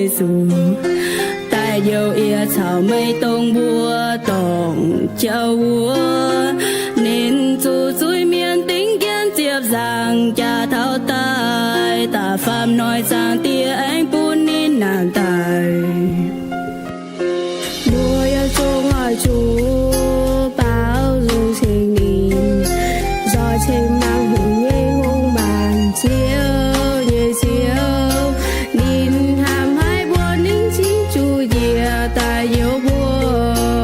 Yesu, daaih youh yie caux meih dongh mbuo dorngc jauv wuov. Ninh zuqc zuiz-mienh dingv jienv ziepc nzaangc jaax taux daaih, da'faam hnoi Zaangc Diex aengx bun ninh nangh daaih. Mbuo yietc zungv oix zuqc baaux nzung ceng ninh, nzoih ceng mangc hungh nyei hungh maanc, Ziouv nyei Ziouv. Ninh hnamv haic mbuo, ninh cingx zuqc njiec daaih youz mbuo.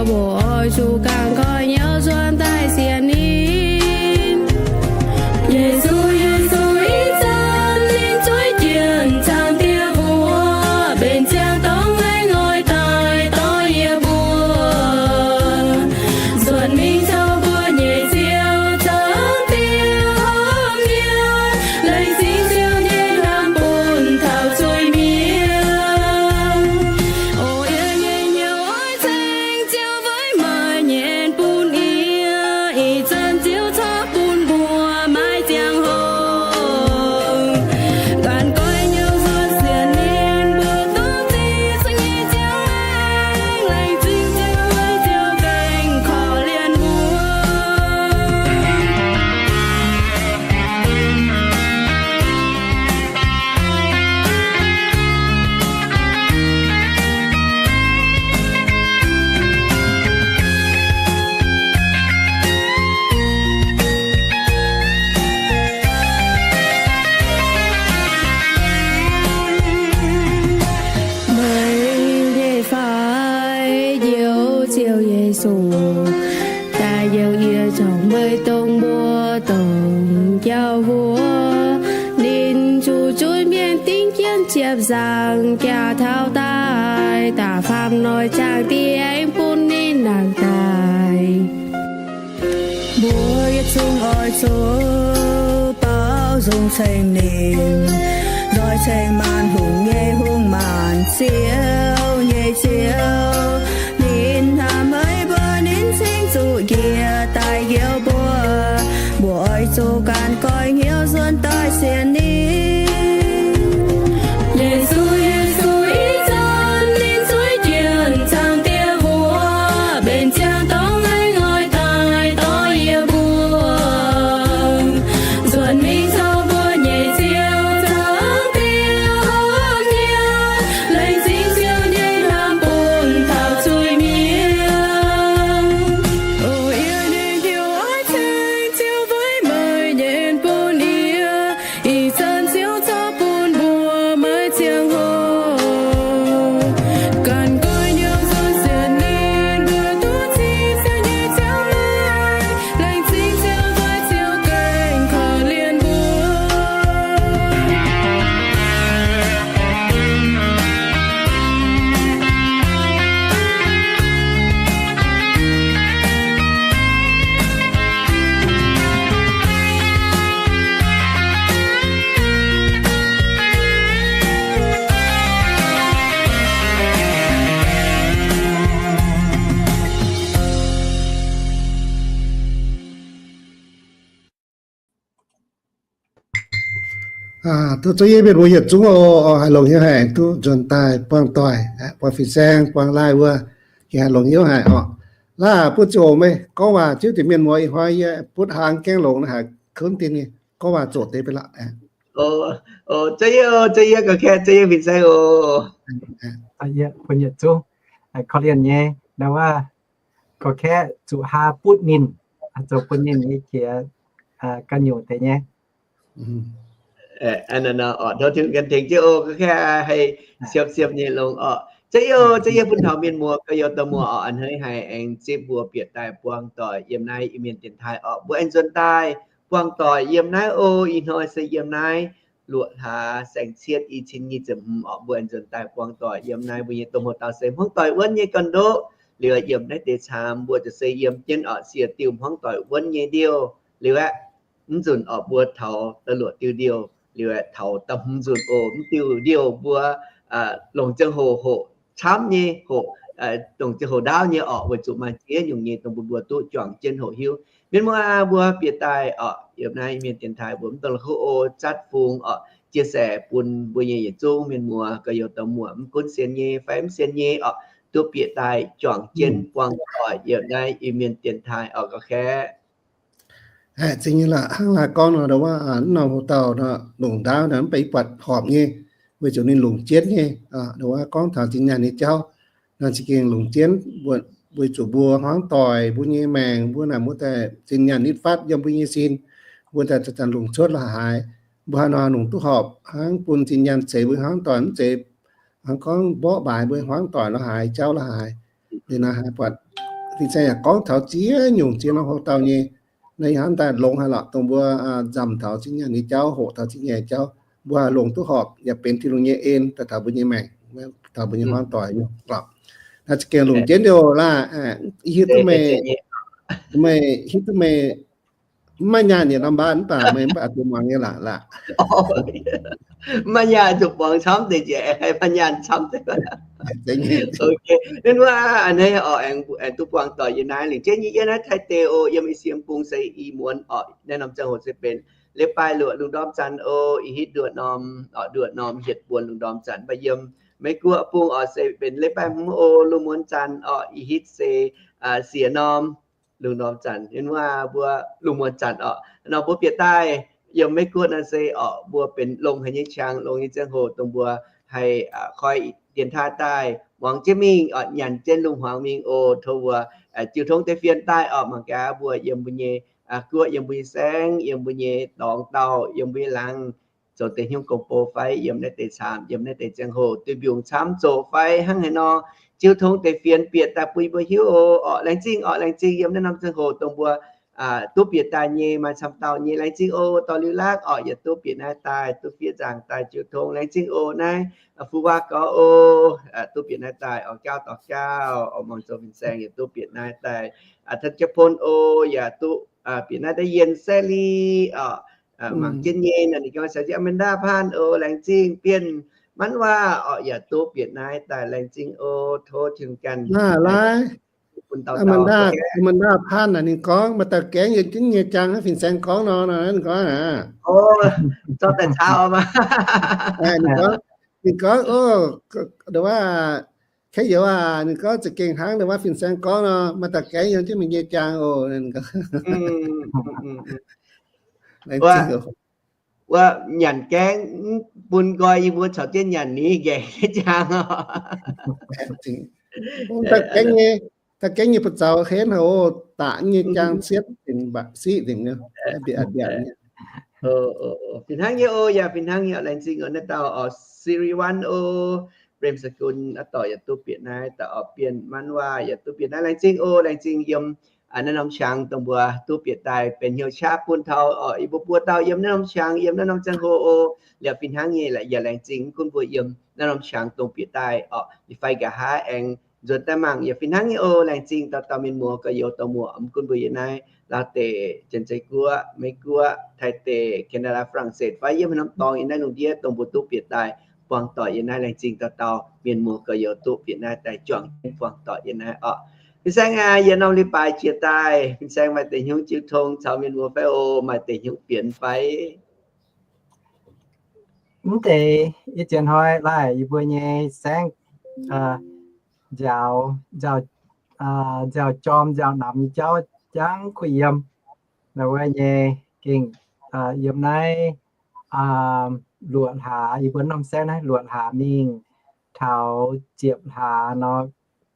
Mbuo oix zuqc ganh goiv hnyouv nzuonx daaih sienx ninh. Yesu, Yesu, ih zanc ninh zueiz jienv Zaangc Diex mbuox, benx ziangh dorngx aengx oix daaih dorh yie mbuo. Nzuonx mingh caux mbuo nyei Ziouv, Zaangc Diex horpc yie, laengz zingh Ziouv nyei hnamv bun taux zuiz-mienh. O yie nyei hnyouv oix ceng Ziouv weic meih nyei bun yie, ih zanc Ziouv corc bun mbuo maiv ziangh hoc ganh goiv hnyouv nzuonx sienx ninh, mbuo duqv zipv Ziouv nyei ziangh maengc, laengz zingh Ziouv weic Ziouv gengh korv-lienh mbuo. Meih nyei fai, Njoux Ziouv Yesu, daaih youh yie caux meih dongh mbuo dorngc jauv wuov. Ninh zuqc zuiz-mienh dingv jienv ziepc nzaangc jaax taux daaih, da'faam hnoi Zaangc Diex aengx bun ninh nangh daaih. Mbuo yietc zungv oix zuqc baaux nzung ceng ninh, nzoih ceng maanc hungh nyei hungh maanc, Ziouv nyei Ziouv. Ninh hnamv haic mbuo, ninh cingx zuqc njiec daaih youz mbuo. Mbuo oix zuqc ganh goiv hnyouv nzuonx daaih sienx ninh. Yesu, Yesu, ih zanc ninh zueiz jienv Zaangc Diex mbuox, benx ziangh dorngx aengx oix daaih dorh yie mbuo. Nzuonx mingh caux mbuo nyei Ziouv, Zaangc Diex horpc yie, laengz zingh Ziouv nyei hnamv bun taux zuiz-mienh. O yie nyei hnyouv oix ceng Ziouv weic meih nyei bun yie, ih zanc Ziouv corc bun mbuo maiv ziangh hoc ganh goiv hnyouv nzuonx sienx ninh, mbuo duqv zipv Ziouv nyei ziangh maengc, laengz zingh Ziouv weic Ziouv gengh korv-lienh mbuo. Duqv zuov yie mienh mbuo yietc zungv oc, haih longx hnyouv haic duqv nzuonx daaih buangh doic, buangh fin-saeng, buangh live wuov, yie haih longx hnyouv haic oc. Laaih butv ziangh hoc meih gorngv waac ziouv dingc mienh muoz, ih hnoi yie butv hlang gaengh longx naaiv haic, kuv dinh gorngv waac zoqc deix beiv lorqc. Zuov yie, zuov yie, ga'kaeqv zuov yie fin-saeng oc. Bun yietc zungv korv-lienh nyei, naaiv waac ga'kaeqv zuqc haa butv ninh, zoux bun ninh nyei qiex ga'nyungc deix nyei. Tov Tin-Hungh tengx jienv oc, ga'kaeqv haih siepv-siepv nyei longx oc. Zuov yie, zuov yie bun taux mienh muoz, ga'youz dauh muoz oc, a'hneiv haic aengx zipv mbuo bieqc daaih buangh doic yiem naaiv Iu-Mienh dienx taaih oc. Mbuo aengx nzuonx daaih buangh doic yiem naaiv oc. Ih hnoi se yiem naaiv luoqc hlaax saeng-cietv i cin nyic ziepc hmz oc. Mbuo aengx nzuonx daaih buangh doic yiem naaiv. Mbuo nyei domh hoc dauh se hmuangv doic wuonv nyei ganh ndoqv. Liuz yiem naaiv deix caamx mbuo ziouc se yiem jienv oc, sie diuh hmuangv doic wuonv nyei ndiouh. Liuz aeqv, mv nzunc oc mbuo taux da'luoqc diuh ndiouh. Liuz aeqv, taux da'hmz nzunc oc, mv diuh ndiouh mbuo longc ziangh hoc hoqc camv nyei, hoqc, longc ziangh hoc ndaauv nyei oc, weic zuqc maaih ziex nyungc nyei dongh mbuo mbuo duqv juangc jienv hoqc hiuv. Mienh muoz aac, mbuo bieqc daaih oc, yiem naaiv Iu-Mienh dienx taaih mbuo mv dongh la'kuqv oc, zatv fungx oc, chia sẻ bun mbuo nyei yietc zungv mienh muoz gorx-youz dorh muoc, mv gunv sienx nyei fai mv sienx nyei orqc, duqv bieqc daaih juangc jienv buangh doic yiem naaiv Iu-Mienh dienx taaih orqc, gauh kaeqv. Hnangv naaiv gorngv nor, ndongc wuov, mv norm houx-dauh nor, longc ndaauv nor mv baac yie buatc horpc nyei, weic zuqc ninh longc jienv nyei. Ndongc wuov gorngv taux zinh nyaanh nyei jauv nor, za'gengh longc jienv, weic zuqc mbuo hmuangv doic, mbuo nyei maengc, mbuo naaic mbuo daaih zinh nyaanh nitv fatv yiem mbuo nyei sin, mbuo daaih zanc-zanc longc cuotv la'haaix. Mbuo haaix nor longc duqv horpc hnangv bun zinh nyaanh ceix mbuo hmuangv doic mv zeiz hnangv gorngv mborqv mbaaix mbuo hmuangv doic la'haaix, jauv la'haaix. Liuz naaiv haaix buatc fin-saeng yaac gorngv taux ziex nyungc ziex norm houx-dauh nyei. Naaiv hnangv daaih longx haic lorqc, dongh mbuo nzamc taux zinh nyaanh nyei jauv, hoqc taux zinh nyaanh nyei jauv, mbuo longc duqv horpc yaac benx Tin-Hungh nyei en daaih taux mbuo nyei maengc, taux mbuo nyei hmuangv doic nyei lorqc. Naaiv za'gengh longc jienv liuz laah, hiuv duqv meih, meih hiuv duqv meih maiv maaih nyaanh yietc norm mbaanh mv baac meih mv baac zuqc muangx nyei laah, laah. Maiv maaih nyaanh zuqc muangx camv deix njiec, maiv maaih nyaanh camv deix. Ninh wuov a'hneiv oc, aengx duqv buangh doic yiem naaiv lingc jienv nyei yiem naaiv Taiv deic oc, yiem ih siem bung se i muonz oc, naaiv norm ziangh hoc se benx leiz-baaix luoqc lungh ndorm zanc oc, ih hitv nduoqc norm, nduoqc norm hietc buonc lungh ndorm zanc. Mv baac yiem Meiv Guoqv bung oc se benx leiz-baaix hmz oc, lungh muonz zanc oc, ih hitv se siex norm lungh ndorm zanc. Yiem wuov mbuo lungh muonz zanc oc, nor mbuo bieqc daaih yiem Meiv Guoqv nor se oc, mbuo benx longx haic nyei qangx, longx nyei ziangh hoc dongh mbuo haih koi dienx taaih daaih muangx jienv mingh oc, nyanc jienv lungh hmuangx mingh oc. Tov mbuo jiu tongv deix fienx daaih oc, mangc gaax mbuo yiem mbuo nyei guoqv, yiem mbuo nyei saengv, yiem mbuo nyei dorngx dauh, yiem mbuo nyei laangz, zoux deix hnyouv gong-bou fai yiem naaiv deix caamx, yiem naaiv deix ziangh hoc duih mbiungc camv zoqc fai hnangv haaix nor, jiu tongv deix fienx bieqc daaih bun mbuo hiuv oc. Laengz zingh oc, laengz zingh yiem naaiv norm ziangh hoc dongh mbuo duqv bieqc daaih nyei maaih camv dauh nyei. Laengz zingh oc, dorh liuz laangz oc, yaac duqv bieqc naaiv daaih, duqv fiev nzaangc daaih jiu tongv. Laengz zingh oc naaiv Fu Waac Gorx oc, duqv bieqc naaiv daaih oc, Gaauv Dorh Gaauv oc, Muangh Zoux Fin-Saeng yaac duqv bieqc naaiv daaih, Tan Jiex Pon oc, yaac duqv bieqc naaiv daaih, Yienh Saeqv Li oc, mangc jienv nyei nor, ninh ganh caux jienv Amanda Paan oc, laengz zingh. Bienh Manv Waac oc, yaac duqv bieqc naaiv daaih, laengz zingh oc. Tov Tin-Hungh ganh bun dauh dauh. Amanda Paan naaic ninh gorngv maaih dauh gaengh yiem jienv nyei jaang, Fin-Saeng gorngv nor, ninh gorngv aac, zorqv daaih caux maah. Ninh gorngv, ninh gorngv, o, ndongc wuov, kaav youz aac, ninh gorngv za'gengh hnangv ndongc wuov Fin-Saeng gorngv nor, maaih dauh gaengh yiem jienv meih nyei jaang oc. Wuov nyanc gaengh, bun nqoi yie mbuo caux jienv nyanc ni nqaengc nyei jaang oc. Da'gaengh nyei, da'gaengh nyei buoz-zaux henv haic oc, daqc nyei jaang cietv dingc mba'siqv dingc nyei, mbiaatc mbiaatc nyei. Fih hnangv nyei oc, yaac fih hnangv nyei oc. Laengz zingh oc naaiv dauh oc, Siri Wan oc, Brem Saqun aqv, dorh yaac duqv bieqc naaiv daaih oc, Bienh Manv Waac yaac duqv bieqc naaiv. Laengz zingh oc, laengz zingh yiem naaiv norm qangx dongh mbuo duqv bieqc daaih benx hnyouv qaqv bun taux oc, yie mbuo buo dauh yiem naaiv norm qangx, yiem naaiv norm ziangh hoc oc. Liuz fih hnangv nyei yaac laengz zingh mv gunv mbuo yiem naaiv norm qangx dongh bieqc daaih oc, fai nqa'haav aengx nzuonx daaih mangc yaac fih hnangv nyei oc. Laengz zingh dauh dauh mienh muoz gorx-youz dorh muoc, mv gunv mbuo yiem naaiv Laauv deic, Janx-Zei Guoqv, Meiv Guoqv, Taiv deic, Canada, Faa^lang^set fai yiem haaix norm dorngx yiem naaiv lungh ndiev dongh mbuo duqv bieqc daaih buangh doic yiem naaiv. Laengz zingh dauh dauh mienh muoz gorx-youz duqv bieqc naaiv daaih juangc jienv buangh doic yiem naaiv oc. Fin-Saeng aac, yietc norm leiz-baaix jiex daaih, Fin-Saeng maaih deix hnyouv jiu tong caux mienh muoz fai oc? Maaih deix hnyouv fienx fai? Mv deix, ih zanc hnoi laaic yie mbuo nyei saengv nziaaux, nziaaux jorm nziaaux namx nyei jauv jangv kuh yiem. Ndau wuov nyei gengh yiem naaiv luoqc hlaax, yie mbuo norm saengv naaiv luoqc hlaax mingh taux ziepc hlaax nor,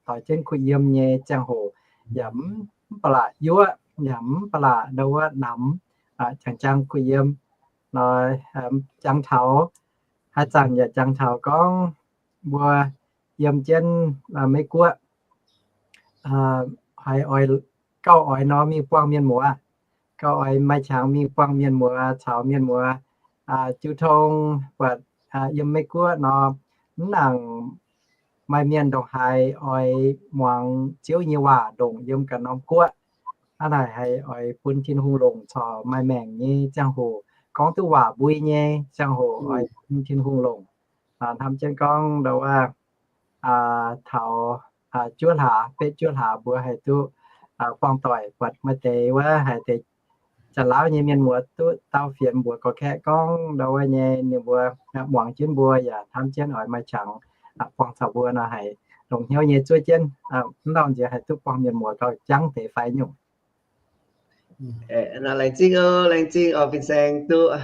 doix jienv kuh yiem nyei ziangh hoc, yaac mv ba'laqc yuoqv, yaac mv ba'laqc ndau wuov namx, jangx jangx kuh yiem. Nor jangx taux, haaix zanc yaac jangx taux gorngv mbuo yiem jienv Meiv Guoqv, haiz oix, gauh oix nor mingh buangh mienh muoz, gauh oix maaih qangx mingh buangh mienh muoz, caux mienh muoz jiu tong, buatc yiem Meiv Guoqv nor, mv nangc maaih mienh ndongc haaix oix muangx Ziouv nyei waac ndongc yiem ganh norm guoqv. Hnangv naaic haiz oix bun Tin-Hungh longc corc maaih maengc nyei ziangh hoc, gorngv duqv waac mbui nyei ziangh hoc oix bun Tin-Hungh longc. Hnamv jienv gorngv ndau wuov taux juov hlaax, betv juov hlaax mbuo haih duqv buangh doic, buatc maaih deix wuov haiz deix da'lauv nyei mienh muoz duqv dau fienx mbuox gorx-kaeqv gorngv ndau wuov nyei ninh mbuo muangx jienv mbuo yaac hnamv jienv oix maaih qangx buangh caux mbuo nor haiz longx hnyouv nyei zuov jienv mv lauh nziex haih duqv buangh mienh muoz gauh jangv deix fai nyungc. Laengz zingh oc, laengz zingh oc, fin-saeng duqv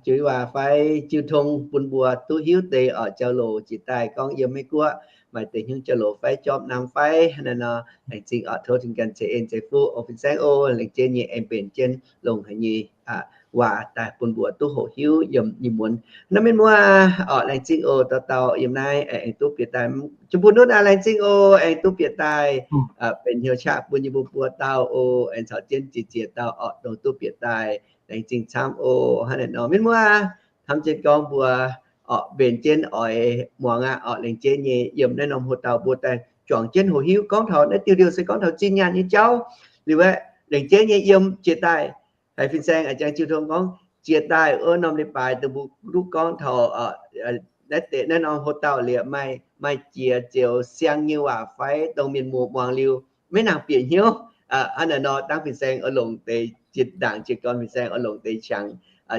juix waac fai jiu tong bun mbuo duqv hiuv deix oc, jauv-louc jiex daaih gorngv yiem Meiv Guoqv maaih deix hnyouv jauv-louc fai jorm namx fai hnangv naaiv nor, laengz zingh oc, tov Tin-Hungh ganh ceix en ceix fuqv oc, fin-saeng oc, laengz jienv nyei aengx mbenc jienv longx haic nyei waac daaih bun mbuo duqv hoqc hiuv yiem nyei muonz. Naaiv mienh muoz oc, laengz zingh oc, dauh dauh yiem naaiv aengx duqv bieqc daaih, jiem bun nutv aac, laengz zingh oc, aengx duqv bieqc daaih benx hnyouv qaqv bun yie mbuo buo dauh oc, aengx caux jienv ziex ziex dauh oc, dongh duqv bieqc daaih, laengz zingh camv oc. Hnangv naaiv nor mienh muoz, hnamv jienv gorngv mbuo oc, mbenc jienv oix muangx aqv oc, laengz jienv nyei yiem naaiv norm hoc-dauh mbuo daaih juangc jienv hoqc hiuv gorngv taux naaiv diuh liouh se gorngv taux zinh nyaanh nyei jauv liuz aeqv, laengz jienv nyei yiem jiex daaih haiz fin-saeng a'jang jiu tong gorngv jiex daaih wuov norm leiz-baaix dongh mbuo duqv gorngv taux naaiv deix naaiv norm hoc-dauh liuz maaih, maaih jiex ziouc siang nyei waac fai dongh mienh muoz muangx liuz maiv nangc bieqc hnyouv. Hnangv naaiv nor dangv fin-saeng oix longc deix jiex ndaangc jiex gorn, fin-saeng oix longc deix qangx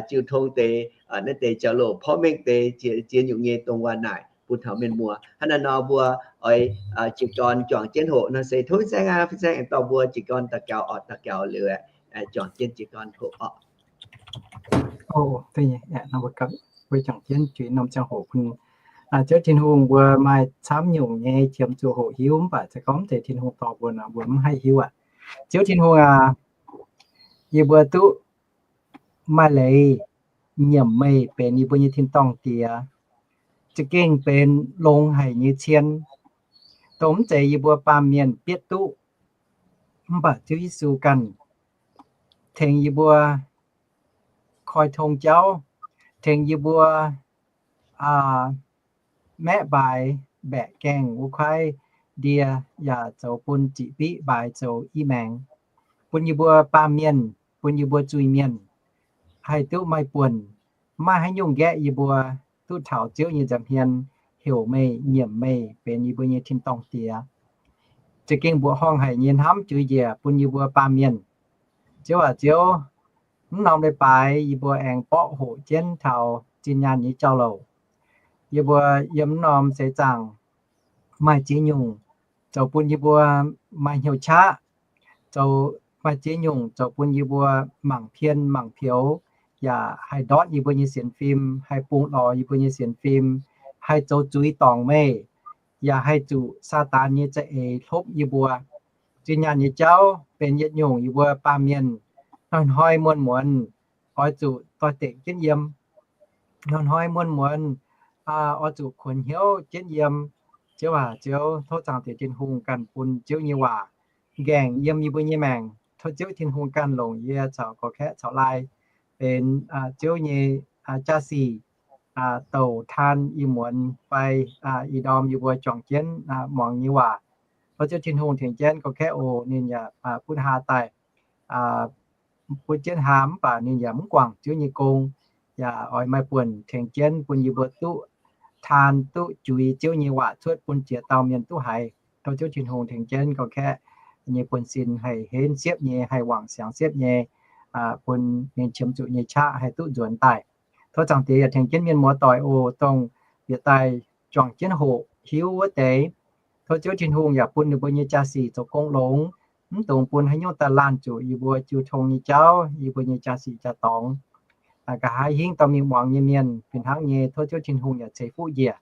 jiu tong deix naaiv deix jauv-louc porv mengh deix ziex nyungc nyei dongh waac naaic bun taux mienh muoz. Hnangv naaiv nor mbuo oix jiez gorn juangc jienv hoqc nor se tov fin-saeng aac, fin-saeng aengx dorh mbuo jiez gorn daux gaux oc, daux gaux liuz juangc jienv jiez gorn hoqc oc. Mbuo juangc jienv juix norm ziangh hoc bun Ziouv Tin-Hungh, mbuo maaih camv nyungc nyei qiemx zuqc hoqc hiuv mv baac se gorngv mv zeiz Tin-Hungh dorh mbuo nor mbuo mv haih hiuv aqv. Ziouv Tin-Hungh aac, yie mbuo duqv maaih leiz nyiemc meih benx yie mbuo nyei tin-dorngh Diex, za'gengh benx longx haic nyei cien, dongh mv zeiz yie mbuo baamh mienh bietv duqv. Mv baac Ziouv Yesu ganh tengx yie mbuo koi tong jauv, tengx yie mbuo maeqv mbaaix mbaeqc gaengh wuov kuaaiv ndie, yaac zoux bun ziqc biqv mbaaix zoux i maengx, bun yie mbuo baamh mienh, bun yie mbuo zuiz-mienh haih duqv maaih buonc, mv maaih haaix nyungc nqaeqv yie mbuo duqv taux Ziouv nyei nza'hmien heuc meih, nyiemc meih benx yie mbuo nyei tin-dorngh Diex. Za'gengh mbuoqc horngh haic nyei hnamv juix njiec bun yie mbuo baamh mienh. Ziouv aac Ziouv, mv norm leiz-baaix yie mbuo aengx borqv hoqc jienv taux zinh nyaanh nyei jauv-louc. Yie mbuo yiem mv norm seix zaangc maaih ziex nyungc zoux bun yie mbuo maaih hnyouv qaqv, zoux maaih ziex nyungc zoux bun yie mbuo mangc pien mangc peux, yaac haih ndortv yie mbuo nyei sienx fim, haih bungx lorz yie mbuo nyei sienx fim, haih zoux zuiz dorngc meih, yaac haih zuqc Saadaan nyei za'eix hlopv yie mbuo. Zinh nyaanh nyei jauv benx yietc nyungc yie mbuo baamh mienh hnoi-hnoi muonz-muonz oix zuqc doix-dekc jienv yiem, hnoi-hnoi muonz-muonz oix zuqc kuonx hnyouv jienv yiem. Ziouv aac Ziouv, tov Zaangc Diex Tin-Hungh ganh bun Ziouv nyei waac nqaengc yiem yie mbuo nyei maengc. Tov Ziouv Tin-Hungh ganh longc yie caux gorx-kaeqv caux laai benx Ziouv nyei jaa-sic, douc taan ih muonz fai ih ndorm yie mbuo juangc jienv muangx nyei waac. Tov Ziouv Tin-Hungh tengx jienv gorx-kaeqv oc, ninh yaac butv haa daaih, butv jienv haa mv baac ninh yaac mv guangc Ziouv nyei gong, yaac oix maaih buonc tengx jienv bun yie mbuo duqv taan duqv juix Ziouv nyei waac cuotv bun ziex dauh mienh duqv haiz. Tov Ziouv Tin-Hungh tengx jienv gorx-kaeqv nyei buonv-sin haih henv siepv nyei, haih wangc siangx siepv nyei, bun ninh qiemx zuqc nyei qaqv haih duqv nzuonx daaih. Tov Zaangc Diex yaac tengx jienv mienh muoz-doic oc, dongh bieqc daaih juangc jienv hoqc hiuv wuov deix. Tov Ziouv Tin-Hungh yaac bun ninh mbuo nyei jaa-sic zoux gong longx, mv dungx bun haaix nyungc daaih laanh zuqc yie mbuo jiu tong nyei jauv, yie mbuo nyei jaa-sic jaa-dorngx. Nqa'haav hingv dorh mingh muangx nyei mienh fih hnangv nyei, tov Ziouv Tin-Hungh yaac ceix fuqv njiec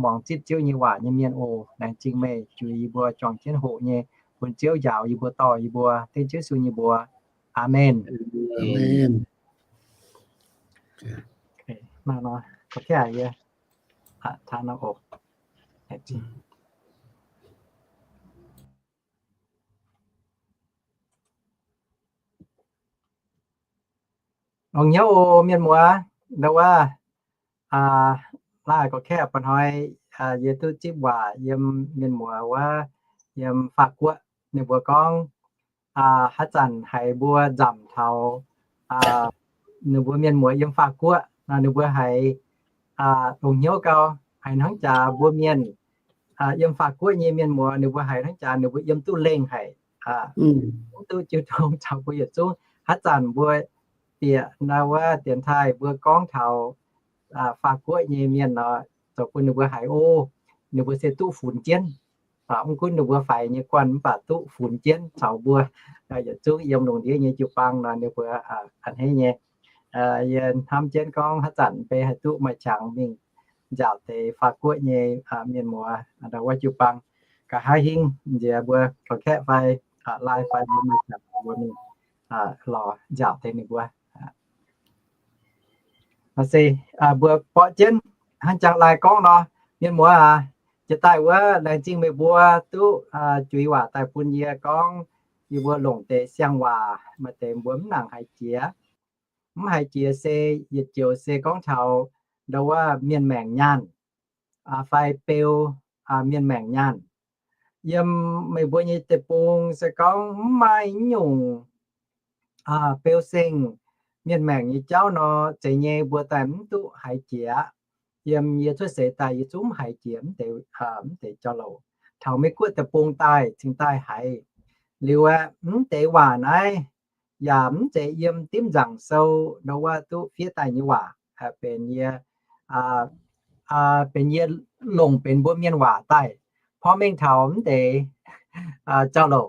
muangx zipv Ziouv nyei waac nyei mienh oc. Laengz zingh meih juix yie mbuo juangc jienv hoqc nyei, bun Ziouv njaaux yie mbuo, dorh yie mbuo, dengv Ziouv Yesu nyei mbuox. Aamen. Longx hnyouv oc mienh muoz. Ndau wuov, laaih gorx-kaeqv ba'hnoi yie duqv zipv waac yiem mienh muoz wuov, yiem Faatv Guoqv. Ninh mbuo gorngv haaix zanc haiz mbuo nzamc taux ninh mbuo mienh muoz yiem Faatv Guoqv nor, ninh mbuo haiz longx hnyouv gau, haiz hnangv jaax mbuo mienh yiem Faatv Guoqv nyei mienh muoz ninh mbuo haiz hnangv jaax ninh mbuo yiem duqv lengh haic, mv duqv jiu tong caux mbuo yietc zungv. Haaix zanc mbuo bieqc ndau wuov dienx taaih mbuo gorngv taux Faam-Guoqv nyei mienh nor, zoux bun ninh mbuo haiz, o, ninh mbuo se duqv funx jienv. Mv gunv ninh mbuo faix nyei guanh mv baac duqv funx jienv caux mbuo yietc zungv yiem lungh ndiev nyei jiu-baang nor ninh mbuo a'hneiv nyei. Yie hnamv jienv gorngv haaix zanc mv bei haih duqv maaih qangx mingh nziaauc deix Faam-Guoqv nyei mienh muoz ndau wuov jiu-baang. Nqa'haav hingv nziex mbuo korv-kaeqv fai laai fai mbuo maaih qangx mbuo mingh lorz nziaauc deix ninh mbuo. Se mbuo borqv jienv hnangv jangx laai gorngv nor, mienh muoz aac, jiex daaih wuov laengz zingh meih mbuo duqv juix waac daaih bun yie gorngv yie mbuo longc deix siang-waac maaih deix mbuo mv nangc haiz jiex. Mv haiz jiex se yietc joux se gorngv taux ndau wuov mienh maengc nyaanh fai beu mienh maengc nyaanh. Yiem meih mbuo nyei deic-bung se gorngv mv maaih nyungc beu seng mienh maengc nyei jauv nor, zeiz nyei mbuo daaih mv duqv haiz jiex. Yiem yie cuotv seix daaih yie zungv mv haiz jiex mv deix jauv-louc. Taux Meiv-Guoqv deic-bung daaih cingx daaih haiz. Liuz aeqv, mv deix waac naaiv yaac mv zeiz yiem dimv nzaangc sou ndau wuov duqv fiev daaih nyei waac, benx yie, benx yie longc benx mbuo mienh waac daaih porv mengh taux mv deix jauv-louc.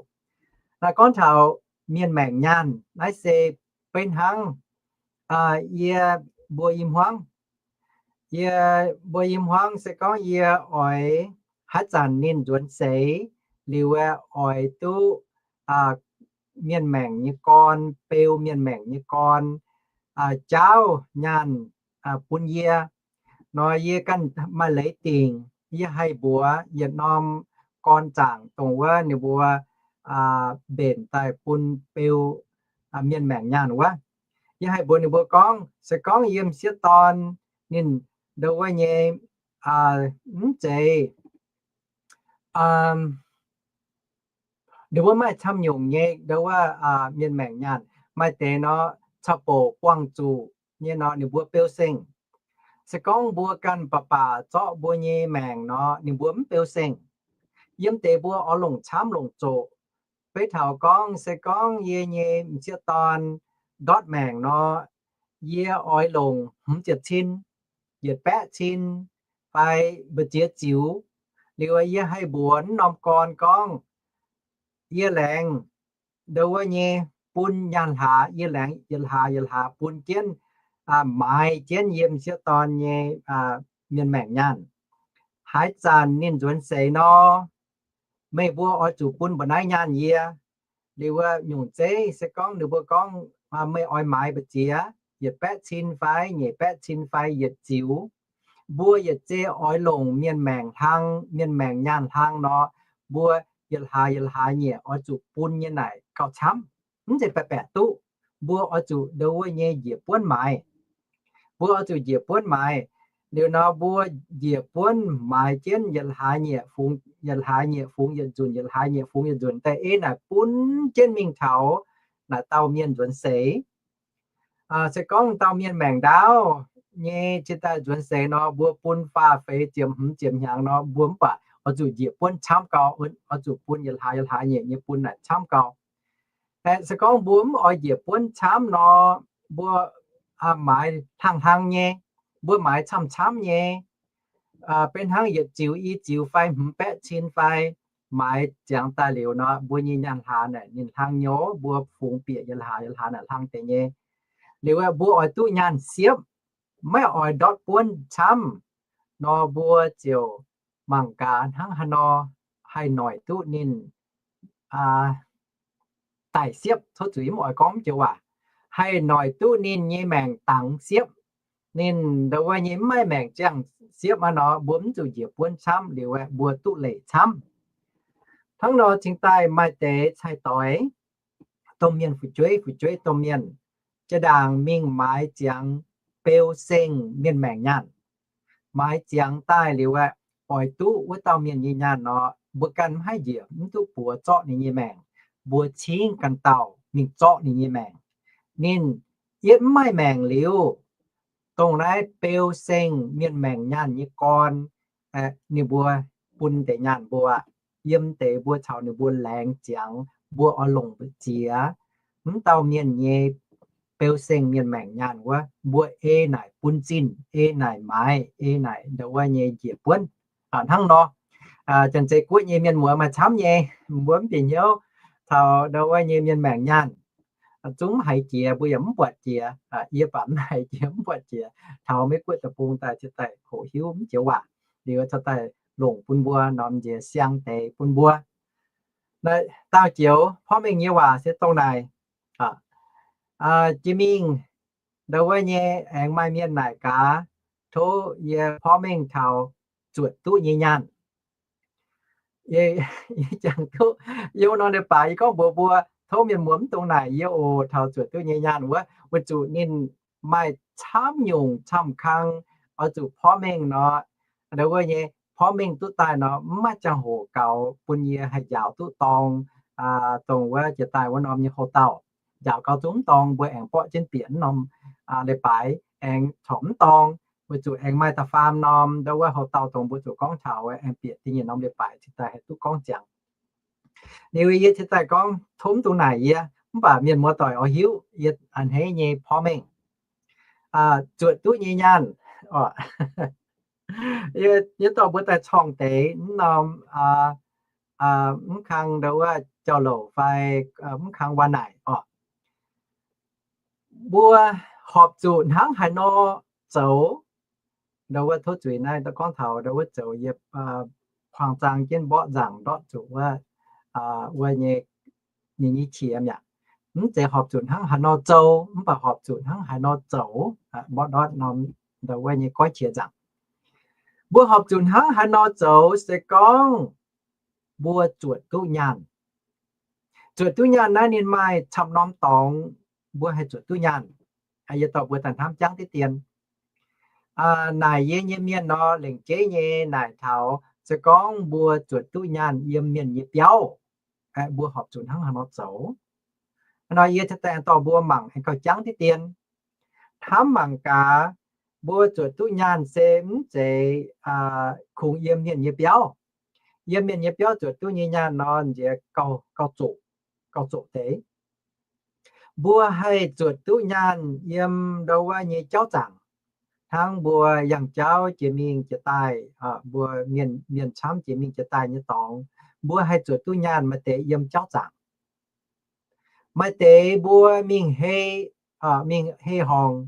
Naaiv gorngv taux mienh maengc nyaanh naaiv se beiv hnangv yie mbuo i hmuangv. Yie mbuo i hmuangv se gorngv yie oix haaix zanc ninh nzuonx seix liuz aeqv, oix duqv mienh maengc nyei gorn, beu mienh maengc nyei gorn jaauv nyaanh bun yie nor, yie ganh maaih leiz dingc. Yie haih mbuox yietc norm gorn zaangc dongh wuov ninh mbuo mbenc daaih bun beu mienh maengc nyaanh wuov. Yie haih mbuox ninh mbuo gorngv, se gorngv yie m'sieqv dorn ninh ndau wuov nyei mv zeiz ninh mbuo maaih camv nyungc nyei ndau wuov mienh maengc nyaanh. Maaih deix nor, caux bouc buangh zuqc nyei nor, ninh mbuo beu seng. Se gorngv mbuo ganh baac baac zorqv mbuo nyei maengc nor, ninh mbuo mv beu seng. Yiem deix mbuo oix longc camv longc zoqc. Beiv taux gorngv se gorngv yie nyei m'sieqv dorn ndortv maengc nor, yie oix longc hmz ziepc cin, yietc baeqv cin, fai mbu'ziex ziux. Liuz yie haih mbuox norm gorn gorngv, yie laengz ndau wuov nyei bun nyaanh hlaax, yie laengz yietc hlaax yietc hlaax bun jienv, maaiz jienv yie m'sieqv dorn nyei mienh maengc nyaanh. Haaix zanc ninh nzuonx seix nor, meih mbuo oix zuqc bun mba'naaiv nyaanh yie. Liuz wuov nyungc zeiv se gorngv ninh mbuo gorngv, meih oix maaiz mbu'ziex, yietc baeqv cin fai nyeic baeqv cin fai yietc ziux, mbuo yietc zei oix longc mienh maengc hlang, mienh maengc nyaanh hlang nor, mbuo yietc hlaax yietc hlaax nyei oix zuqc bun nyei naaic gauh camv. Mv zeiz baeqc baeqc duqv. Mbuo oix zuqc ndau wuov nyei njiec buonv maaiz. Mbuo oix zuqc njiec buonv maaiz. Liuz nor mbuo njiec buonv maaiz jienv yietc hlaax nyei fungx, yietc hlaax nyei fungx yietc nzunc, yietc hlaax nyei fungx yietc nzunc daaih ei naaic bun jienv mingh taux naaic dauh mienh nzuonx seix. Se gorngv dauh mienh maengc ndaauv nyei cingx daaih nzuonx seix nor, mbuo bun faah feix ziepc hmz ziepc hnyangx nor, mbuo mv baac oix zuqc njiec buonv camv gau, oix zuqc bun yietc hlaax yietc hlaax nyei, nyei bun naaic camv gau. Se gorngv mbuo mv oix njiec buonv camv nor, mbuo maaiz hlang hlang nyei, mbuo maaiz camv camv nyei, beiv hnangv yietc ziux i ziux fai hmz baeqv cin fai, maaiz ziangx daaih liuz nor, mbuo nyei nyaanh hlaax naaic ninh hlang nyei, mbuo fungx bieqc yietc hlaax yietc hlaax naaic hlang deix nyei. Liuz mbuo oix duqv nyaanh siepv, maiv oix ndortv buonv camv nor, mbuo ziouc mangc gaax hnangv haaix nor haih noic duqv ninh daic siepv, tov zuiz mv oix gorngv joux waac, haih noic duqv ninh nyei maengc dangx siepv. Ninh ndau wuov nyei mv maaih maengc ziangh siepv aqv nor, mbuo mv zuqc njiec buonv camv liuz aeqv, mbuo duqv leic camv. Hnangv nor cingx daaih maaih deix cai-doix, domh mienh fu'jueiv, fu'jueiv domh mienh, jaa-ndaangc mingh maaiz ziangx beu seng mienh maengc nyaanh. Maaiz ziangx daaih liuz aeqv, oix duqv wuov dauh mienh nyei nyaanh nor, mbuo ganh mv haih njiec, mv duqv buoz zorqv ninh nyei maengc. Mbuo cingv ganh dauh mingh zorqv ninh nyei maengc. Ninh yietv mv maaih maengc liuz, dongh naaiv beu seng mienh maengc nyaanh nyei gorn, ninh mbuo bun deix nyaanh mbuo, yiem deix mbuo caux ninh mbuo laengz ziangx, mbuo oix longc mbu'ziex, mv dauh mienh nyei beu seng mienh maengc nyaanh wuov, mbuo ei naaic bun zinh, ei naaic maaiz, ei naaic ndau wuov nyei njiec buonv. Hnangv nor, Janx-Zei Guoqv nyei mienh muoz maaih camv nyei, mbuo mv bieqc hnyouv taux ndau wuov nyei mienh maengc nyaanh. Zungv mv haiz jiex, mbuo yaac mv buatc jiex. Yie baac mv haiz jiex, mv buatc jiex. Taux Meiv Guoqv deic-bung daaih, cingx daaih hoqc hiuv mv joux waac liuz, cingx daaih longc bun mbuo norm nziex siang deix bun mbuo. Naaiv dauh joux porv mengh nyei waac se dongh naaic. Jiex mingh ndau wuov nyei aengx maaih mienh naaic gaax, tov yie porv mengh taux zuotc duqv nyei nyaanh. Yie jangx duqv yie wuov norm leiz-baaix yie gorngv mbuox mbuo, tov mienh muoz mv dungx naaic yie oc taux zuotc duqv nyei nyaanh wuov, weic zuqc ninh maaih camv nyungc camv kang oix zuqc porv mengh nor, ndau wuov nyei porv mengh duqv daaih nor, mv maaih ziangh hoc gaux bun yie haih njaaux duqv dorng, dongh wuov jiex daaih wuov norm nyei houx-dauh. Njaaux gaux zungv mv dorng, mbuo aengx borqv jienv bieqc mv norm leiz-baaix aengx corc mv dorng, weic zuqc aengx maaih da'faam norm ndau wuov houx-dauh dongh mbuo zuqc gorngv taux aengx bieqc da'nyeic norm leiz-baaix cingx daaih haih duqv gorngv ziangx. Liuz yie cingx daaih gorngv tov mv dungx naaic yie, mv baac mienh muoz doic oix hiuv yie a'hneiv nyei porv mengh zuotc duqv nyei nyaanh. Yie dorh mbuo daaih corng deix mv norm mv kang ndau wuov jauv-louc fai mv kang waac-naaic oc. Mbuo horpc zuqc hnangv haaix nor zoux? Ndau wuov tov zuiz naaiv gorngv taux ndau wuov zoux yie kuang zaang jienv mborqv nzaangc ndortv zuqc wuov, wuov nyei, nyei qiex mi'aqv. Mv zeiz horpc zuqc hnangv haaix nor zoux, mv baac horpc zuqc hnangv haaix nor zoux, mborqv ndortv norm ndau wuov nyei goiv qiex nzaangc. Mbuo horpc zuqc hnangv haaix nor zoux se gorngv mbuo zuotc duqv nyaanh. Zuotc duqv nyaanh naaiv ninh maaih camv norm dorngx mbuo haih zuotc duqv nyaanh. Yie dorh mbuo daaih hnamv jangv diqv dien. Naaic yie nyei mienh nor, lengc jeiv nyei naaic taux se gorngv mbuo zuotc duqv nyaanh yiem mienh nyei biauv, mbuo horpc zuqc hnangv haaix nor zoux. Nor yie cingx daaih dorh mbuo mangc aengx gauh jangv diqv dien. Hnamv mangc gaax, mbuo zuotc duqv nyaanh se mv zeiz kungx yiem mienh nyei biauv. Yiem mienh nyei biauv zuotc duqv nyei nyaanh nor, nziex gauh zoqc, gauh zoqc deix. Mbuo haih zuotc duqv nyaanh yiem ndau wuov nyei jauv zaangc, hnangv mbuo yangh jauv jiex mingh jiex daaih, mbuo mienh, mienh camv jiex mingh jiex daaih nyei dorngx, mbuo haih zuotc duqv nyaanh maaih deix yiem jauv zaangc. Maaih deix mbuo mingh hei, mingh hei horngc,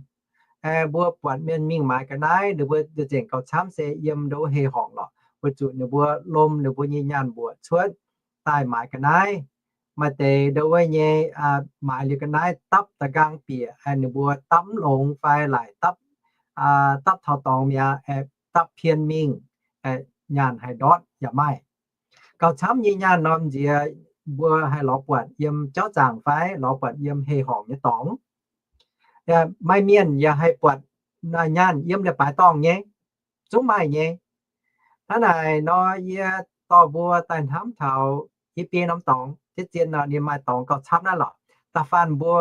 mbuo buatc mienh mingh maaiz ga'naaiv, ninh mbuo nzengc gauh camv se yiem ndau hei horngc lorqc, weic zuqc ninh mbuo lomh ninh mbuo nyei nyaanh mbuoqc cuotv daaih maaiz ga'naaiv. Maaih deix ndau wuov nyei maaiz liuz ga'naaiv dapv da'nqaang bieqc, ninh mbuo dapv mv longx fai laaic dapv, dapv taux dorngx mi'aqv, dapv pien mingh, nyaanh haih ndortv yaac maaih. Gauh camv nyei nyaanh norm nziex mbuo haih lorz buatc yiem jauv zaangc fai lorz buatc yiem hei horngc nyei dorngx. Maaih mienh yaac haih buatc nyaanh yiem leiz-baaix dorngh nyei, zungv maaih nyei. Hnangv naaic nor yie dorh mbuo daaih hnamv taux i biei norm dorngx, deix zien nor ninh maaih dorngx gauh camv naaiv lorqc. Da'faanh mbuo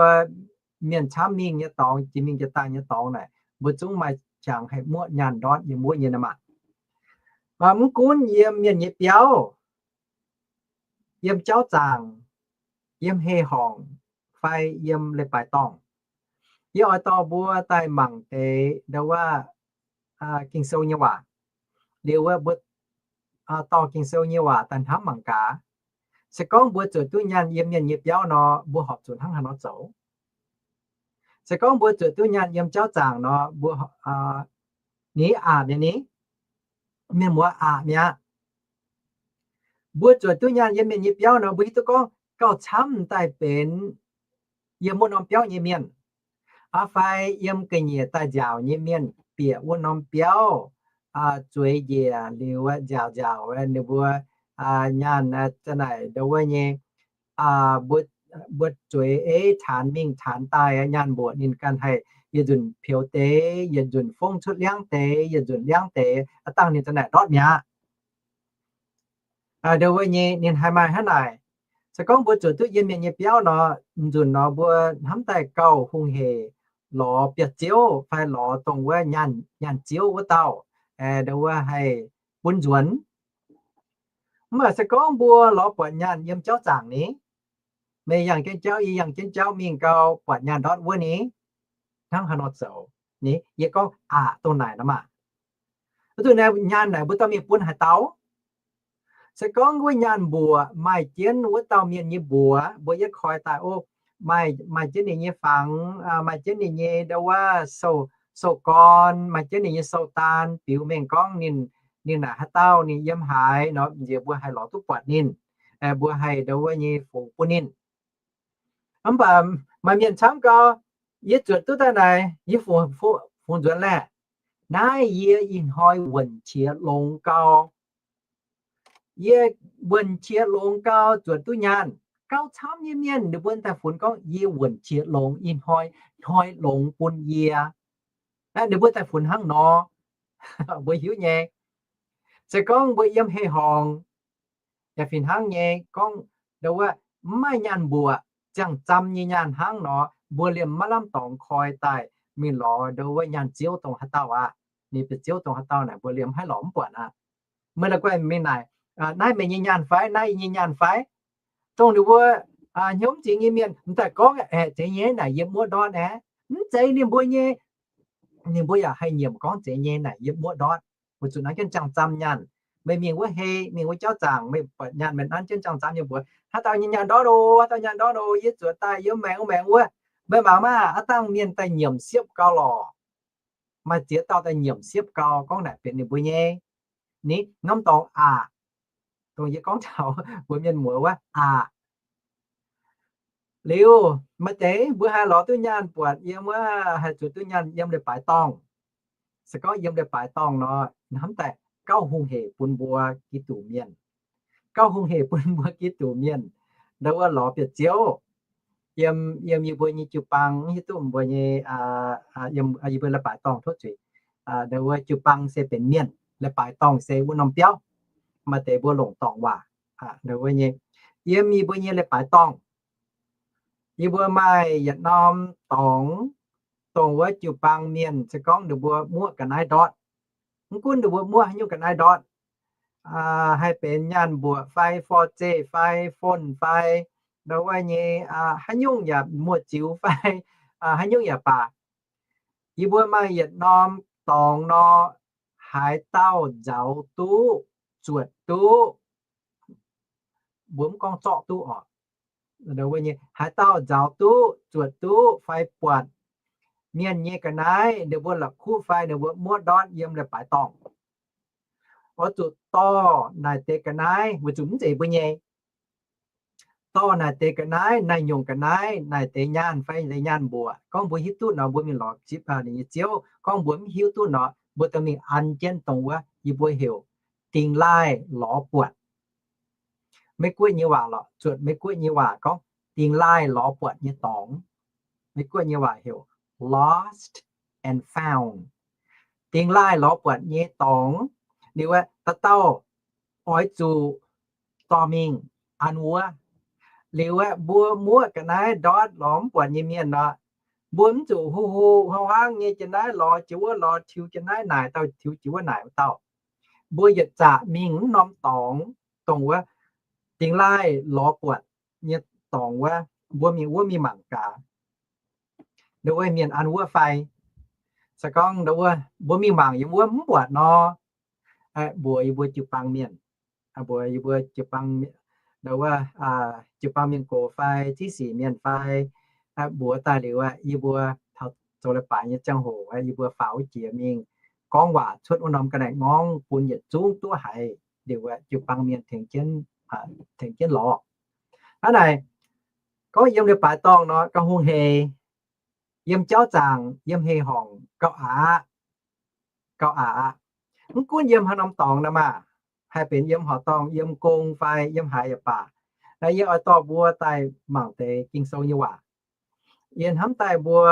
mienh camv mingh nyei dorngx, jiex mingh jiex daaih nyei dorngx naaic, mbuo zungv maaih qangx haih muoqv nyaanh ndortv yiem wuov nyei nor maah. Mv gunv yiem mienh nyei biauv, yiem jauv zaangc, yiem hei horngc, fai yiem leiz-baaix dorngh, yie oix dorh mbuo daaih mangc deix ndau wuov Ging-Sou nyei waac. Liuz wuov mbuo dorh Ging-Sou nyei waac daaih hnamv mangc gaax. Se gorngv mbuo zuotc duqv nyaanh yiem mienh nyei biauv nor, mbuo horpc zuqc hnangv haaix nor zoux? Se gorngv mbuo zuotc duqv nyaanh yiem jauv zaangc nor, mbuo ni aqc mi'aqv ni? Mienh muoz aqc mi'aqv. Mbuo zuotc duqv nyaanh yiem mienh nyei biauv nor, mbuo hiuv duqv gorngv gauh camv daaih benx yiem wuov norm biauv nyei mienh, fai yiem ga'nyiec daaih nziaauc nyei mienh bieqc wuov norm biauv, zueiz njiec liuz nziaauc nziaauc ninh mbuo nyaanh za'naaic ndau wuov nyei, mbuo zueiz ei taanx mingh taanx daaih nyaanh mbuoqc ninh ganh haih yietc nzunc peux deix, yietc nzunc fongv cuotv liangv deix, yietc nzunc liangv deix, dangh ninh za'naaic ndortv mi'aqv. Ndau wuov nyei ninh haih maaih hnangv naaic. Se gorngv mbuo zuotc duqv yiem mienh nyei biauv nor, m'nzunc nor mbuo hnamv daaih gauh hungh heic lorz biauv-ziouv fai lorz dongh wuov nyaanh, nyaanh ziouv wuov dauh, ndau wuov haih bun nzuonx. Mv baac se gorngv mbuo lorz buatc nyaanh yiem jauv zaangc ni, Meih yangh jienv jauv, yie yangh jienv jauv mingh gau, buatc nyaanh ndortv wuov ni, hnangv haaix nor zoux? Ni yie gorngv aqc dongh naaic nor maah. Wuov zuqc naaiv nyaanh naaic mbuo dorh mingh bun haaix dauh? Se gorngv wuov nyaanh mbuoqc maaih jienv wuov dauh mienh nyei mbuox, mbuo yietv koi daaih, o, maaih, maaih jienv ninh nyei fangx, maaih jienv ninh nyei ndo wuov sou, sou gorn, maaih jienv ninh nyei sou daan, biux mengh gorngv ninh, ninh naaic haaix dauh, ninh yiem haaix nor, nziex mbuo haih lorz duqv buatc ninh, mbuo haih ndo wuov nyei fungx bun ninh. Mv baac maaih mienh camv gau, yie zuotc duqv daaih naaic, yie fungx, fungx nzuonx laeh. Naaiv yie ih hnoi wuonh qiex longx gau. Yie wuonh qiex longx gau zuotc duqv nyaanh. Gauh camv nyei mienh ninh mbuo daaih funx gorngv yie wuonh qiex longx, ih hnoi, hnoi longx bun yie. Ninh mbuo daaih funx hnangv nor, mbuo hiuv nyei. Se gorngv mbuo yiem hei horngc, yaac fih hnangv nyei gorngv, ndo wuov, mv maaih nyaanh mbuoqc, ziangh zam nyei nyaanh hnangv nor, mbuo liemh maiv lamh dorngx koi daaih mingh lorz ndo wuov nyaanh ziouv dongh haaix dauh aqv. Ninh bieqc ziouv dongh haaix dauh naaic mbuo liemh maiv lorz mv buatc aqv. Meih la'guaih mingh naaic, naaiv meih nyei nyaanh fai, naaiv yie nyei nyaanh fai? Dongh ninh mbuo hnyouv mv zingx nyei mienh m'daaih gorngv aeqv, zeiz nyei naaic yiem muoqv ndortv aeqv, mv zeiz ninh mbuo nyei. Ninh mbuo yaac haih nyiemc gorngv zeiz nyei naaic yiem muoqv ndortv. Weic zuqc nanv jienv ziangh zam nyaanh. Meih mingh wuov hei, mingh wuov jauv zaangc, meih buatc nyaanh meih nanv jienv ziangh zam nyei mbuox, haaix dauh nyei nyaanh ndortv oc, haaix dauh nyaanh ndortv oc, yie zuotc daaih yiem maengx maengx wuov. Meih mangc maah, aav dangh mienh daaih nyiemc siepv gau lorqc. Maaih ziex dauh daaih nyiemc siepv gau gorngv naaic benx ninh mbuo nyei. Ni norm dorngx aqc, dongh yie gorngv taux mbuo mienh muoz wuov aqc. Liuz maaih deix mbuo haih lorz duqv nyaanh buatc yiem wuov, haih zuotc duqv nyaanh yiem leiz-baaix dorngh. Se gorngv yiem leiz-baaix dorngh nor, hnamv daaih gauh hungh hec bun mbuo Giduc mienh. Gauh hungh hec bun mbuo Giduc mienh. Ndo wuov lorz bieqc ziouv. Yiem, yiem yie mbuo nyei jiu-baang, mv hiuv duqv mbuo nyei, yie mbuo leiz-baaix dorngh tov zuiz. Ndo wuov jiu-baang se benx mienh, leiz-baaix dorngh se wuov norm biauv. Maaih deix mbuo longc dorngc waac. Ndo wuov nyei, yiem yie mbuo nyei leiz-baaix dorngh, yie mbuo maaih yietc norm dorngx, dongh wuov jiu-baang mienh se gorngv ninh mbuo muoqv ga'naaiv ndortv. Mv gunv ninh mbuo muoqv haaix nyungc ga'naaiv ndortv, haih benx nyaanh mbuoqc fai, for zeih fai, phone fai, ndo wuov nyei, haaix nyungc yaac muoz-ziux fai, haaix nyungc yaac baac, yie mbuo maaih yietc norm dorngx nor, haaix dauh nzauz duqv, zuotc duqv, mbuo mv gorngv zorqv duqv oc. Haaix dauh nzauz duqv, zuotc duqv fai buatc mienh nyei ga'naaiv, ninh mbuo la'kuqv fai ninh mbuo muoqv ndortv yiem leiz-baaix dorngh, oix zuqc dorh naaic deix ga'naaiv, weic zuqc mv zeiz mbuo nyei. Dorh naaic deix ga'naaiv, naaiv nyungc ga'naaiv, naaic deix nyaanh fai deix nyaanh mbuoqc, gorngv mbuo hiuv duqv nor, mbuo mingh lorz zipv ninh nyei ziouv. Gorngv mbuo mv hiuv duqv nor, mbuo dorh mingh an jienv dongh wuov yie mbuo heuc dingx laaih lorz buatc. Meiv Guoqv nyei waac lorqc, zuotc Meiv Guoqv nyei waac gorngv dingx laaih lorz buatc nyei dorngx. Meiv Guoqv nyei waac heuc lost and found. Dingx laaih lorz buatc nyei dorngx. Liuz aeqv, dauh dauh oix zuqc dorh mingh an wuov. Liuz aeqv, mbuo muoqv ga'naaiv ndortv lorz mv buatc nyei mienh nor, mbuo mv zuqc hu hu huaang huaang nyei jiex naaiv lorz jiex wuov, lorz tiux jiex naaiv naaic dauh, tiux jiex wuov naaic wuov dauh. Mbuo yietc zaqc mingh wuov norm dorngx, dongh wuov dingx laaih lorz buatc nyei dorngx wuov, mbuo mingh wuov mingh mangc gaax. Ndo wuov mienh an wuov fai? Se gorngv ndo wuov mbuo mingh mangc yiem wuov mv buatc nor, mbuox yie mbuo jiu-baang mienh, mbuox yie mbuo jiu-baang, ndo wuov jiu-baang mienh gox fai, ziqv sic mienh fai, mbuox daaih liuz aeqv, yie mbuo taux zoux leiz-baaix nyei ziangh hoc aeqv, yie mbuo faaux wuov jiex mingh gorngv waac cuotv wuov norm ga'naaiv ngorngv bun yietc zungv duqv haiz liuz aeqv, jiu-baang mienh tengx jienv, tengx jienv lorz. Hnangv naaic, gorngv yiem leiz-baaix dorngh nor, gauh hungh hec. Yiem jauv zaangc, yiem hei horngc, gauh aqc, gauh aqc. Mv gunv yiem haaix norm dorngx nor maah, haih benx yiem horqc dorngh, yiem gong fai yiem haaix yaac baac. Naaiv yie oix dorh mbuo daaih mangc deix Ging-Sou nyei waac. Yie hnamv daaih mbuo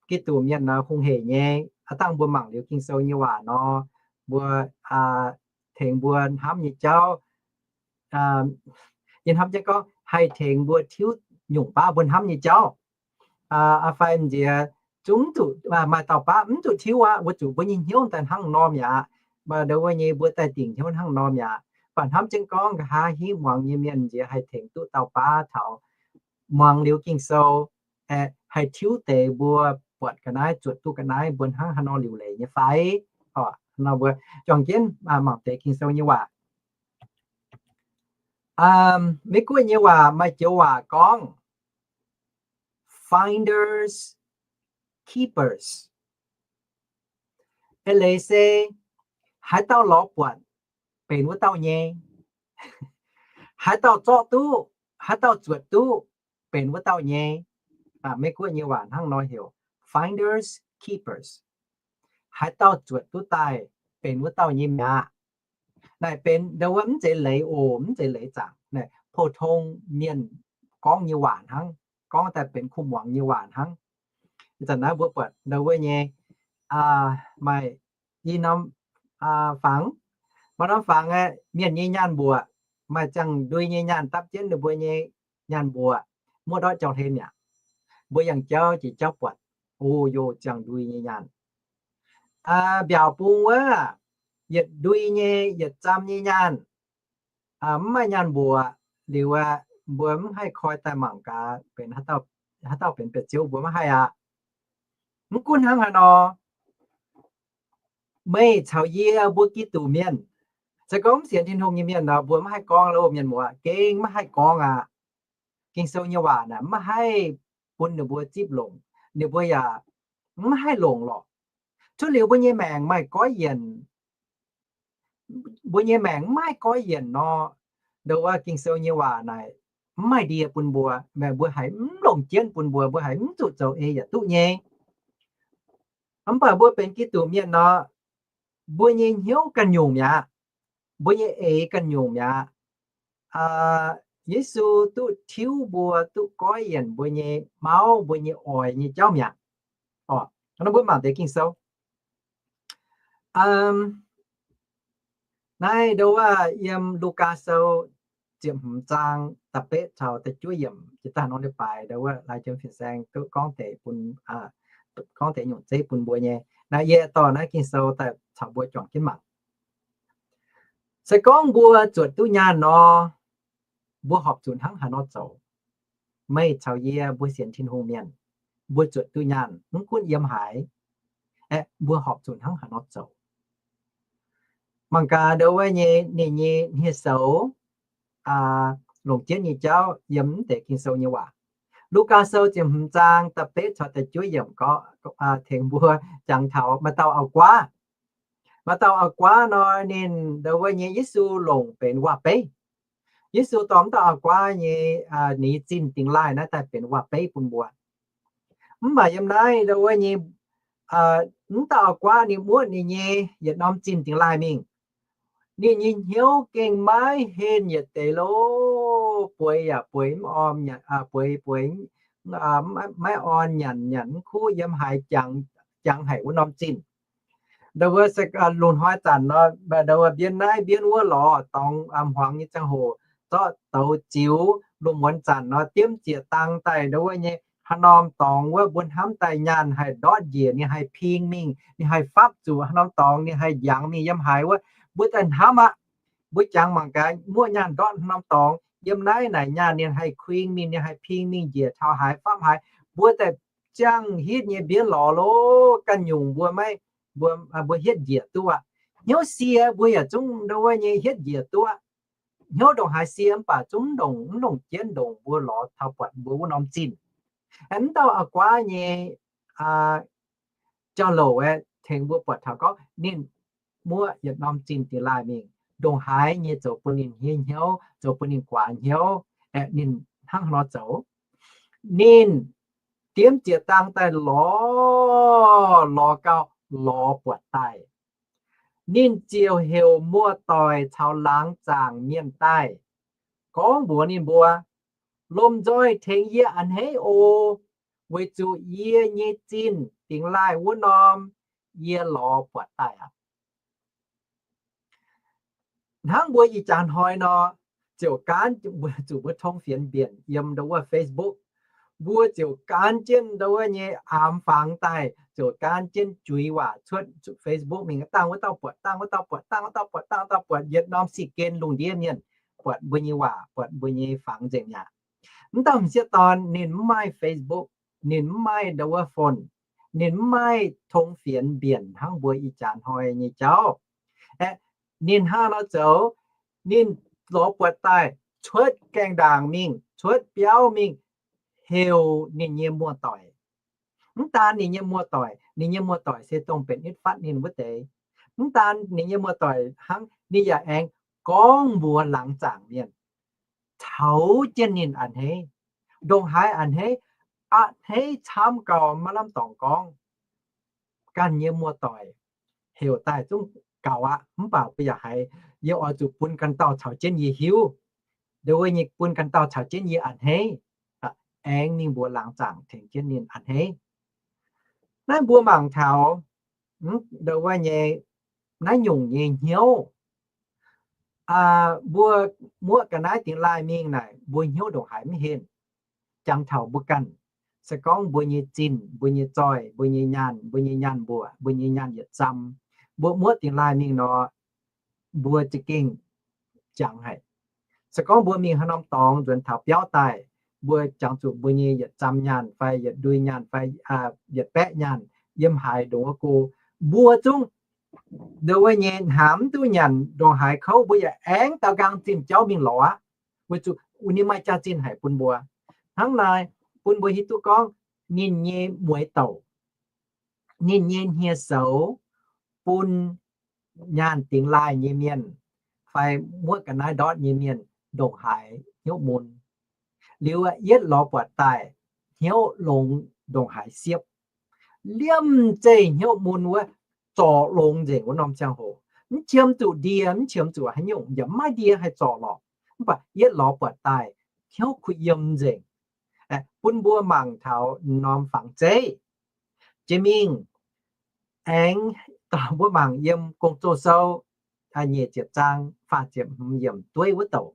Giduc mienh nor hungh hec nyei. Aav dangh mbuo mangc liuz Ging-Sou nyei waac nor, mbuo tengx mbuo hnamv nyei jauv. Yie hnamv jienv gorngv haih tengx mbuo tiuv nyungc baav mbuo hnamv nyei jauv. Aa fai nziex zungv zuqc maaih dauh baav mv zuqc tiuv aqv, weic zuqc mbuo nyei hnyouv daaih hnangv norm mi'aqv. Maaih ndo wuov nyei mbuo daaih dingc hnyouv hnangv norm mi'aqv. Mv baac hnamv jienv gorngv nqa'haav hingv muangx nyei mienh nziex haih tengx duqv dauh baav taux muangx liuz Ging-Sou, haih tiuv deix mbuo buatc ga'naaiv, zuotc duqv ga'naaiv, mbuo hnangv haaix nor liuc leiz nyei fai? Nor mbuo juangc jienv mangc deix Ging-Sou nyei waac. Mei-Guoqv nyei waac maaih joux waac gorngv finders keepers. Eix leiz se haaix dauh lorz buatc benx wuov dauh nyei. Haaix dauh zorqv duqv, haaix dauh zuotc duqv, benx wuov dauh nyei. Mei-Guoqv nyei waac hnangv nor heuc finders keepers. Haaix dauh zuotc duqv daaih benx wuov dauh nyei mi'aqv. Naaic benx ndau wuov mv zeiz leiz oc, mv zeiz leiz zaangc. Naaiv pou-tong mienh gorngv nyei waac hnangv, gorngv daaih benx kuv muangx nyei waac hnangv. Ih zanc naaiv mbuo buatc ndau wuov nyei maaih i norm fangx, maaih norm fangx aeqv, mienh nyei nyaanh mbuoqc, maaih ziangh ndui nyei nyaanh dapv jienv ninh mbuo nyei nyaanh mbuoqc, muoqv ndortv jauv-hlen mi'aqv. Mbuo yangh jauv jiex jauv buatc, o, yoh, ziangh ndui nyei nyaanh. Mbiaauc bung wuov, yietc ndui nyei, yietc zam nyei nyaanh, mv maaih nyaanh mbuoqc liuz aeqv, mbuo mv haih koi daaih mangc gaax benx haaix dauh benx biauv-ziouv, mbuo mv haih aqv. Mv gunv hnangv haaix nor, meih caux yie mbuo Giduc mienh, se gorngv mv sienx Tin-Hungh nyei mienh nor, mbuo mv haih gorngv loh, mienh muoz, gengh mv haih gorngv aqv. Ging-Sou nyei waac naaic mv haih bun ninh mbuo zipv longc, ninh mbuo yaac mv haih longc lorqc. Cuotv liuz mbuo nyei maengc maaih goiv yienc, mbuo nyei maengc mv maaih goiv yienc nor, ndau wuov Ging-Sou nyei waac naaic mv maaih ndie bun mbuo, mbuo haiz mv longc jienv bun mbuo, mbuo haiz mv zuqc zoux ei yaac duqv nyei. Mv baac mbuo benx Giduc mienh nor, mbuo nyei hnyouv ganh nyungc mi'aqv. Mbuo nyei eix ganh nyungc mi'aqv. Yesu duqv tiuv mbuo, duqv goiv yienc mbuo nyei mauv, mbuo nyei oix nyei jauv mi'aqv. Orqc, nor mbuo mangc deix Ging-Sou. Naaiv ndau wuov yiem Lugaa Sou ziepc hmz zaang da'betv caux da'juov yiemc jiex daaih nor leiz-baaix ndau wuov lai jiem fin-saeng duqv gorngv deix bun, gorngv deix nyungc zeiv bun mbuo nyei. Naaiv yie dorh naaiv Ging-Sou daaih caux mbuo juangc jienv mangc. Se gorngv mbuo zuotc duqv nyaanh nor, mbuo horpc zuqc hnangv haaix nor zoux? Meih caux yie mbuo sienx Tin-Hungh mienh, mbuo zuotc duqv nyaanh mv gunv yiem haaix, aeqv, mbuo horpc zuqc hnangv haaix nor zoux? Mangc gaax ndau wuov nyei ninh nyei hniev-soux longc jienv nyei jauv yiem mv deix Ging-Sou nyei waac. Lugaa Sou ziepc hmz zaang da'betv caux da'juov yiemc gorngv, tengx mbuo jangx taux maaih dauh auv-guaav. Maaih dauh auv-guaav nor, ninh ndau wuov nyei Yesu longc benx waac-beiv. Yesu dorh mv dauh auv-guaav nyei, ninh zinh dingx laaih naaiv daaih benx waac-beiv bun mbuo. Mv baac yiem naaiv ndau wuov nyei, mv dauh auv-guaav ninh muoqv ninh nyei yietc norm zinh dingx laaih mingh. Ninh nyei hnyouv gengh maiv henh yietc deix lo, bueix yaac bueix mv orn, bueix bueix maiv orn, nyanc nyanc mv kuv, yiem haaix jangx, jangx haic wuov norm zinh. Ndau wuov lungh hnoi zanc nor, ndau wuov mbienv naaiv mbienv wuov lorz dorngx hmuangx nyei ziangh hoc, zorqv douz ziux. Lungh muonz zanc nor, diemv ziec dang daaih ndau wuov nyei haaix norm dorngx wuov, mbuo hnamv daaih nyaanh haih ndortv njiec, ninh haih ping mingh, ninh haih fapv zuqc haaix norm dorngx, ninh haih njangx mingh yiem haaix wuov, mbuo daaih hnamv aqv. Mbuo jangx mangc gaax, muoqv nyaanh ndortv haaix norm dorngx, yiem naaiv naaic nyaanh ninh haih kuing mingh, ninh haih ping mingh njiec taux haaix fapv haaix. Mbuo daaih ziangh hitv nyei mbienv lorz lo, ganh nyungc mbuo maiv, mbuo, mbuo hietv njiec duqv aqv. Hnyouv sie mbuo yaac zungv ndau wuov nyei hietv njiec duqv aqv. Hnyouv ndongc haaix sie mv baac zungv ndongc, mv longc jienv ndongc mbuo lorz taux buatc mbuo wuov norm zinh. Mv dauh auv-guaav nyei jauv-louc aeqv, tengx mbuo buatc taux gorngv ninh muoqv yietc norm zinh dingx laaih mingh, ndongc haaix nyei zoux bun ninh hniev hnyouv, zoux bun ninh guaax hnyouv, aeqv, ninh hnangv haaix nor zoux? Ninh diemv ziec dang daaih lorz, lorz gau, lorz buatc daaih. Ninh ziouc heuc muoz-doic caux laangz zaangc mienh daaih, gorngv mbuox ninh mbuo, lomh nzoih tengx yie a'hneiv oc, weic zuqc yie nyei zinh dingx laaih wuov norm yie lorz buatc daaih aqv. Hnangv mbuo ih jaax hnoi nor, ziouc gaanv zuqc mbuo tong fienx mbienc yiem ndau wuov Facebook. Mbuo ziouc gaanv jienv ndau wuov nyei aamx fangx daaih, ziouc gaanv jienv juix waac cuotv zuqc Facebook mingh, dangh wuov dauh buatc, dangh wuov dauh buatc, dangh wuov dauh buatc, dangh wuov dauh buatc, yietc norm sic gen lungh ndiev mienh buatc mbuo nyei waac, buatc mbuo nyei fangx nzengc mi'aqv. Mv dauh m'sieqv dorn ninh mv maaih Facebook, ninh mv maaih ndau wuov phone, ninh mv maaih tong fienx mbienc hnangv mbuo ih jaax hnoi nyei jauv. Aeqv, ninh hnangv nor zoux, ninh lorz buatc daaih cuotv gaengh ndaangc mingh, cuotv biauv mingh, heuc ninh nyei muoz-doic. Mv daan ninh nyei muoz-doic, ninh nyei muoz-doic se dongh benx nitv fatv ninh wuov deix. Mv daan ninh nyei muoz-doic hnangv, ninh yaac aengx gorngv mbuox laangz zaangc mienh caux jienv ninh a'hneiv. Ndongc haaix a'hneiv? A'hneiv camv gauh maiv lamh dorngx gorngv. Ganh nyei muoz-doic heuc daaih zungv gaux aqv, mv baac mbuo yaac haiz yie oix zuqc bun ganh dauh caux jienv yie hiuv. Ndongc wuov nyei bun ganh dauh caux jienv yie a'hneiv, aengx mingh mbuox laangz zaangc tengx jienv ninh a'hneiv. Naaiv mbuo mangc taux ndongc wuov nyei naaiv nyungc nyei hnyouv. Mbuo muoqv ga'naaiv dingx laaih mingh naaic, mbuo hnyouv ndongc haaix mv henh. Jangx taux mbuo ganh, se gorngv mbuo nyei zinh, mbuo nyei zoih, mbuo nyei nyaanh, mbuo nyei nyaanh mbuoqc, mbuo nyei nyaanh yietc zam, mbuo muoqv dingx laaih mingh nor, mbuo za'gengh jangx haic. Se gorngv mbuo mingh haaix norm dorngx nzuonx taux biauv daaih, mbuo jangx zuqc mbuo nyei yietc zam nyaanh fai yietc ndui nyaanh fai yietc baeqv nyaanh yiem haaix ndongc wuov go, mbuo zungv ndongc wuov nyei hnamv mv duqv nyanc ndongc haaix kouv, mbuo yaac aengx daaux nqaang zimh jauv mingh lorz aqv, weic zuqc ninh maaih jaax-zinh haic bun mbuo. Hnangv naaiv bun mbuo hiuv duqv gorngv ninh nyei mueiz douc, ninh nyei hniev-soux bun nyaanh dingx laaih nyei mienh fai muoqv ga'naaiv ndortv nyei mienh ndongc haaix hnyouv mun. Liuz yietv lorz buatc daaih hnyouv longx ndongc haaix siepv. Liemh zeih hnyouv mun wuov zorc longx nzengc wuov norm ziangh hoc. Mv qiemx zuqc ndie, mv qiemx zuqc haaix nyungc, yaac mv maaih ndie haih zorc lorqc. Mv baac yietv lorz buatc daaih hnyouv kuh yiem nzengc. Bun mbuo mangc taux norm fangx zeiv. Jiex mingh aengx dorh mbuo mangc yiem Gong-Zoh Sou nyic ziepc zaang faah ziepc hmz yiemc dueiv wuov douc.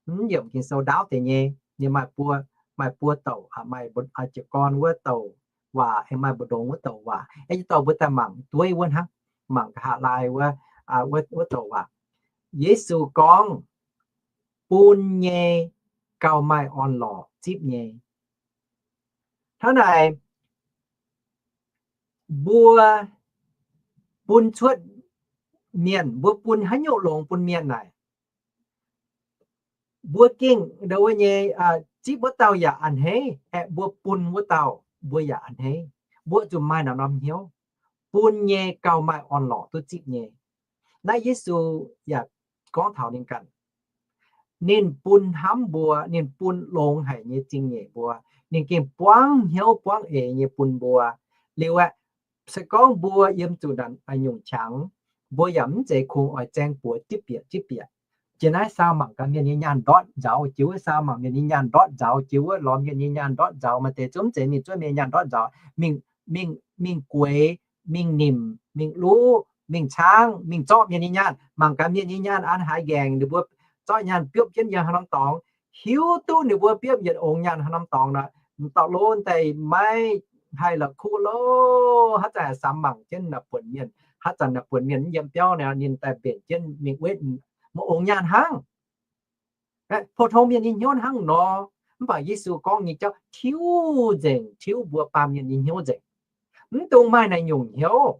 Mv yiemc Ging-Sou ndaauv deix nyei, ninh maaih buo, maaih buo douc, maaih jiez gorn wuov douc waac, aengx maaih mbu'ndongx wuov douc waac. Aengx dorh mbuo daaih mangc dueiv wuov hnangv, mangc nqa'haav laai wuov, wuov douc waac. Yesu gorngv, bun nyei gauh maaih orn-lorqc zipv nyei. Hnangv naaic, mbuo bun cuotv mienh, mbuo bun haaix nyungc longx bun mienh naaic, mbuo gengh ndongc wuov nyei, zipv wuov dauh yaac a'hneiv, aeqv, mbuo bun wuov dauh mbuo yaac a'hneiv. Mbuo zuqc maaih naaiv norm hnyouv, bun nyei gauh maaih orn-lorqc duqv zipv nyei. Naaiv Yesu yaac gorngv taux ninh ganh. Ninh bun hnamv mbuo, ninh bun longx haic nyei zingh nyeic mbuo. Ninh gengh buangv hnyouv buangv eix nyei bun mbuo. Liuz aeqv, se gorngv mbuo yiem zuqc naaic nyungc qangx, mbuo yaac mv zeiz kungx oix zaeng buoz zipv bieqc zipv bieqc. Jiex naaiv saau mangc gaax mienh nyei nyaanh ndortv nzauz, jiex wuov saau mangc mienh nyei nyaanh ndortv nzauz, jiex wuov lorz mienh nyei nyaanh ndortv nzaux, maaih deix zungv mv zeiz mingh zuov mienh nyei nyaanh ndortv nzaux, mingh, mingh, mingh gueix, mingh nimc, mingh luv, mingh caangv, mingh zorqv mienh nyei nyaanh. Mangc gaax mienh nyei nyaanh an haaix nqaengc, ninh mbuo zorqv nyaanh biopv jienv yiem haaix norm dorngx, hiuv duqv ninh mbuo biopv yietc ongx nyaanh haaix norm dorngx nor, m'dauh lov daaih maiv haih la'kuqv lo, haaix zanc samx mangc jienv naaic buonc mienh, haaix zanc naaic buonc mienh mv yiem biauv nor, ninh daaih mbenc jienv mingh wetv, mv ongx nyaanh hnangv. Pou-tong mienh nyei hnyouv hnangv nor, mv baac Yesu gorngv nyei jauv tiuv nzengc, tiuv mbuo baamh mienh nyei hnyouv nzengc. Mv dungx maaih naaiv nyungc hnyouv.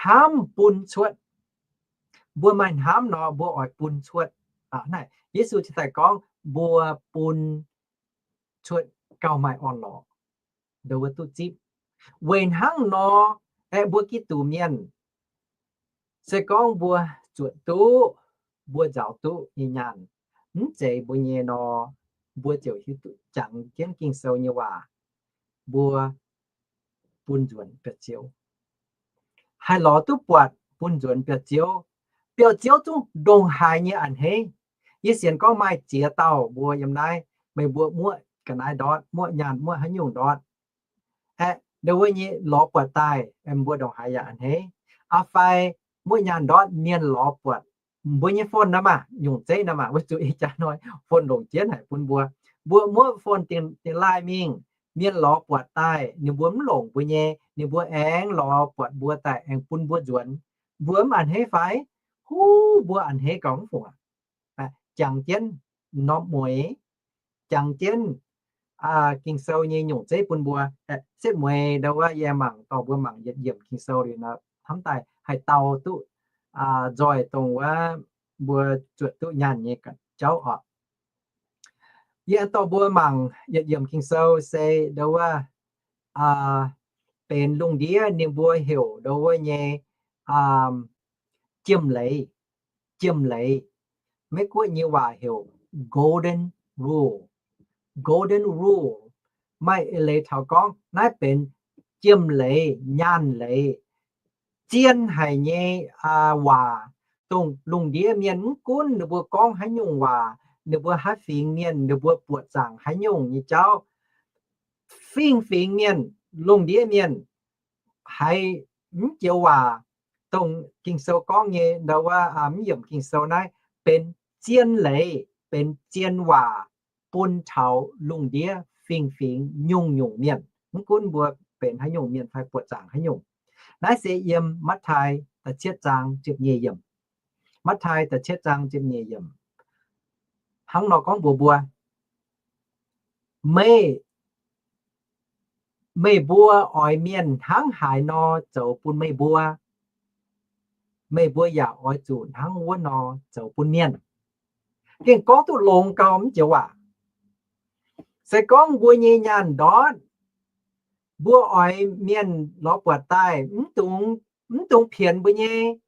Hnamv bun cuotv. Mbuo maaih hnamv nor, mbuo oix bun cuotv. Naaiv Yesu cingx daaih gorngv mbuo bun cuotv gauh maaih orn-lorqc, nduov wuov duqv zipv. Weic hnangv nor, aeqv, mbuo Giduc mienh, se gorngv mbuo zuotc duqv, mbuo nzaaux duqv nyei nyaanh, mv zeiz mbuo nyei nor, mbuo ziouc hiuv duqv jangx jienv Ging-Sou nyei waac, mbuo bun nzuonx biauv-ziouv. Haih lorz duqv buatc bun nzuonx biauv-ziouv. Biauv-ziouv zungv ndongc haaix nyei a'hneiv. Yie sienx gorngv maaih ziex dauh mbuo yiem naaiv, meih mbuo muoqv ga'naaiv ndortv, muoqv nyaanh, muoqv haaix nyungc ndortv, aeqv, nduov wuov nyei lorz buatc daaih, mbuo ndongc haaix yaac a'hneiv. Aa fai muoqv nyaanh ndortv mienh lorz buatc, mbuo nyei phone nor maah, nyungc zeiv nor maah, wuov zuqc ih jaax hnoi phone longc jienv haic bun mbuo. Mbuo muoqv phone dingh laaih mingh, mienh lorz buatc daaih ninh mbuo mv longc mbuo nyei, ninh mbuo aengx lorz buatc mbuo daaih aengx bun mbuo nzuonx, mbuo mv a'hneiv fai? Huv, mbuo a'hneiv gauh mv fungc aqv. Jangx jienv norm mueiz, jangx jienv Ging-Sou nyei nyungc zeiv bun mbuo. Setv mueiz ndau wuov yie mangc dorh mbuo mangc yietc yiemc Ging-Sou liuz nor, hnamv daaih haih dau duqv nzoih dongh wuov mbuo zuotc duqv nyaanh nyei jauv oc. Yie dorh mbuo mangc yietc yiemc Ging-Sou se ndau wuov benx lungh ndiev ninh mbuo heuc ndau wuov nyei jiem leiz. Jiem leiz, Meiv-Guoqv nyei waac heuc golden rule. Golden rule, maaih eix leiz taux gorngv naaiv benx jiem leiz, nyaanh leiz, zien haic nyei waac, dongh lungh ndiev mienh mv gunv ninh mbuo gorngv haaix nyungc waac, ninh mbuo haaix fingx mienh, ninh mbuo buoqc zaangc haaix nyungc nyei jauv, fingx-fingx mienh, lungh ndiev mienh, haiz mv joux waac, dongh Ging-Sou gorngv nyei ndau wuov mv yiemc Ging-Sou naaiv benx zien leiz, benx zien waac bun taux lungh ndiev fingx-fingx nyungc-nyungc mienh, mv gunv mbuo benx haaix nyungc mienh fai buoqc zaangc haaix nyungc. Naaiv se yiem Matv^taai da'cietv zaang ziepc nyeic yiemc. Matv^taai da'cietv zaang ziepc nyeic yiemc hnangv nor gorngv mbuox mbuo, meih, meih mbuo oix mienh hnangv haaix nor zoux bun meih mbuo, meih mbuo yaac oix zuqc hnangv wuov nor zoux bun mienh. Gengh gorngv duqv longx gau mv joux waac. Se gorngv mbuo nyei nyaanh ndortv, mbuo oix mienh lorz buatc daaih mv dungx, mv dungx pienx mbuo nyei,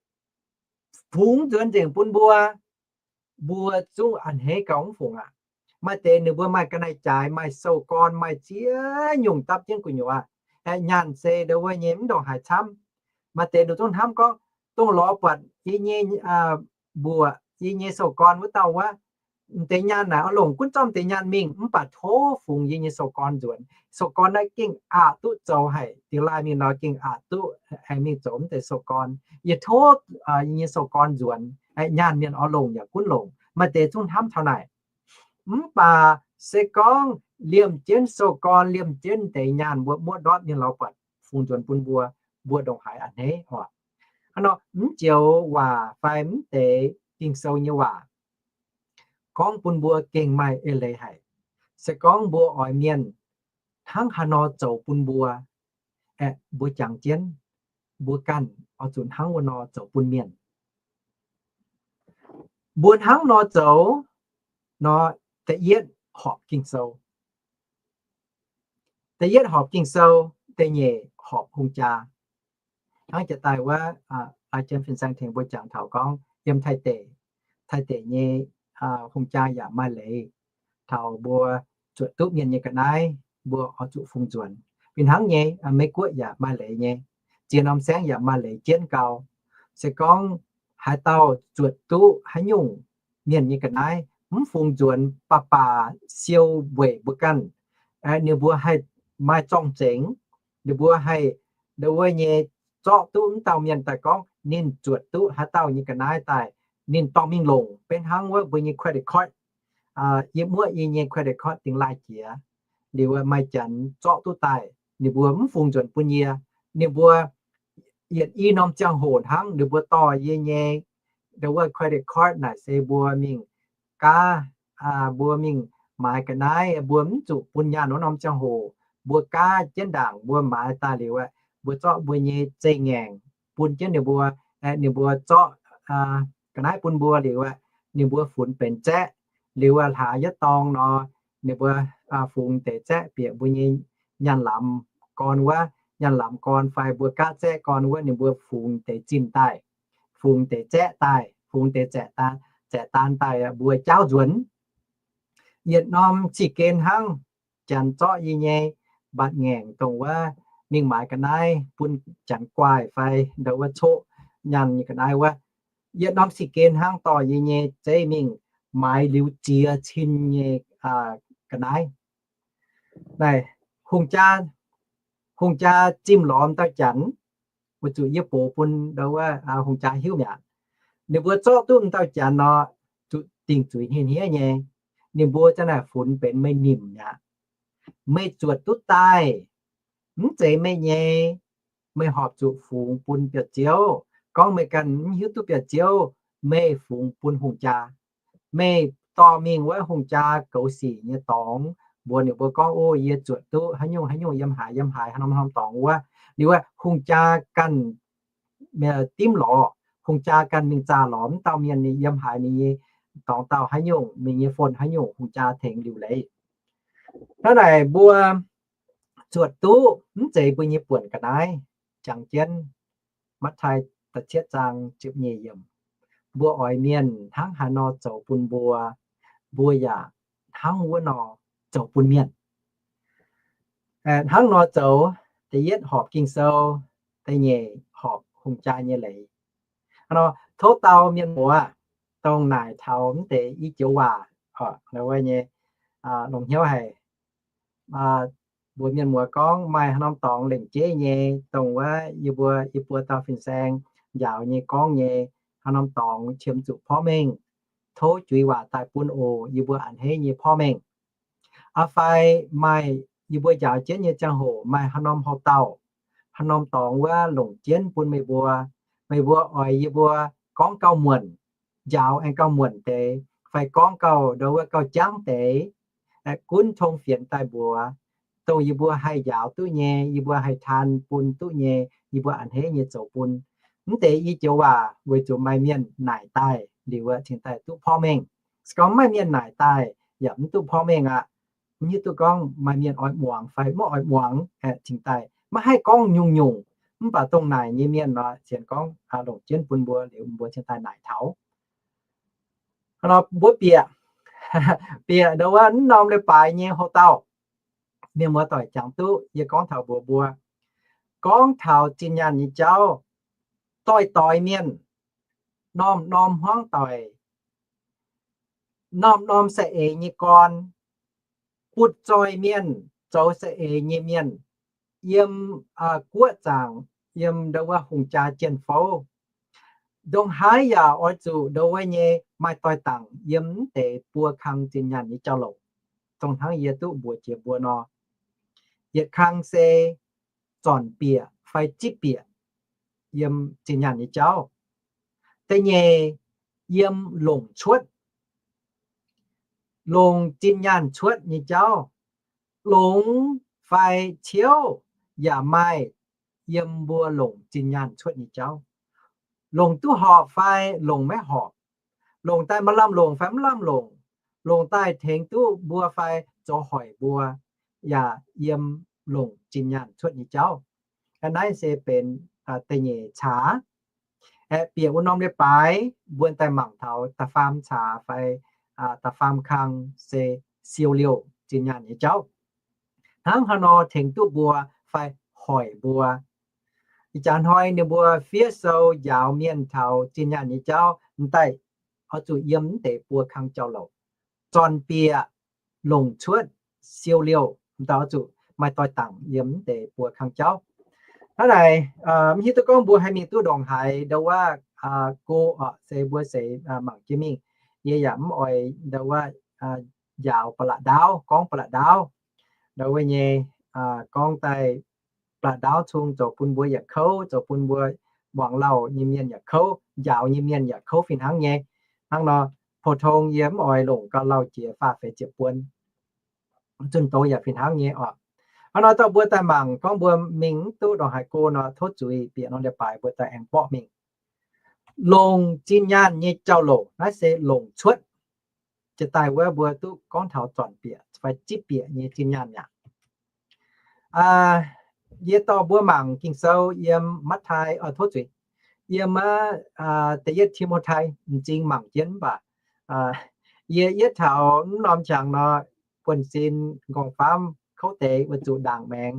fungx nzuonx nzengc bun mbuo, mbuo zungv a'hneiv gauh mv fungc aqv. Maaih deix ninh mbuo maaih ga'naaiv-jaaix, maaih sou-gorn, maaih ziex nyungc dapv jienv gu'nyuoz, aeqv, nyaanh se ndau wuov nyei mv ndongc haaix camv. Maaih deix ninh zungv hnamv gorngv, dongh lorz buatc yie nyei mbuoqc, yie nyei sou-gorn wuov dauh wuov, m'deix nyaanh naaic oix longc gunv zorqv m'deix nyaanh mingh, mv baac tov fungx yie nyei sou-gorn nzuonx. Sou-gorn naaiv gengh aqc duqv zoux haic, dingx laaih mingh nor gengh aqc duqv aengx mingh zoux m'deix sou-gorn. Yie tov yie nyei sou-gorn nzuonx, aeqv, nyaanh mienh oix longc yaac gunv longc. Maaih deix zungv hnamv taux naaic. Mv baac se gorngv liemh jienv sou-gorn, liemh jienv deix nyaanh mbuo muoqv ndortv mienh lorz buatc fungx nzuonx bun mbuo, mbuo ndongc haaix a'hneiv oc. Hnangv nor mv joux waac fai mv deix Ging-Sou nyei waac gorngv bun mbuo gengh maaih eix leiz haic. Se gorngv mbuo oix mienh hnangv haaix nor zoux bun mbuo, aeqv, mbuo jangx jienv, mbuo ganh oix zuqc hnangv wuov nor zoux bun mienh. Mbuo hnangv nor zoux nor, da'yietv horpc Ging-Sou. Da'yietv horpc Ging-Sou, da'nyeic horpc hungh jaa. Hnangv jiex daaih wuov, Lai Jiem Fin Saeng tengx mbuo jangx taux gorngv yiem Taiv deic, Taiv deic nyei hungh jaa yaac maaih leiz taux mbuo zuotc duqv mienh nyei ga'naaiv, mbuo oix zuqc fungx nzuonx. Fih hnangv nyei, Meiv-Guoqv yaac maaih leiz nyei, ziex norm saengv yaac maaih leiz jienv gau. Se gorngv haaix dauh zuotc duqv haaix nyungc mienh nyei ga'naaiv, mv fungx nzuonx, baac baac siou weic mbuo ganh, ninh mbuo haih maaih zorng-zengx, ninh mbuo haih, ndau wuov nyei, zorqv duqv mv dauh mienh daaih gorngv ninh zuotc duqv haaix dauh nyei ga'naaiv daaih, ninh dorh mingh longc, benx hnangv wuov mbuo nyei credit card. Yie muoqv yie nyei credit card dingx laaih jiex, liuz maaih janx zorqv duqv daaih, ninh mbuo mv fungx nzuonx bun yie. Ninh mbuo yietc i norm ziangh hoc hnangv ninh mbuo dorh yie nyei, ndau wuov credit card naaic se mbuo mingh gaav, mbuo mingh maaiz ga'naaiv, mbuo mv zuqc bun nyaanh wuov norm ziangh hoc, mbuo gaav jienv ndaangc mbuo maaiz daaih liuz aeqv, mbuo zorqv mbuo nyei zeiv-ngaengc bun jienv ninh mbuo, aeqv, ninh mbuo zorqv ga'naaiv bun mbuo liuz aeqv, ninh mbuo funx benx zaeqv, liuz aeqv, hlaax yietv dorngx nor, ninh mbuo fungx deix zaeqv bieqc mbuo nyei nyaanh lamz gorn wuov, nyaanh lamz gorn fai mbuo gaav zaeqv gorn wuov, ninh mbuo fungx deix zinh daaih, fungx deix zaeqv daaih, fungx deix zaeqv daan daaih mbuo jaauv nzuonx. Yietc norm cih gen hnangv, janx zorqv yie nyei mbatc ngaengc dongh wuov mingh maaiz ga'naaiv bun janx guaaih fai ndau wuov coqv nyaanh nyei ga'naaiv wuov, yietc norm cih gen hnangv dorh yie nyei zeiv mingh maaiz liuz ziex cin nyei ga'naaiv. Naaic, hungh jaa, hungh jaa zimh lorz dauh janx, weic zuqc yie box bun ndau wuov hungh jaa hiuv mi'aqv. Ninh mbuo zorqv duqv m'dauh janx nor, zuqc dingc zuiz hniev-hniev nyei. Ninh mbuo ziang naaic funx benx meih nimc mi'aqv. Meih zuotc duqv daaih, mv zeiz meih nyei. Meih horpc zuqc fungx bun biauv-ziouv. Gorngv meih ganh mv hiuv duqv biauv-ziouv, meih fungx bun hungh jaa. Meih dorh mingh wuov hungh jaa goux sic nyei dorngx, mbuox ninh mbuo gorngv, O, yie zuotc duqv haaix nyungc haaix nyungc yiem haaix yiem haaix haaix norm norm dorngx wuov. Liuz wuov hungh jaa ganh dimv lorz, hungh jaa ganh mingh zaah lorz mv dauh mienh ninh yiem haaix, ninh nyei dorngx dauh haaix nyungc, ninh nyei phone haaix nyungc, hungh jaa tengx liuc leiz. Hnangv naaic mbuo zuotc duqv mv zeiz mbuo nyei buonc ga'naaiv. Jangx jienv Matv^taai da'cietv zaang ziepc nyeic yiemc, mbuo oix mienh hnangv haaix nor zoux bun mbuo, mbuo yaac hnangv wuov nor zoux bun mienh. Hnangv nor zoux, da'yietv horpc Ging-Sou, da'nyeic horpc hungh jaa nyei leiz. Tov dau mienh muoz dongh naaic taux mv deix i joux waac, wuov nyei, longc hnyouv haic, mbuox mienh muoz gorngv maaih haaix norm dorngx lengc jeiv nyei, dongh wuov yie mbuo, yie mbuo dauh fin-saeng njaaux nyei gorngv nyei, haaix norm dorngx qiemx zuqc porv mengh, tov juix waac daaih bun oc, yie mbuo a'hneiv nyei porv mengh. Aa fai maaih yie mbuo njaaux jienv nyei ziangh hoc maaih haaix norm houc dauh, haaix norm dorngx wuov longc jienv bun meih mbuo, meih mbuo oix yie mbuo gorngv gauh muonc, njaaux aengx gauh muonc deix, fai gorngv gauh ndo wuov gauh jangv deix, gunv tong fienx daaih mbuox, dongh yie mbuo haih njaaux duqv nyei, yie mbuo haih taan bun duqv nyei, yie mbuo a'hneiv nyei zoux bun. Mv deix i joux waac weic zuqc maaih mienh naaic daaih liuz cingx daaih duqv porv mengh. Se gorngv maiv maaih mienh naaic daaih yaac mv duqv porv mengh aqv. Mv hiuv duqv gorngv maaih mienh oix muangx fai maiv oix muangx, cingx daaih maiv haih gorngv nyungc-nyungc. Mv baac dongh naaic nyei mienh nor, sienx gorngv longc jienv bun mbuo liuz mbuo cingx daaih naaic taux. Mbuo bieqc, bieqc ndo wuov mv norm leiz-baaix nyei houc dauh, mienh muoz doic jangx duqv yie gorngv taux mbuox mbuo. Gorngv taux zinh nyaanh nyei jauv, doix-doix mienh, norm-norm hmuangv doic, norm-norm saeng-eix nyei gorn, butv-zoih mienh, zoux saeng-eix nyei mienh, yiem guoqv zaangc, yiem ndo wuov hungh jaa jien-fouv, ndongc haaix yaac oix zuqc ndo wuov nyei maaih doix-dangc yiem mv deix buo kang zinh nyaanh nyei jauv-louc. Dongh hnangv yie duqv mbuox jiex mbuo nor, yietc kang se zornc bieqc fai zipv bieqc yiem zinh nyaanh nyei jauv. Da'nyeic, yiem longc cuotv, longc zinh nyaanh cuotv nyei jauv. Longx fai ciouv yaac maaih yiem mbuo longc zinh nyaanh cuotv nyei jauv. Longc duqv horpc fai longc maiv horpc, longc daaih maaih lamh longc fai mv lamh longc, longc daaih tengx duqv mbuo fai zoux hoic mbuo, yaac yiem longc zinh nyaanh cuotv nyei jauv. Naaiv se benx da'nyeic caax. Aeqv, bieqc wuov norm leiz-baaix mbuo daaih mangc taux da'faam caax fai da'faam kang se siou liouh zinh nyaanh nyei jauv. Hnangv haaix nor tengx duqv mbuo fai hoic mbuo? Ih jaax hnoi ninh mbuo fiev sou njaaux mienh taux zinh nyaanh nyei jauv m'daaih oix zuqc yiem mv deix buo kang jauv-louc. Zornc bieqc, longc cuotv, siou liouh m'daaih oix zuqc maaih doix-dangc yiem mv deix buo kang jauv. Hnangv naaic, mv hiuv duqv gorngv mbuo haih mingh duqv ndongc haaix ndo wuov go oc, se mbuo seix mangc jienv mingh. Yie yaac mv oix ndo wuov njaaux ba'laqc ndaauv, gorngv ba'laqc ndaauv. Ndo wuov nyei gorngv daaih ba'laqc ndaauv cung zoux bun mbuo yietc kouv, zoux bun mbuo muangx lauh nyei mienh yaac kouv, njaaux nyei mienh yaac kouv fih hnangv nyei. Hnangv nor, pou-tong yie mv oix longc gauh lauh jiex faah feix ziepc buon. Zunh doz yaac fih hnangv nyei oc. Hnangv nor, dauh mbuo daaih mangc gorngv mbuo mingh mv duqv ndongc haaix go nor, tov zuiz bieqc norm leiz-baaix mbuo daaih aengx borqv mingh. Longc zinh nyaanh nyei jauv-louc naaiv se longc cuotv. Jiex daaih wuov mbuo duqv gorngv taux zornc bieqc fai zipv bieqc nyei zinh nyaanh mi'aqv. Yie dorh mbuo mangc Ging-Sou yiem Matv^taai, tov zuiz, yiem da'yietv Ti^mo^tai, m'zing mangc jienv mv baac yie yietv taux mv norm qangx nor, buonv-sin nqorngv-famv kouv deix weic zuqc ndaangc maengx.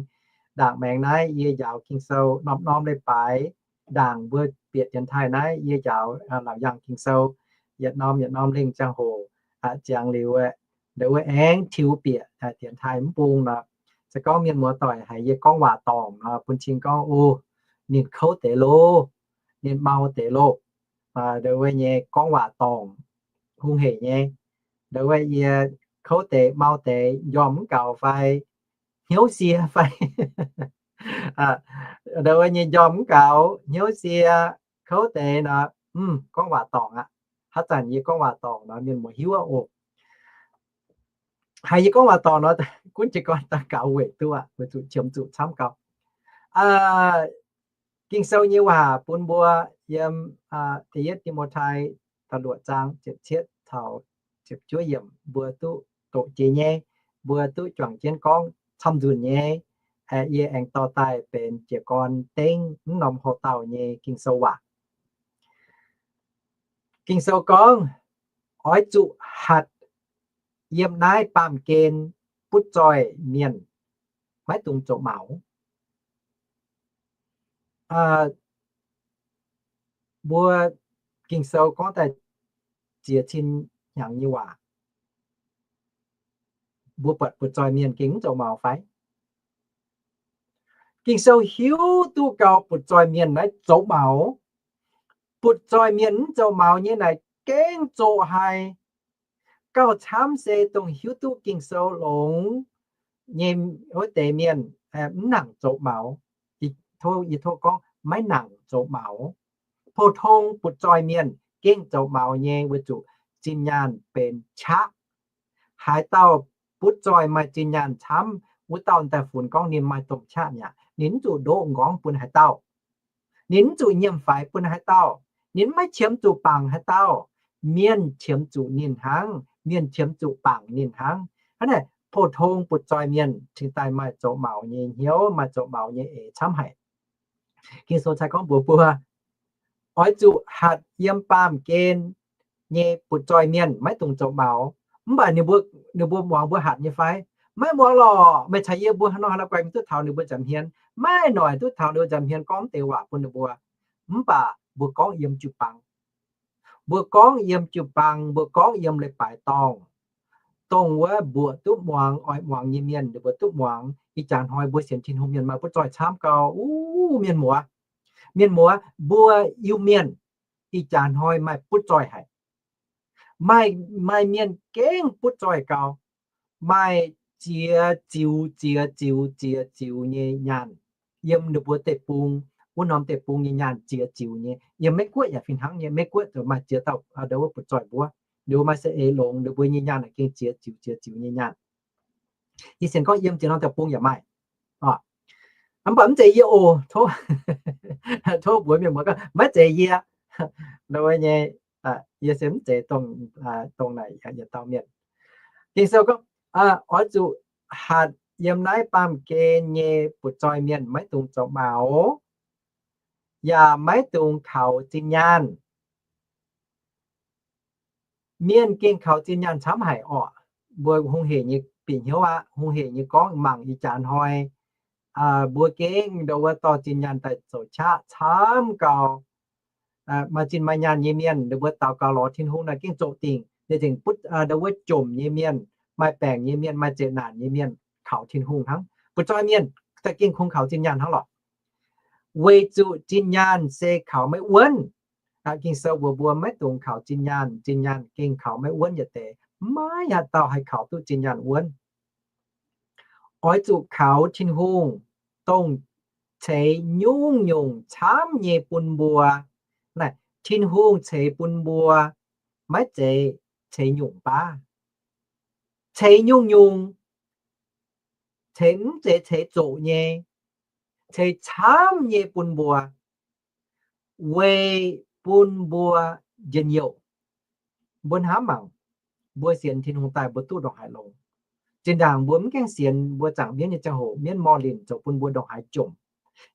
Ndaangc maengx naaiv yie njaaux Ging-Sou norm-norm leiz-baaix. Ndaangc mbuo bieqc dienx taaih naaiv yie njaaux Laauc Yaangh Ging-Sou yietc norm yietc norm lengh ziangh hoc ziangx liuz, ndo wuov aengx tiux bieqc dienx taaih mv bung nor. Se gorngv mienh muoz-doic haiz yie gorngv waac dorngc nor, bun cing gorngv, O, ninh kouv deix loh, ninh mau deix loh. Ndo wuov nyei gorngv waac dorngc, hungh heic nyei. Ndo wuov yie kouv deix mau deix, njormh mv gaux fai hnyouv sie fai ndo wuov nyei njormh mv gaux, hnyouv sie, kouv deix nor, gorngv waac dorngc aqv. Haaix zanc yie gorngv waac dorngc nor, mienh muoz hiuv aqv oc. haiz yie gorngv waac dorngc nor, gunv jiez gorn daaih gaux weic duqv aqv, weic zuqc qiemx zuqc camv gau. Ging-Sou nyei waac bun mbuo yiem Da'yietv Ti^mo^tai da'luoqc zaang ziepc cietv taux ziepc juov yiemc mbuo duqv doqc jiex nyei, mbuo duqv juangc jienv gorngv camv nzunc nyei. Yie aengx dorh daaih benx jiez gorn dengv mv norm houx-dauh nyei Ging-Sou waac. Ging-Sou gorngv, oix zuqc hatc yiem naaiv baamh gen butv zoih mienh, maiv dungx zoux maux. Mbuo Ging-Sou gorngv daaih ziex cin hnyangx nyei waac, mbuo buatc butv zoih mienh gengh mv zoux maux fai? Ging-Sou hiuv duqv gau butv zoih mienh naaiv zoux maux. Butv zoih mienh mv zoux maux nyei naaic gengh zoqc haic. Gauh camv se dongh hiuv duqv Ging-Sou longx nyei wuov deix mienh mv nangc zoux maux. Yie tov gorngv maiv nangc zoux maux. Pou-tong butv zoih mienh gengh zoux maux nyei weic zuqc zinh nyaanh benx qaqv. Haaix dauh butv zoih maaih zinh nyaanh camv, wuov dauh daaih funx gorngv ninh maaih domh qaqv mi'aqv. Ninh mv zuqc ndoqv m'nqorngv bun haaix dauh. Ninh mv zuqc nyiemc faix bun haaix dauh. Ninh maiv qiemx zuqc bangc haaix dauh. Mienh qiemx zuqc ninh hnangv. Mienh qiemx zuqc bangc ninh hnangv. Hnangv naaic, pou-tong butv zoih mienh cingx daaih maaih zoux maux nyei hnyouv, maaih zoux maux nyei eix camv haic. Ging-Sou cai gorngv mbuox mbuo, oix zuqc hatc yiem baamh gen nyei butv zoih mienh maiv dungx zoux maux. Mv baac ninh mbuo, ninh mbuo muangx mbuo hatc nyei fai? Maiv muangx lorqc. Meih caux yie mbuo haaix nor haaix la'guaih mingh duqv taux ninh mbuo nza'hmien? Maiv noic duqv taux ninh mbuo nza'hmien gorngv deix waac bun ninh mbuo. Mv baac mbuo gorngv yiem jiu-baang. Mbuo gorngv yiem jiu-baang, mbuo gorngv yiem leiz-baaix dorngh. Dongh wuov mbuoqc duqv muangx, oix muangx nyei mienh ninh mbuo duqv muangx. Ih jaax hnoi mbuo sienx Tin-Hungh mienh maaih butv zoih camv gau. Uv, mienh muoz, mienh muoz, mbuo Iu-Mienh ih jaax hnoi maaih butv zoih haic. Maaih, maaih mienh gengh butv zoih gau. Maaih ziex ziux, ziex ziux, ziex ziux nyei nyaanh. Yiem ninh mbuo deic-bung, wuov norm deic-bung nyei nyaanh ziex ziux nyei. Yiem Meiv Guoqv yaac fih hnangv nyei. Meiv Guoqv zuqc maaih ziex dauh ndo wuov butv zoih mbuov. Ninh mbuo maaih saeng-eix longx, ninh mbuo nyei nyaanh naaic gengh ziex ziux, ziex ziux nyei nyaanh. Yie sienx gorngv yiem ziex norm deic-bung yaac maaih. Mv baac mv zeiz yie oc. Tov mbuox mienh muoz gorngv maiv zeiz yie. Ndo wuov nyei, yie se mv zeiz dongh, dongh naaic yietc dauh mienh. Ging-Sou gorngv, oix zuqc hatc yiem naaiv baamh gen nyei butv zoih mienh maiv dungx zoux maux, yaac maiv dungx kaux zinh nyaanh. Mienh gengh kaux zinh nyaanh camv haic orqc. Mbuo hungh hec nyei bieqc hnyouv aqv. Hungh hec nyei gorngv mangc ih jaax hnoi mbuo gengh ndo wuov dorh zinh nyaanh daaih zoux qaqv camv gau. Maaih zinh maaih nyaanh nyei mienh ninh mbuo daux gaux lorz Tin-Hungh naaic gengh zoqc dingc. Ninh zengc butv ndo wuov jomc nyei mienh, maaih baengc nyei mienh, maaih zeqc naanc nyei mienh kaux Tin-Hungh hnangv. Butv zoih mienh daaih gengh kungx kaux zinh nyaanh hnangv lorqc. Weic zuqc zinh nyaanh se kaux maiv wuonv. Ging-Sou mbuox mbuo maiv dungx kaux zinh nyaanh. Zinh nyaanh gengh kaux maiv wuonv yietc deix. Maiv haaix dauh haih kaux duqv zinh nyaanh wuonv. Oix zuqc kaux Tin-Hungh, dongh ceix nyungc-nyungc camv nyei bun mbuo. Naaiv Tin-Hungh ceix bun mbuo maiv zeiz ceix nyungc baav. Ceix nyungc-nyungc, ceix mv zeiz ceix zoqc nyei, ceix camv nyei bun mbuo, weic bun mbuo njien-youh. Mbuo hnamv mangc, mbuo sienx Tin-Hungh daaih mbuo duqv ndongc haaix longx. Zinh ndaangc mbuo mv gaengh sienx, mbuo zaangc mienv nyei ziangh hoc mienv mor linh zoux bun mbuo ndongc haaix jomc.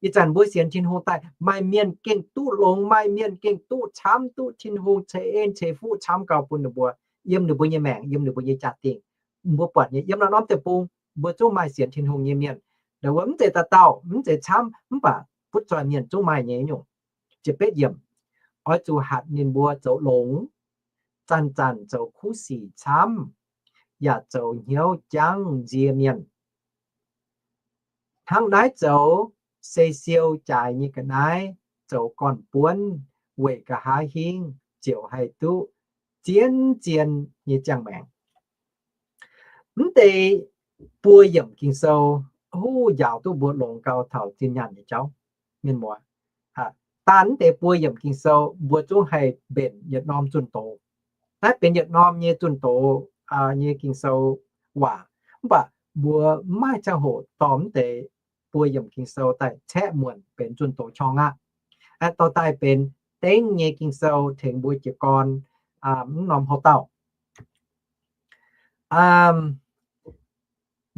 Ih zanc mbuo sienx Tin-Hungh daaih, maaih mienh gengh duqv longx, maaih mienh gengh duqv camv, duqv Tin-Hungh ceix en ceix fuqv camv gau bun ninh mbuo, yiem ninh mbuo nyei maengc, yiem ninh mbuo nyei jaa-dingh. Mbuo buatc nyei yiem naaiv norm deic-bung, mbuo zungv maaih sienx Tin-Hungh nyei mienh. Ndo wuov mv zeiz dauh dauh, mv zeiz camv, mv baac butv zoih mienh zungv maaih nyei nyungc. Ziepc betv yiemc, oix zuqc hatc ninh mbuo zoux longx, zanc-zanc zoux kuv sic camv, yaac zoux hnyouv jangv nzie mienh. Hnangv naaiv zoux se siou jaaix nyei ga'naaiv, zoux gorn-buonv weic nqa'haav hingv ziouc haih duqv zien-zien nyei ziangh maengc. Mv deix buo yiemc Ging-Sou huv njaaux duqv mbuo longx gau taux zinh nyaanh nyei jauv. Mienh muoz, daanh mv deix buo yiemc Ging-Sou mbuo zungv haih mbenc yietc norm zunh doz. Naaiv benx yietc norm nyei zunh doz nyei Ging-Sou, waac. Mv baac mbuo mv maaih ziangh hoc dorh mv deix buo yiemc Ging-Sou daaih caeqv muonc benx zunh doz qorng aqv. Aeqv, dorh daaih benx dengv nyei Ging-Sou tengx mbuo jiez gorn mv norm houv dauh.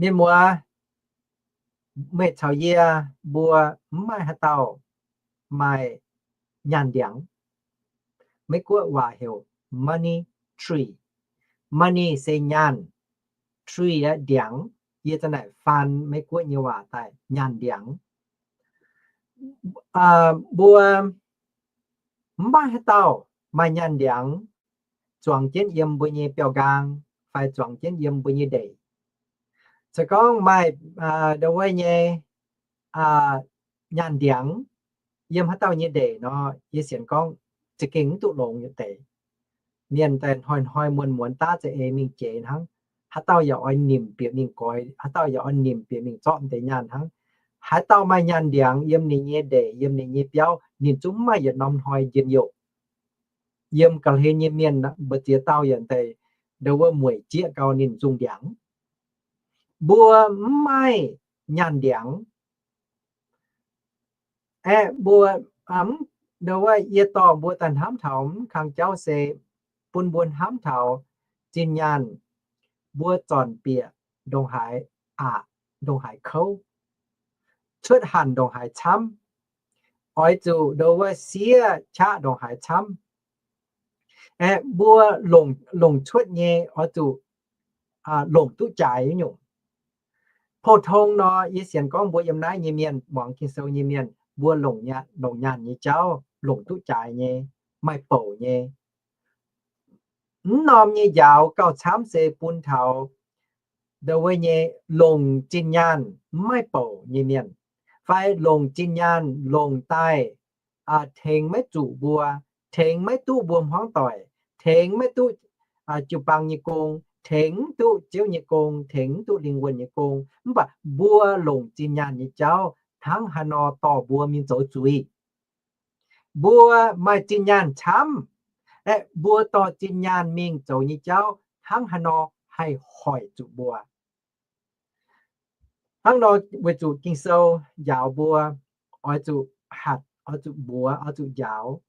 Mienh muoz, meih caux yie mbuo mv maaih haaix dauh maaih nyaanh ndiangx. Meiv Guoqv waac heuc money tree. Money se nyaanh, tree aeqv, ndiangx. Yie za'naaic faan Meiv Guoqv nyei waac daaih nyaanh ndiangx. Mbuo mv maaih haaix dauh maaih nyaanh ndiangx zuangx jienv yiem mbuo nyei biauv-nqaang fai zuangx jienv yiem mbuo nyei ndeic. Se gorngv maaih ndau wuov nyei nyaanh ndiangx yiem haaix dauh nyei ndeic nor, yie sienx gorngv za'gengh mv duqv longx yietc deix. Mienh daaih hnoi-hnoi muonz-muonz daav za'eix mingh jeix hnangv. Haaix dauh yaac oix nimc bieqc mingh goix, haaix dauh yaac oix nimc bieqc mingh zorqv deix nyaanh hnangv. Haaix dauh maaih nyaanh ndiangx yiem ninh nyei ndeic, yiem ninh nyei biauv, ninh zungv mv maaih yietc norm hnoi njien-youh. Yiem ga'hlen nyei mienh mbu'ziex dauh yaac daaih ndau wuov mueic jieqv gau ninh nzung ndiangx. Mbuo mv maaih nyaanh ndiangx. Aeqv, mbuo, ndau wuov yie dorh mbuo daaih hnamv taux mv kang jauv se bun mbuo hnamv taux zinh nyaanh mbuo zornc bieqc ndongc haaix aqc, ndongc haaix kouv, cuotv hanc ndongc haaix camv, oix zuqc ndau wuov siev qaqv ndongc haaix camv. Aeqv, mbuo longc, longc cuotv nyei oix zuqc longc duqv jaaix nyungc. Pou-tong nor, yie sienx gorngv mbuo yiem naaiv nyei mienh, muangx Ging-Sou nyei mienh, mbuo longc nyaanh, longc nyaanh nyei jauv longc duqv jaaix nyei, maaih bouc nyei. Mv norm nyei njaaux gauh camv se bun taux ndau wuov nyei longc zinh nyaanh mv maaih bouc nyei mienh, fai longc zinh nyaanh longc daaih tengx maiv zuqc mbuo, tengx maiv duqv mbuo hmuangv doic, tengx maiv duqv jiu-baang nyei gong, tengx mv duqv Ziouv nyei gong, tengx mv duqv lingh wuonh nyei gong. Mv baac mbuo longc zinh nyaanh nyei jauv hnangv haaix nor dorh mbuo mingh zoux zuiz. Mbuo maaih zinh nyaanh camv, aeqv, mbuo dorh zinh nyaanh mingh zoux nyei jauv hnangv haaix nor haih hoic zuqc mbuo. Hnangv nor weic zuqc Ging-Sou njaaux mbuo oix zuqc hatc, oix zuqc mbuox, oix zuqc njaaux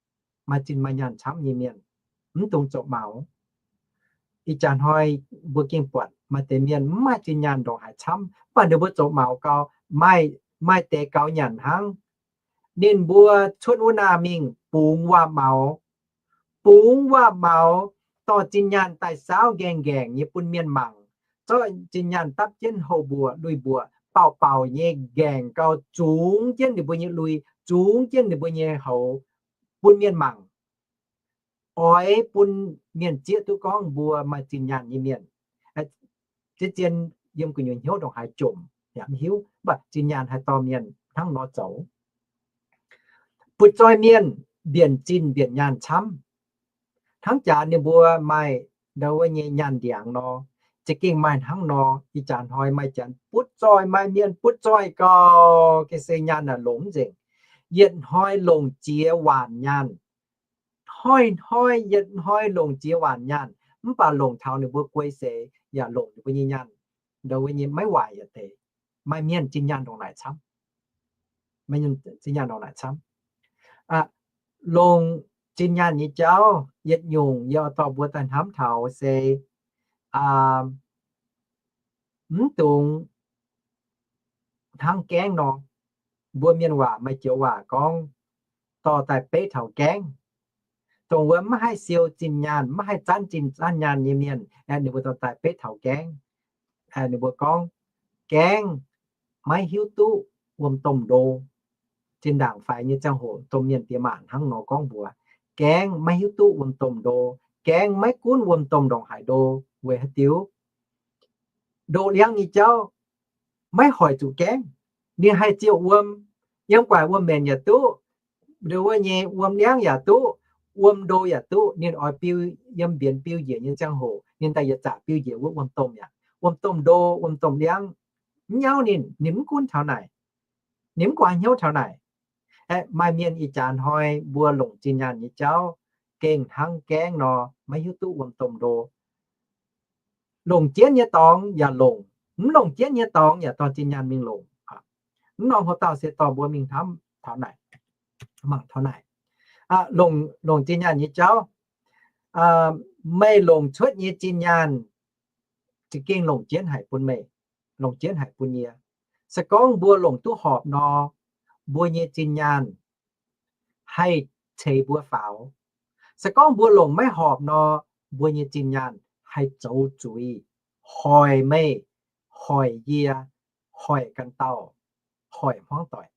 maaih zinh maaih nyaanh camv nyei mienh, mv dungx zoux maux. Ih jaax hnoi mbuo gengh buatc maaih deix mienh mv maaih zinh nyaanh ndongc haaix camv, mv baac ninh mbuo zoux maux gau, maaih, maaih deix gaux nyanc hnangv. Ninh mbuo cuotv wuov naah mingh bungx waac-maux, bungx waac-maux, dorh zinh nyaanh daaih saauv ngaengc ngaengc nyei bun mienh mangc, zorqv zinh nyaanh dapv jienv houh mbuoqc, lui mbuoqc, baauh baauh nyei ngaengc gau, zungx jienv ninh mbuo nyei lui, zungx jienv ninh mbuo nyei houx bun mienh mangc. Oix bun mienh zieqv duqv gorngv mbuo maaih zinh nyaanh nyei mienh. Zien zien yiem gu'nyuoz hnyouv ndongc haaix jomc yaac mv hiuv, mv baac zinh nyaanh haih dorh mienh hnangv nor zoux. Butv-zoih mienh mbienc zinh mbienc nyaanh camv. Hnangv jaax ninh mbuo maaih ndau wuov nyei nyaanh ndiangx nor, za'gengh maaih hnangv nor. Ih jaax hnoi maaih janx butv-zoih, maaih mienh butv-zoih gau, ga'sie nyaanh naaic longc mv nzengc. Yietc hnoi longc ziex waanc nyaanh, hnoi-hnoi yietc hnoi longc ziex waanc nyaanh, mv baac longc taux ninh mbuo guei seix yaac longc ninh mbuo nyei nyaanh ndau wuov nyei maiv waaic yietc deix. Maaih mienh zinh nyaanh ndongc naaic camv. Zinh nyaanh ndongc naaic camv. Longc zinh nyaanh nyei jauv yietc nyungc yie oix dorh mbuo daaih hnamv taux se mv dungx hnangv gaengv nor. Mbuo mienh waac maaih joux waac gorngv, dorh daaih beiv taux gaengv. Dongh wuov maiv haih siou zinh nyaanh, maiv haih zanv zinh zanv nyaanh nyei mienh, ninh mbuo dorh daaih beiv taux gaengv. Ninh mbuo gorngv, gaengv maiv hiuv duqv wuom-domh ndo. Zinh ndaangc faix nyei ziangh hoc domh mienh diex maac hnangv nor gorngv mbuox, gaengv maiv hiuv duqv wuom-domh ndo. Gaengv maiv gunv wuom-domh ndongc haaix ndo. Weic haaix diuc? Ndoqv liangv nyei jauv maiv hoic zuqc gaengv. Ninh haih ziouc wuom, yiem gu'nguaaic wuom-maengc yaac duqv, ndau wuov nyei wuom liangv yaac duqv, wuom ndo yaac duqv. Ninh oix biu, yiem mbienx biu njiec nyei ziangh hoc ninh daaih yietc zaqc biu njiec wuov wuom-domh yaac, wuom-domh ndo, wuom-domh liangv, mv nyauv ninh, ninh mv gunv taux naaic. Ninh mv guaax hnyouv taux naaic. Aeqv, maaih mienh ih jaax hnoi mbuo longc zinh nyaanh nyei jauv gengh hnangv gaengv nor, maiv hiuv duqv wuom-domh ndo. Longc jienv nyei dorngx yaac longc, mv longc jienv nyei dorngx yaac dorh zinh nyaanh mingh longc. Mv norm hoc-dauh se dorh mbuo mingh hnamv taux naaic, mangc taux naaic. Longc, longc zinh nyaanh nyei jauv, meih longc cuotv nyei zinh nyaanh za'gengh longc jienv haic bun meih, longc jienv haic bun yie. Se gorngv mbuo longc duqv horpc nor, mbuo nyei zinh nyaanh haih ceix mbuo faaux. Se gorngv mbuo longc maiv horpc nor, mbuo nyei zinh nyaanh haih zoux zuiz, hoic meih, hoic yie, hoic ganh dauh, hoic hmuangv doic.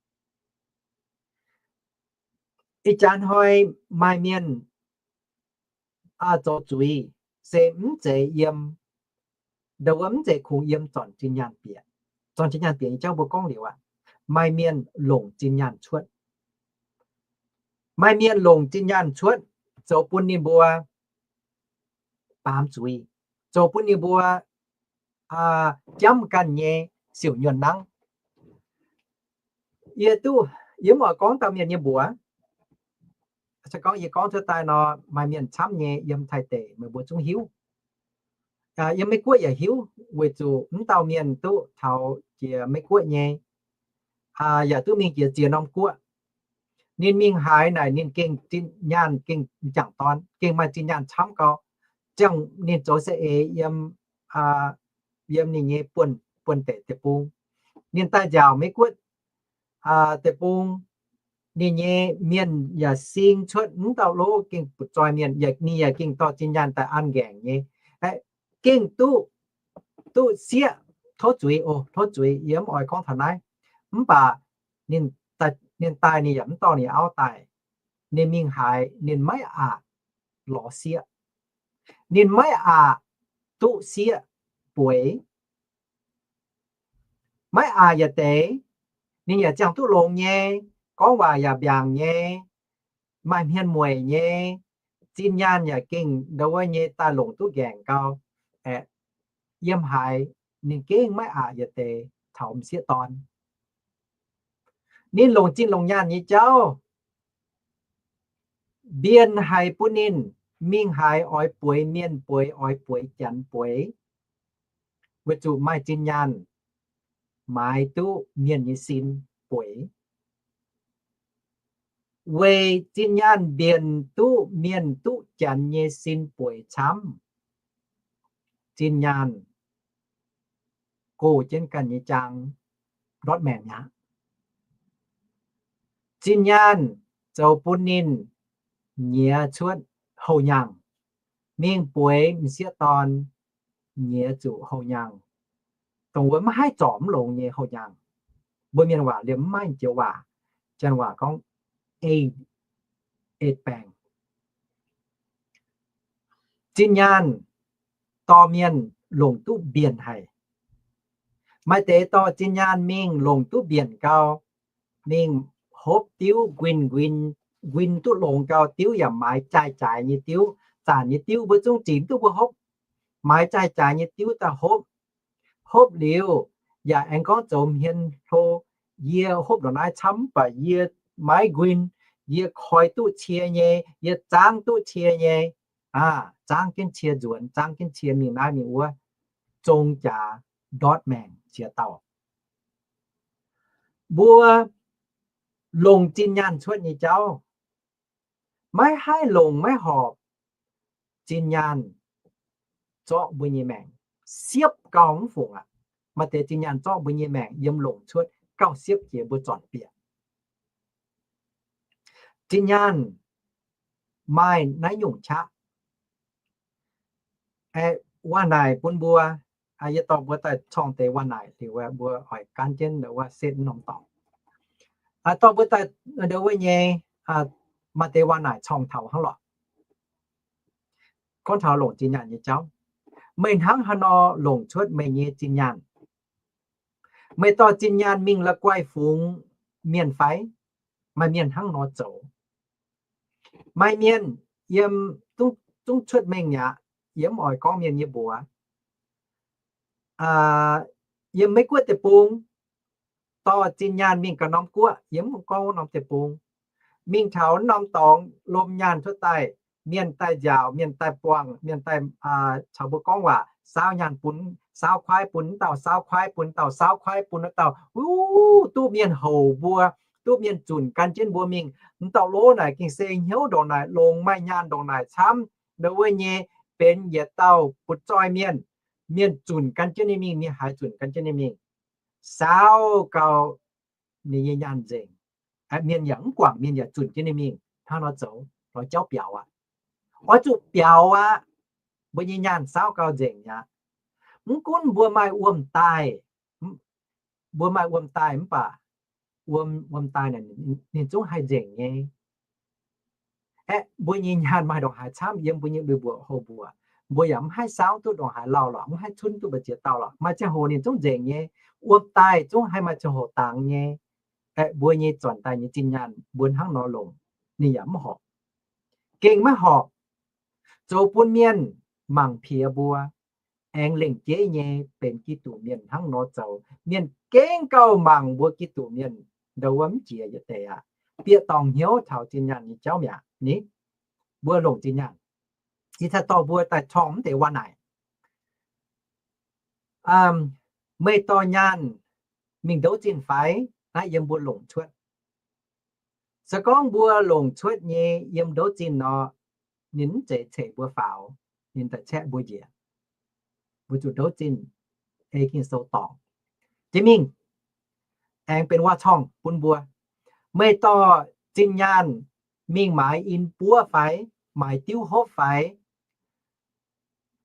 Ih jaax hnoi maaih mienh zoux zuiz se mv zeiz yiem, ndau wuov mv zeiz kungx yiem zornc zinh nyaanh bieqc. Zornc zinh nyaanh bieqc nyei jauv mbuo gorngv liuz aqv, maaih mienh longc zinh nyaanh cuotv. Maaih mienh longc zinh nyaanh cuotv zoux bun ninh mbuo baamz zuiz, zoux bun ninh mbuo jamv ganh nyei siouc nyuonh nangv. Yie duqv, yie mv oix gorngv dauh mienh nyei mbuox. Se gorngv yie gorngv cuotv daaih nor, maaih mienh camv nyei yiem Taiv deic meih mbuo zungv hiuv. Yiem Meiv Guoqv yaac hiuv, weic zuqc mv dauh mienh duqv taux jiex Meiv Guoqv nyei, yaac duqv mingh jiex ziex norm guoqv. Ninh mingh haaix naaic ninh gengh zinh nyaanh gengh m'jangc dorn, gengh maaih zinh nyaanh camv gau. Ziangh ninh zoux saeng-eix yiem, yiem ninh nyei buonv, buonv deic deic-bung. Ninh daaih nziaauc Meiv Guoqv deic-bung, ninh nyei mienh yaac sing cuotv mv dauh lov gengh butv-zoih mienh, ninh yaac gengh dorh zinh nyaanh daaih an nqaengc nyei. Gengh duqv, duqv sieqv, tov zuiz oc, tov zuiz, yie mv oix gorngv taux naaiv. Mv baac ninh daaih ninh yaac mv dorh ninh auv daaih. Ninh mingh haaix ninh maiv aqc lorz sieqv. Ninh maiv aqc duqv sieqv bueix. Maiv aqc yietc deix, ninh yaac ziangh duqv longx nyei, gorngv waac yaac mbiaangc nyei, maaih hmien mueic nyei, zinh nyaanh yaac gengh ndau wuov nyei daaih longc duqv nqaengc gau. Aeqv, yiem haaix ninh gengh maiv aqc yietc deix taux m'sieqv dorn. Ninh longc zinh longc nyaanh nyei jauv mbienh haic bun ninh mingh haaix oix bueix mienh bueix, oix bueix janx bueix, weic zuqc maaih zinh nyaanh maaiz duqv mienh nyei sin bueix. Weic zinh nyaanh mbienc duqv mienh duqv janx nyei sin bueix camv, zinh nyaanh gox jienv ganh nyei jaang ndortv maengc mi'aqv. Zinh nyaanh zoux bun ninh nyiex cuotv houh nyaangh, mingh bueix m'sieqv dorn, nyiex zuqc houh nyaangh, dongh wuov maiv haih zorc mv longx nyei houh nyaangh. Mbuo mienh waac liemh mv maaih joux waac, janx waac gorngv AIDS, AIDS baengc. Zinh nyaanh dorh mienh longc duqv mbienc haic. Maaih deix dorh zinh nyaanh mingh longc duqv mbienc gau, mingh hopv diuv nquin, nquin, nquin duqv longx gau, diuv yaac maaiz jaaix-jaaix nyei diuv, zanc nyei diuv mbuo zungv zinx duqv mbuo hopv. Maaiz jaaix-jaaix nyei diuv daaih hopv. Hopv liuz yaac aengx gorngv zoux hmien hlo, yie hopv ndongc naaiv camv mv baac yie maiv nquin, yie koi duqv cie nyei, yie zaangv duqv cie nyei. Aa, zaangv jienv cie nzuonx, zaangv jienv cie mingh naaiv mingh wuov, zong jaax ndortv maengc ziex dauh. Mbuo longc zinh nyaanh cuotv nyei jauv, maiv haih longc maiv horpc zinh nyaanh zorqv mbuo nyei maengc, siepv gauh mv fungc aqv. Maaih deix zinh nyaanh zorqv mbuo nyei maengc yiem longc cuotv gauh siepv jiex mbuo zornc bieqc. Zinh nyaanh maaih naaiv nyungc qaqv. Aeqv, waac naaic bun mbuo, yie dorh mbuo daaih corng deix waac naaic liuz, mbuo oix gaanv jienv wuov setv norm dorngx. Dorh mbuo daaih ndau wuov nyei, maaih deix waac naaic corng taux hnangv lorqc. Gorngv taux longc zinh nyaanh nyei jauv, meih hnangv haaix nor longc cuotv meih nyei zinh nyaanh? Meih dorh zinh nyaanh mingh la'guaih fungx mienh fai? Maaih mienh hnangv nor zoux. Maaih mienh yiem zungv cuotv mengh mi'aqv, yie mv oix gorngv mienh nyei mbuox. Yiem Meiv Guoqv deic-bung, dorh zinh nyaanh mingh ganh norm guoqv, yie mv gorngv norm deic-bung, mingh taux norm dorngx lomh nyaanh cuotv daaih, mienh daaih nziaauc, mienh daaih buangh, mienh daaih caux mbuo gorngv waac, saauv nyaanh bun, saauv kuaaiv bun wuov dauh, saauv kuaaiv bun wuov dauh, saauv kuaaiv bun wuov dauh, wuov, duqv mienh houc mbuo, duqv mienh zunc gan jienv mbuo mingh. M'dauh lov naaic gengh se hnyouv ndongc naaic, longc maaih nyaanh ndongc naaic camv, ndau wuov nyei benx yietc dauh butv-zoih mienh. Mienh zunc gan jienv ninh mingh, mienh haiz zunc gan jienv ninh mingh, saauv gau ninh nyei nyaanh nzengc. Mienh yaac mv guangc, mienh yaac zunc jienv ninh mingh hnangv nor zoux, lorz jauv biaux aqv. Oix zuqc biaux aqv. Mbuo nyei nyaanh saauv gau nzengc aqv. Mv gunv mbuo maaih wuom-daaih, mbuo maaih wuom-daaih mv baac wuom, wuom-daaih naaic ninh zungv haih nzengc nyei. Aeqv, mbuo nyei nyaanh maaih ndongc haaix camv yiem mbuo nyei lui-mbuoqc houh mbuoqc, mbuo yaac mv haih saauv duqv ndongc haaix lauh lorqc, mv haih cunv duqv mbu'ziex dauh lorqc. Maaih ziangh hoc ninh zungv nzengc nyei. Wuom-daaih zungv haih maaih ziangh hoc dangx nyei. Aeqv, mbuo nyei zornc daaih nyei zinh nyaanh mbuo hnangv nor longc, ninh yaac mv horpc, gengh maiv horpc. Zoux bun mienh mangc piex mbuo, aengx lengc jeiv nyei benx Giduc mienh hnangv nor zoux. Mienh gengh gauh mangc mbuo Giduc mienh ndau wuov mv jiex yietc deix aqv. Bieqc dorngc hnyouv taux zinh nyaanh nyei jauv mi'aqv ni. Mbuo longc zinh nyaanh, ih zanc dorh mbuo daaih corng mv deix waac naaic. Meih dorh nyaanh mingh ndouv zinh fai? Naaiv yiem mbuo longc cuotv. Se gorngv mbuo longc cuotv nyei yiem ndouv zinh nor, ninh mv zeiz ceix mbuo faaux, ninh daaih caeqv mbuo njiec. Mbuo zuqc ndouv zinh, ei Ging-Sou dorngc jienv mingh, aengx benx waac-corngh bun mbuo. Meih dorh zinh nyaanh mingh maaiz in buov fai? Maaiz diuv hopv fai?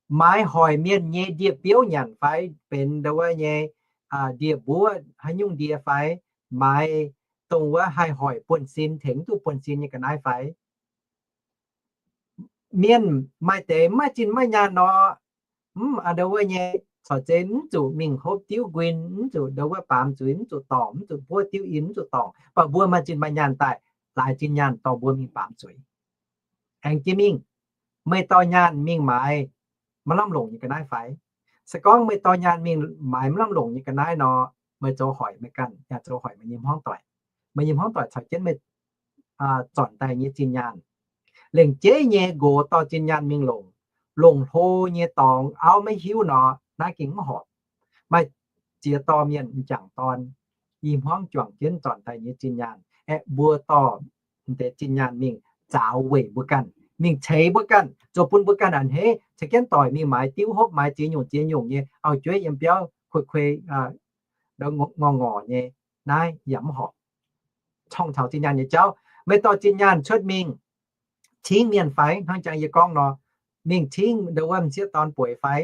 Maaiz hoic mienh nyei ndie-biouv nyanc fai? Benx ndau wuov nyei ndie-mbuov haaix nyungc ndie fai? Maaiz dongh wuov haih hoic buonv-sin tengx duqv buonv-sin nyei ga'naaiv fai? Mienh maaih deix maiv maaih zinh maiv maaih nyaanh nor, mv ndau wuov nyei, corc zeiz mv zuqc mingh hopv diuv nquin, mv zuqc ndau wuov baamz zuiz, mv zuqc dorngc, mv zuqc buov diuv in, mv zuqc dorngc. Mv baac mbuo maaih zinh maaih nyaanh daaih, laaix zinh nyaanh dorh mbuo mingh baamz zuiz. Aengx jienv mingh, meih dorh nyaanh mingh maaiz maiv lamh longc nyei ga'naaiv fai? Se gorngv meih dorh nyaanh mingh maaiz maiv lamh longc nyei ga'naaiv nor, meih zoux hoic meih ganh, yaac zoux hoic meih nyei hmuangv doic. Meih nyei hmuangv doic caux jienv meih zornc daaih nyei zinh nyaanh. Lengc jeiv nyei nqox dorh zinh nyaanh mingh longc, longc hlo nyei dorngx auv maiv hiuv nor, naaiv gengh mv horpc. Maaih ziex dorh mienh m'jangc dorn i hmuangv juangc jienv zornc daaih nyei zinh nyaanh, aeqv, mbuo dorh m'deix zinh nyaanh mingh zaaux weic mbuo ganh, mingh ceix mbuo ganh, zoux bun mbuo ganh a'hneiv, ceix jienv doic mingh maaiz diuv hopv, maaiz ziex nyungc ziex nyungc nyei auv-jueiv yiem biauv kuei kuei, ngorc ngorc nyei. Naaiv yaac mv horpc. Corng taux zinh nyaanh nyei jauv, meih dorh zinh nyaanh cuotv mingh cingv mienh fai? Hnangv jangx yie gorngv nor, mingh cingv ndau wuov m'sieqv dorn bueix fai?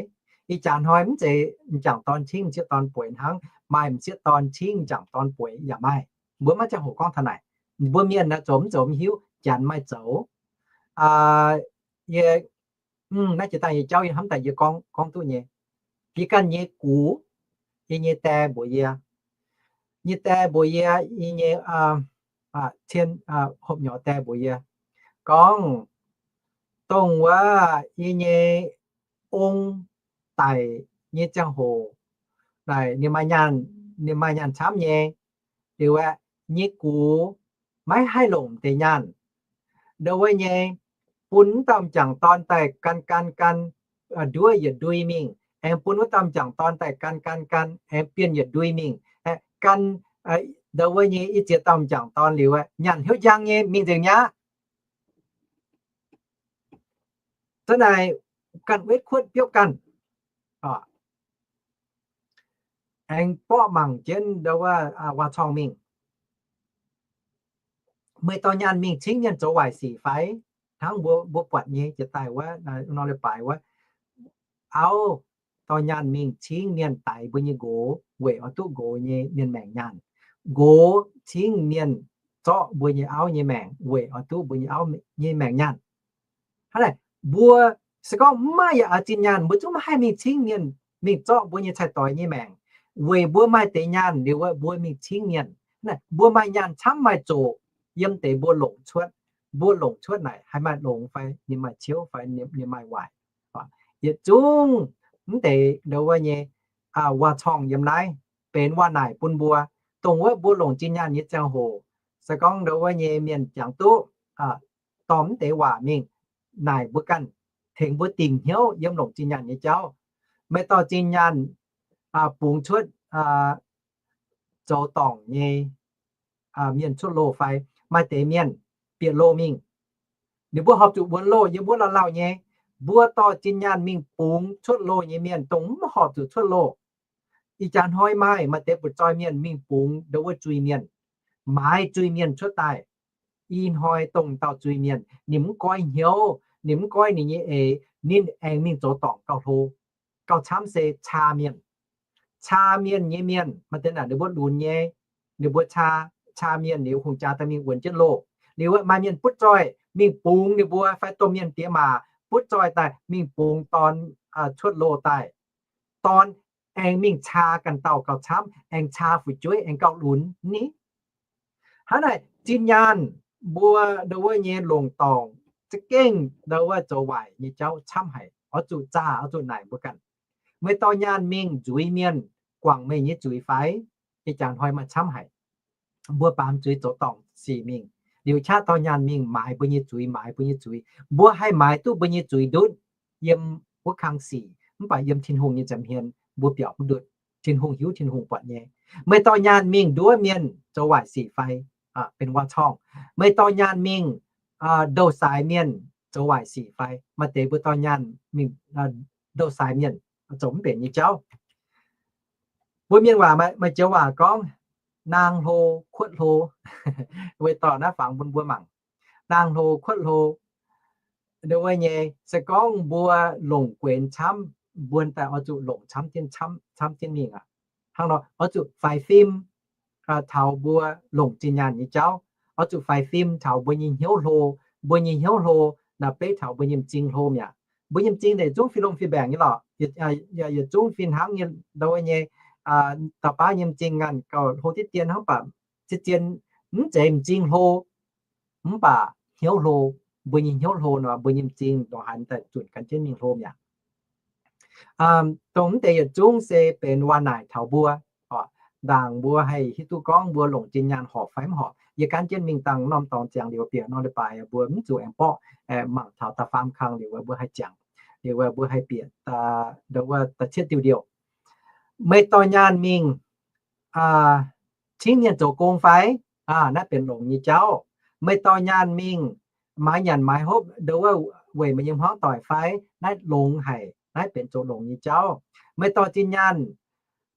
Ih jaax hnoi mv zeiz m'jangc dorn cingv m'sieqv dorn bueix hnangv, maaih m'sieqv dorn cingv m'jangc dorn bueix yaac maaih. Mbuo maiv ziangh hoc gorngv taux naaic. Mbuo mienh naaiv zoux mv zoux mv hiuv, janx maaih zoux. Yie, naaiv jiex daaih nyei jauv yie hnamv daaih yie gorngv, gorngv duqv nyei. Yie ganh nyei gux, yie nyei die mbuox yie, nyei die mbuox yie, yie nyei cien, hopv nyorx die mbuox yie gorngv, dongh wuov yie nyei ong daic nyei ziangh hoc, naaic ninh maaih nyaanh, ninh maaih nyaanh camv nyei. Liuz aeqv, nyei gux maiv haih longc deix nyaanh. Ndau wuov nyei, bun wuov dauh m'jangc dorn daaih gan gan gan, nduov yietc ndui mingh, aengx bun wuov dauh m'jangc dorn daaih gan gan gan, aengx bienh yietc ndui mingh, gan, ndau wuov nyei i ziex dauh m'jangc dorn liuz, nyanc hnyouv njang nyei mingh nzengc mi'aqv. Za'naaic ganh wetv kuotv biopv ganh, aengx borqv mangc jienv ndau wuov waac-corngh mingh. Meih dorh nyaanh mingh cingv mienh zoux waaic sic fai? Hnangv mbuo, mbuo buatc nyei jiex daaih wuov, nor leiz-baaix wuov, auv dorh nyaanh mingh cingv mienh daix mbuo nyei nqox weic oix duqv nqox nyei mienh maengc nyaanh. Nqox cingv mienh zorqv mbuo nyei auv nyei maengc weic oix duqv mbuo nyei auv nyei maengc nyaanh. Hnangv naaic, mbuo se gorngv mv maaih yaac oix zinh nyaanh, mbuo zungv maiv haih mingh cingv mienh mingh zorqv mbuo nyei cai-doix nyei maengc. Weic mbuo maaih deix nyaanh liuz, mbuo mingh cingv mienh. Mbuo maaih nyaanh camv maaih zoqc yiem deix mbuo longc cuotv. Mbuo longc cuotv naaic haih maaih longx fai ninh maaih ciouv fai ninh maaih waaic. Yietc zungv mv deix ndau wuov nyei waac-corngh yiem naaiv benx waac-naaic bun mbuo, dongh wuov mbuo longc zinh nyaanh nyei ziangh hoc, se gorngv ndau wuov nyei mienh jangx duqv dorh mv deix waac mingh naaic mbuo ganh, tengx mbuo dingc hnyouv yiem longc zinh nyaanh nyei jauv. Meih dorh zinh nyaanh bungx cuotv zoux dorngc nyei mienh cuotv loh fai? Maaih deix mienh bieqc loh mingh, ninh mbuo horpc zuqc wuonx loh yiem wuov lauh lauh nyei. Mbuo dorh zinh nyaanh mingh bungx cuotv loh nyei mienh dongh mv horpc zuqc cuotv loh. Ih jaax hnoi maaih, maaih deix butv-zoih mienh mingh bungx ndau wuov zuiz-mienh, maaiz zuiz-mienh cuotv daaih. Ih hnoi dongh dauh zuiz-mienh ninh mv goiv hnyouv, ninh mv goiv ninh nyei eix, ninh aengx mingh zoux dorngc gauh hlo, gauh camv se caa mienh. Caa mienh nyei mienh, maaih deix naaic ninh mbuo lunx nyei, ninh mbuo caa, caa mienh liuz hungh jaa daaih mingh wuonx jienv loh. Liuz maaih mienh butv zoih mingh bungx ninh mbuo fai domh mienh diex maac butv zoih daaih mingh bungx dorn cuotv loh daaih. Dorn aengx mingh caa ganh dauh gauh camv, aengx caa fu'jueiv aengx gauh lunx ni. Hnangv naaic zinh nyaanh mbuo ndau wuov nyei longc dorngc za'gengh ndau wuov zoux waaic nyei jauv camv haic. Oix zuqc zaah, oix zuqc naaic mbuo ganh. Meih dorh nyaanh mingh nzuiz mienh guangc meih nyei zuiz fai? Ih jaax hnoi maaih camv haic. Mbuo baamz zuiz zoux dorngc sic mingh, liuz qaqv dorh nyaanh mingh maaiz mbuo nyei zuiz, maaiz mbuo nyei zuiz. Mbuo haih maaiz duqv mbuo nyei zuiz ndutv yiem wuov kang sic, mv baac yiem Tin-Hungh nyei nza'hmien mbuo biaux mv ndutv. Tin-Hungh hiuv, Tin-Hungh buatc nyei. Meih dorh nyaanh mingh nduov mienh zoux waaic sic fai? Benx waac-corngh. Meih dorh nyaanh mingh ndou-saaix mienh zoux waaic sic fai? Maaih deix mbuo dorh nyaanh mingh ndou-saaix mienh zoux mv benx nyei jauv. Mbuo mienh waac maaih joux waac gorngv, naang hlo kuotv hlo. Weic dorh naaiv fangx bun mbuo mangc. Naang hlo kuotv hlo. Ndau wuov nyei, se gorngv mbuo longc guenx camv, mbuo daaih oix zuqc longc camv jienv, camv jienv mingh aqv. Hnangv nor oix zuqc faix fim taux mbuo longc zinh nyaanh nyei jauv. Oix zuqc faix fim taux mbuo nyei hnyouv hlo. Mbuo nyei hnyouv hlo naaic beiv taux mbuo nyei m'zing hlo mi'aqv. Mbuo nyei m'zing naaic zungv fih longh fih mbaengc nyei lorqc. Yietc zungv fih hnangv nyei, ndau wuov nyei, dauh baav nyei m'zing nganh gauh hlo diqv dien hnangv, mv baac zien-zien mv zeiz m'zing hlo, mv baac hnyouv hlo. Mbuo nyei hnyouv hlo nor, mbuo nyei m'zing ndongc haaix daaih zunc gan jienv mingh hlo mi'aqv. Dongh mv deix yietc zungv se benx waac-naaic taux mbuo. Ndaangc mbuo haih hiuv duqv gorngv mbuo longc zinh nyaanh horpc fai mv horpc, yie gan jienv mingh dangh norm dorngx ziangx liuz bieqc nor leiz-baaix mbuo mv zuqc aengx borqv, mangc taux da'faam kang liuz mbuo haih ziangx, liuz mbuo haih bieqc da'cietv diuh liouh. Meih dorh nyaanh mingh cingv mienh zoux gong fai? Naaiv benx longx nyei jauv. Meih dorh nyaanh mingh maaiz nyanc maaiz hopv ndau wuov weic meih nyei hmuangv doic fai? Naaiv longx haic. Naaiv benx zoux longx nyei jauv. Meih dorh zinh nyaanh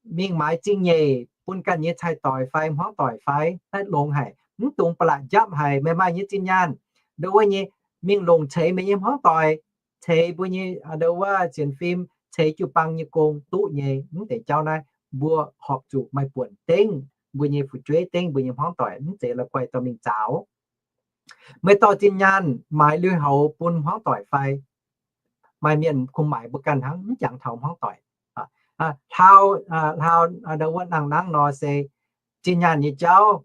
mingh maaiz zingh nyeic bun ganh nyei cai-doix fai hmuangv doic fai? Naaiv longx haic. Mv dungx ba'laqc njapv haic. Meih maaih nyei zinh nyaanh ndau wuov nyei mingh longc ceix meih nyei hmuangv doic, ceix mbuo nyei ndau wuov sienx fim, ceix jiu-baang nyei gong duqv nyei. Mv deix jauv naaiv mbuo horpc zuqc maaih buonc dengv mbuo nyei fu'jueiv, dengv mbuo nyei hmuangv doic, mv zeiz la'guaih dorh mingh zaaux. Meih dorh zinh nyaanh maaiz lui-houx bun hmuangv doic fai? Maaih mienh kungx maaiz mbuo ganh hnangv, mv jangx taux hmuangv doic. Hlauv, hlauv ndau wuov nangh nangv nor se zinh nyaanh nyei jauv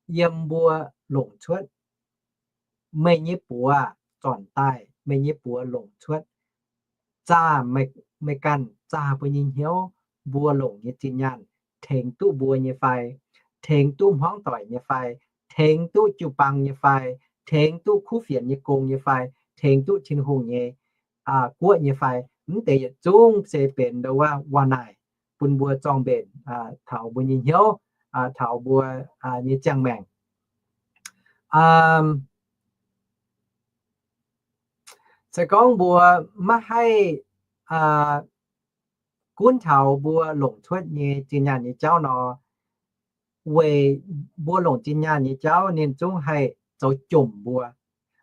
yiem mbuo longc cuotv. Meih nyei buoz zornc daaih, meih nyei buoz longc cuotv. Zaah meih ganh, zaah mbuo nyei hnyouv, mbuo longc nyei zinh nyaanh tengx duqv mbuo nyei fai, tengx duqv hmuangv doic nyei fai, tengx duqv jiu-baang nyei fai, tengx duqv kuv fienx nyei gong nyei fai, tengx duqv Tin-Hungh nyei guoqv nyei fai? Mv deix yietc zungv se benx ndau wuov waac-naaic bun mbuo zorng-mbenc taux mbuo nyei hnyouv, taux mbuo nyei ziangh maengc. Se gorngv mbuo maiv haih gunv taux mbuo longc cuotv nyei zinh nyaanh nyei jauv nor, weic mbuo longc zinh nyaanh nyei jauv ninh zungv haih zoux jomc mbuo.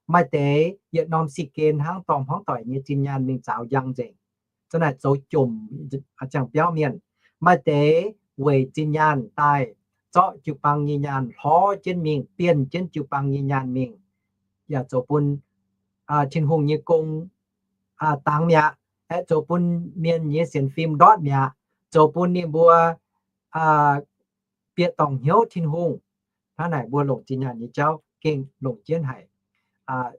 Maaih deix yietc norm si gen hnangv dorh hmuangv doic nyei zinh nyaanh mingh zaaux njang nzengc, za'naaic zoux jomc ziangh biauv mienh. Maaih deix weic zinh nyaanh daaih zorqv jiu-baang nyei nyaanh hlorv jienv mingh, bienh jienv jiu-baang nyei nyaanh mingh, yaac zoux bun Tin-Hungh nyei gong dangx mi'aqv, aeqv, zoux bun mienh nyei sienx fim ndortv mi'aqv, zoux bun ninh mbuo bieqc dorngc hnyouv Tin-Hungh. Hnangv naaic mbuo longc zinh nyaanh nyei jauv gengh longc jienv haic.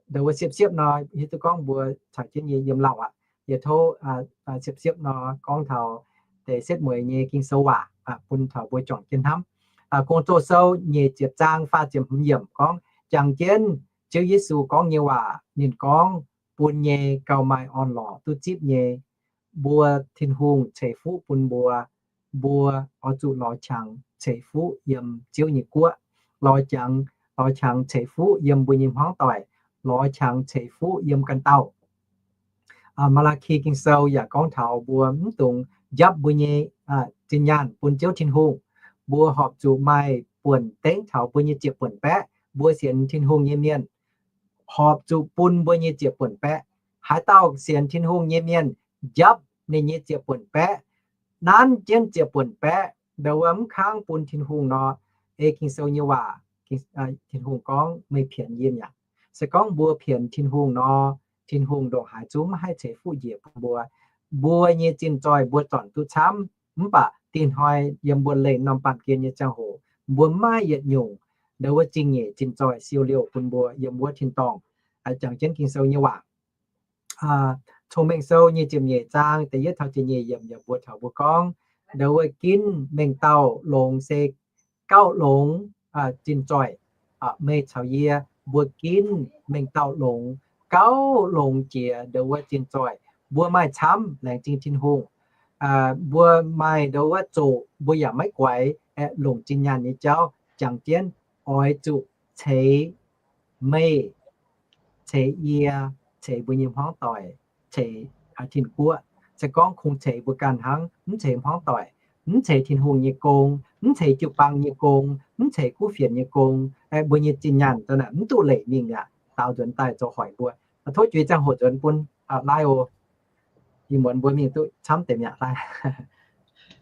Ndau wuov siepv-siepv nor, hiuv duqv gorngv mbuo caux jienv nyei yiem lauh aqv. Yie tov siepv-siepv nor gorngv taux deix setv mueiz nyei Ging-Sou waac bun taux mbuo juangc jienv hnamv. Gong-Zoh sou nyic ziepc zaang faah ziepc hmz yiemc gorngv, jangx jienv Ziouv Yesu gorngv nyei waac, ninh gorngv, bun nyei gauh maaih orn-lorqc duqv zipv nyei, mbuo Tin-Hungh ceix fuqv bun mbuo, mbuo oix zuqc lorz qangx ceix fuqv yiem Ziouv nyei guoqv, lorz qangx, lorz qangx ceix fuqv yiem mbuo nyei hmuangv doic, lorz qangx ceix fuqv yiem ganh dauh. Maa^laa^ki Ging-Sou yaac gorngv taux mbuo mv dungx njapv mbuo nyei zinh nyaanh bun Ziouv Tin-Hungh. Mbuo horpc zuqc maaih buonc dengv taux mbuo nyei ziepc buonc baeqv. Mbuo sienx Tin-Hungh nyei mienh horpc zuqc bun mbuo nyei ziepc buonc baeqv. Haaix dauh sienx Tin-Hungh nyei mienh njapv ninh nyei ziepc buonc baeqv, nanv jienv ziepc buonc baeqv, ndo wuov mv kangv bun Tin-Hungh nor, ei Ging-Sou nyei waac, Tin-Hungh gorngv, meih pienx yie mi'aqv. Se gorngv mbuo pienx Tin-Hungh nor, Tin-Hungh ndongc haaix zungv maiv haih ceix fuqv njiec bun mbuo. Mbuo nyei zinh zoih mbuo zornc duqv camv, mv baac dingh hnoi yiem mbuo leih norm baamh gen nyei ziangh hoc, mbuo maiv yietc nyungc ndo wuov zingh nyeic zinh zoih siou liouh bun mbuo yiem wuov tin-dorngh. Jangx jienv Ging-Sou nyei waac, Cong-Mengh Sou nyei ziepc nyeic zaang da'yietv taux ziepc nyeic yiemc yaac mbuox taux mbuo gorngv, ndo wuov ginv mengh dauh longx se gauh longx zinh zoih. Meih caux yie mbuo ginv mengh dauh longx, gauh longx jiex ndo wuov zinh zoih. Mbuo maaih camv laengz zingh Tin-Hungh. Mbuo maaih ndo wuov zoqc mbuo yaac maiv guaix aeqv, longc zinh nyaanh nyei jauv jangx jienv oix zuqc ceix meih, ceix yie, ceix mbuo nyei hmuangv doic, ceix tin-guoqv. Se gorngv kungx ceix mbuo ganh hnangv, mv ceix hmuangv doic, mv ceix Tin-Hungh nyei gong, mv ceix jiu-baang nyei gong, mv ceix kuv fienx nyei gong, mbuo nyei zinh nyaanh daaih mv duqv leic mingh aqv. Daaux nzuonx daaih zoux hoic mbuo. Tov juix ziangh hoc nzuonx bun laai oc. Ih muonz mbuo mingh duqv camv deix mi'aqv laai.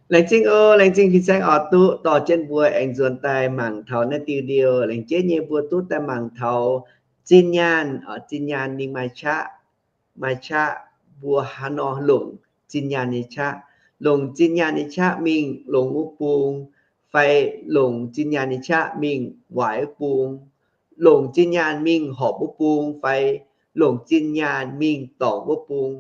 Laengz zingh oc, laengz zingh fin-saeng oix duqv dorh jienv mbuo aengx nzuonx daaih mangc taux naaiv diuh liouh. Laengz jienv nyei mbuo duqv daaih mangc taux zinh nyaanh, zinh nyaanh ninh maaih qaqv, maaih qaqv mbuo haaix nor longc zinh nyaanh nyei qaqv. Longc zinh nyaanh nyei qaqv mingh longx wuov bung, fai longc zinh nyaanh nyei qaqv mingh waaic wuov bung, longc zinh nyaanh mingh horpc wuov bung, fai longc zinh nyaanh mingh dorngc wuov bung.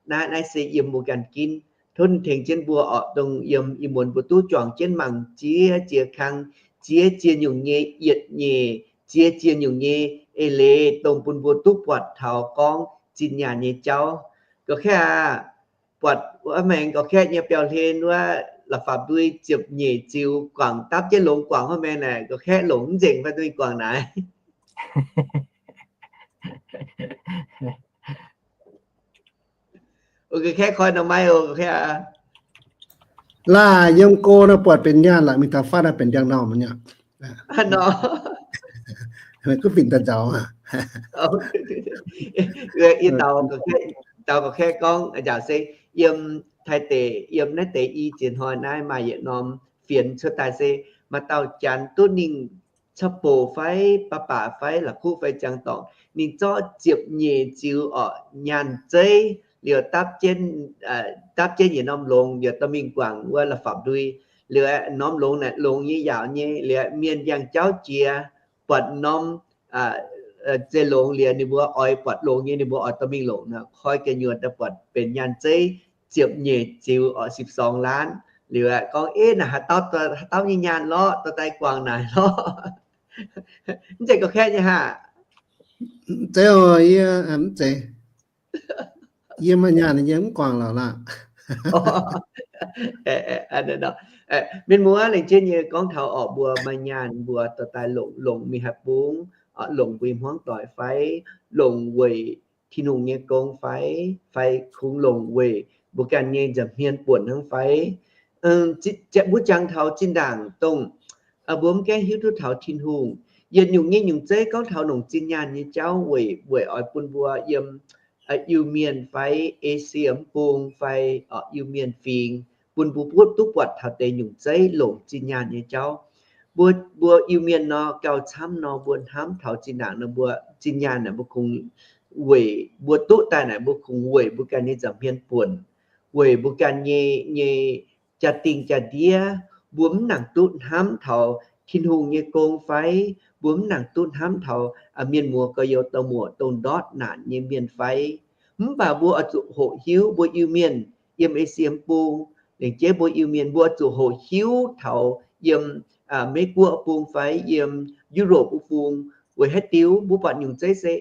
Naaiv, naaiv se yiem mbuo ganh ginv. Tov ninh tengx jienv mbuo oc, dongh yiem ih muonz mbuo duqv juangc jienv mangc ziex ziex kang, ziex ziex nyungc nyei yietc nyeic, ziex ziex nyungc nyei eix leiz, dongh bun mbuo duqv buatc taux gorngv zinh nyaanh nyei jauv. Gorqv-kaeqv aac, buatc wuov maengx gorqv-kaeqv nyei biauv-hlen wuov la'fapv-ndui ziepc nyeic ziux guangc dapv jienv longx guangc wuov maengx naaic, gorqv-kaeqv longc mv nzengc fai duqv guangc naaic. Gorqv-kaeqv koi nor maiv oc, gorqv-kaeqv aac. Laaic yiem go nor buatc benx nyaanh la'mingh taux fatv naaiv benx ndiangx-normh nyei. Hnangv nor. Kuv fingx daaih nzauh. Yie daux gorqv-kaeqv gorngv nzaaux se yiem Taiv deic, yiem naaiv deix i ziex hnoi naaiv maaih yietc norm fienx cuotv daaih se maaih dauh janx duqv ninh caqv-bouc fai baac baac fai la'kuqv fai ziangx dorngc, ninh zorqv ziepc nyeic ziux orqc nyaanh zeiv liuz dapv jienv, dapv jienv yietc norm longx liuz dorh mingh guangc wuov la'fapv-ndui. Liuz norm longx naaic longx nyei yaauc nyei, liuz mienh yangh jauv jiex buatc norm zei longx liuz ninh mbuo oix buatc longx nyei ninh mbuo oix dorh mingh longc nor, koi gu'nyuoz daaih buatc benx nyaanh zeiv ziepc nyeic ziux orqc สิบสอง ล้าน. Liuz aeqv, gorngv, Ev, naaic haaix dauh, haaix dauh nyei nyaanh lorqc, dorh daaih guangc naaic lorqc. Mv zeiz gorqv-kaeqv nyei haah? Mv zeiz, yie mv zeiz. Yie maaih nyaanh yie mv guangc lorqc laah. Mienh muoz, laengz jienv nyei gorngv taux orqc, mbuo maaih nyaanh mbuo dorh daaih longc, longc mingh haaix bung, longc mbuo nyei hmuangv doic fai, longc weic Tin-Hungh nyei gong fai, fai kungx longc weic mbuo ganh nyei nza'hmien buonc hnangv fai. Mbuo jangx taux zinh ndaangc dongh mbuo mv gaengh hiuv duqv taux Tin-Hungh yietc nyungc nyei nyungc zeiv gorngv taux longc zinh nyaanh nyei jauv weic, weic oix bun mbuo yiem Iu-Mienh fai Esie mv bung fai Iu-Mienh fingx, bun mbuo duqv buatc taux deix nyungc zeiv longc zinh nyaanh nyei jauv. Mbuo, mbuo Iu-Mienh nor gauh camv nor, mbuo hnamv taux zinh ndaangc nor, mbuo zinh nyaanh naaic mbuo kungx weic, mbuo duqv daaih naaic mbuo kungx weic mbuo ganh nyei nza'hmien buonc, weic mbuo ganh nyei, nyei jaa-dingh jaa-ndiev. Mbuo mv nangc duqv hnamv taux Tin-Hungh nyei gong fai, mbuo mv nangc duqv hnamv taux mienh muoz gorx-youz dauh muoc dongh ndortv naanc nyei mienh fai. Mv baac mbuo oix zuqc hoqc hiuv mbuo Iu-Mienh yiem Esie mv bung, lengc jeiv mbuo Iu-Mienh mbuo oix zuqc hoqc hiuv taux yiem Meiv-Guoqv bung fai yiem Europe wuov bung. Weic haaix diuc? Mbuo buatc nyungc zeiv se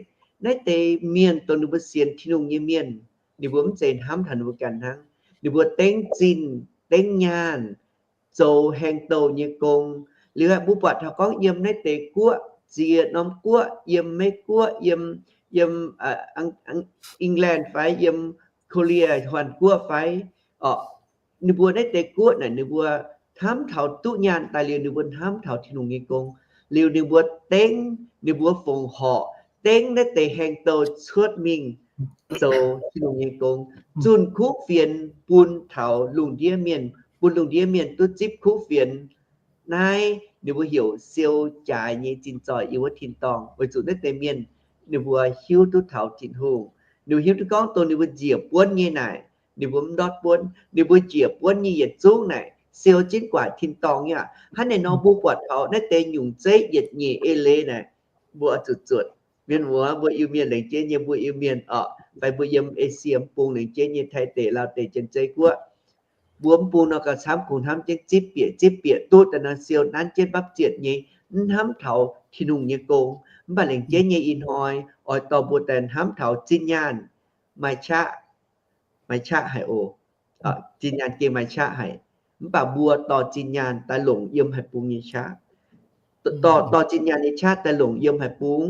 naaiv deix mienh dongh ninh mbuo sienx Tin-Hungh nyei mienh, ninh mbuo mv zeiz hnamv taux ninh mbuo ganh hnangv. ninh mbuo dengv zinh, dengv nyaanh, zoux haengh douh nyei gong. Liuz aeqv, mbuo buatc taux gorngv yiem naaiv deix guoqv, ziex norm guoqv, yiem Meiv Guoqv, yiem, yiem England fai yiem Korea, Hàn Guoqv fai, orqc, ninh mbuo naaiv deix guoqv naaic ninh mbuo hnamv taux duqv nyaanh daaih liuz, ninh mbuo hnamv taux Tin-Hungh nyei gong. Liuz ninh mbuo dengv, ninh mbuo fongc horc dengv naaiv deix haengh douh cuotv mingh zoux Tin-Hungh nyei gong, zunh kuv fienx bun taux lungh ndiev mienh, bun lungh ndiev mienh duqv zipv kuv fienx. Naaiv ninh mbuo heuc siou jaaix nyei zinh zoih yiem wuov tin-dorngh, weic zuqc naaiv deix mienh ninh mbuo hiuv duqv taux Tin-Hungh. Ninh mbuo hiuv duqv gorngv dongh ninh mbuo njiec buonv nyei naaic, ninh mbuo mv ndortv buonv. Ninh mbuo njiec buonv nyei yietc zungv naaic siou jienv guangc tin-dorngh nyei aqv. Hnangv naaic nor mbuo buatc taux naaiv deix nyungc zeiv yietc nyeic eix leiz naaic, mbuo oix zuqc zuotc. Mienh muoz, mbuo Iu-Mienh, laengz jeiv nyei mbuo Iu-Mienh orqc, fai mbuo yiem Esie bung laengz jeiv nyei Taiv deic, Laauv deic, Janx-Zei Guoqv, mbuo mv bung nor gauh camv kungx hnamv jienv zipv bieqc zipv bieqc duqv daaih nor siou nanv jienv mbapv zietc nyei, mv hnamv taux Tin-Hungh nyei gong. Mv baac laengz jeiv nyei ih hnoi oix dorh mbuo daaih hnamv taux zinh nyaanh maaih qaqv, maaih qaqv haic oc. Zinh nyaanh gengh maaih qaqv haic. Mv baac mbuo dorh zinh nyaanh daaih longc yiem haaix bung nyei qaqv, dorh, dorh zinh nyaanh nyei qaqv daaih longc yiem haaix bung,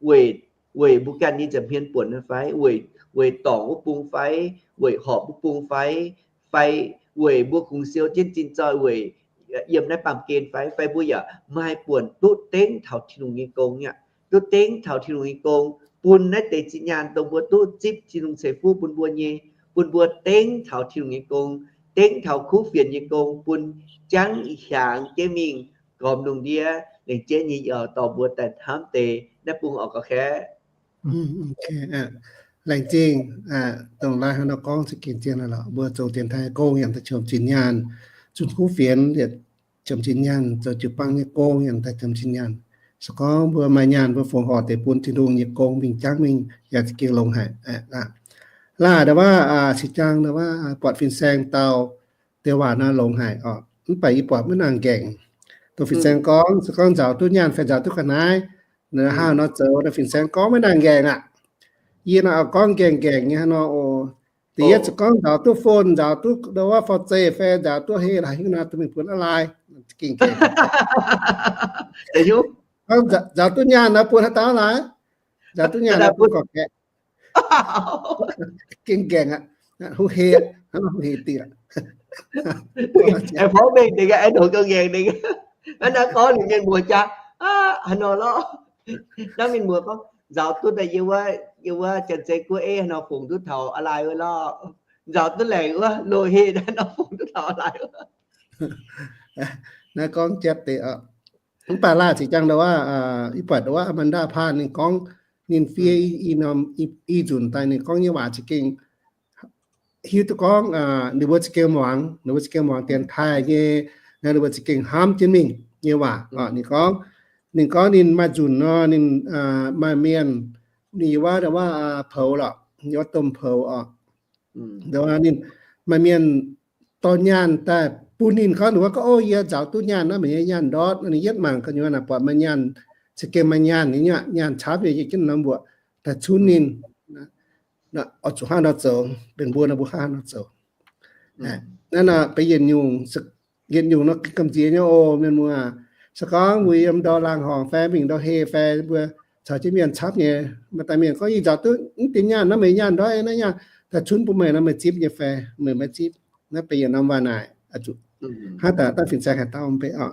weic, weic mbuo ganh nyei nza'hmien buonc fai, weic, weic dorngc wuov bung fai, weic horpc wuov bung fai, fai weic mbuo kungx siou jienv zinh zoih weic yiem naaiv baamh gen fai, fai mbuo yaac maaih buonc duqv dengv taux Tin-Hungh nyei gong aqv. Duqv dengv taux Tin-Hungh nyei gong, bun naaiv deix zinh nyaanh dongh mbuo duqv zipv Tin-Hungh ceix fuqv bun mbuo nyei, bun mbuo dengv taux Tin-Hungh nyei gong, dengv taux kuv fienx nyei gong, bun jangv hiaangx jienv mingh gormx lungh ndiev, laengz jeiv nyei dorh mbuo daaih hnamv deix naaiv bung orqc, gauh kaeqv. Laengz zingh, dongh lai hnangv nor gorngv za'gengh zien lorqc. Mbuo zoux dienx taaih gong yaac daaih qiemx zinh nyaanh, zunh kuv fienx liuz qiemx zinh nyaanh, zoux jiu-baang nyei gong yaac daaih qiemx zinh nyaanh. Se gorngv mbuo maaih nyaanh mbuo fongc horc deix bun Tin-Hungh nyei gong mingh jangv mingh yaac za'gengh longx haic. Laah ndau wuov, cing jang ndau wuov buatc fin-saeng dau deix waac nor longx haic orqc. Mv baac yie buatc maiv nangh nqaengc. Dongh fin-saeng gorngv, se gorngv nzaaux duqv nyaanh fai nzaaux duqv ga'naaiv, hnangv nor zoux, fin-saeng gorngv maiv nangh nqaengc aqv. Yie nor gorngv nqaengc nqaengc nyei hnangv nor oc. Da'yietv se gorngv nzaaux duqv phone, nzaaux duqv ndau wuov faux zeiv fai nzaaux duqv heh laaix hiuv nor duqv mingh bun a'laaix. Gengh nqaengc. Nzaaux duqv nyaanh nor bun haaix dauh laaix? Nzaaux duqv nyaanh nor bun gorqv-gaeqv. Gengh nqaengc aqv. Huv heh, huv heh diqc aqv. Aengx porv mengh dingc, aengx nongc gauh ngaengc dingc. Hnangv naaiv gorngv ninh mienh muoz jaax, haaix nor lorqc? Hnangv mienh muoz gorngv, nzaaux duqv daaih yie wuov, yie wuov Janx-Zei Guoqv ei haaix nor fungx duqv taux a'laaix wuov lorqc. Nzaaux duqv laengc wuov, loz-heh haaix nor fungx duqv taux a'laaix wuov. Naaiv gorngv jatv deix oc. Mv baac laah cingx jang ndau wuov, ih buatc ndau wuov Amanda Paan ninh gorngv, ninh fiev i norm i nzunc daaih ninh gorngv nyei waac za'gengh hiuv duqv gorngv, ninh mbuo za'gengh muangx, ninh mbuo za'gengh muangx dienx taaih nyei, ninh mbuo za'gengh hnamv jienv mingh nyei waac. Ninh gorngv, ninh gorngv ninh maaih nzunc nor, ninh maaih mienh, ninh yiem wuov, wuov poux lorqc, yiem wuov domh poux oc. Ninh maaih mienh dorh nyaanh daaih bun ninh gorngv, ninh wuov gorngv, O, yie nzaaux duqv nyaanh naaiv, meih nyei nyaanh ndortv. Ninh yietv mangc gu'nyuoz naaic buatc maaih nyaanh, za'gengh maaih nyaanh, nyaanh camv nyei, yie jienv norm mbuoqc daaih cunv ninh. Oix zuqc hnangv nor zoux, benx mbuo nor mbuo hnangv nor zoux. Naaiv nor benx yietc nyungc, yietc nyungc nor gamh nziex nyei oc, mienh muoz. Se gorngv mbuo yiem ndau laangh horngc fai mingh ndau heh fai mbuo caux jienv mienh camv nyei, maaih deix mienh gorngv, Yie nzaaux duqv mv deix nyaanh naaiv, meih nyaanh ndortv naaiv nyaanh daaih cunv bun meih nor, meih zipv nyei fai meih maiv zipv? Naaiv benx yietc norm waac naaic, hnangv daaih fin-saeng haaix dauh mv bei oc.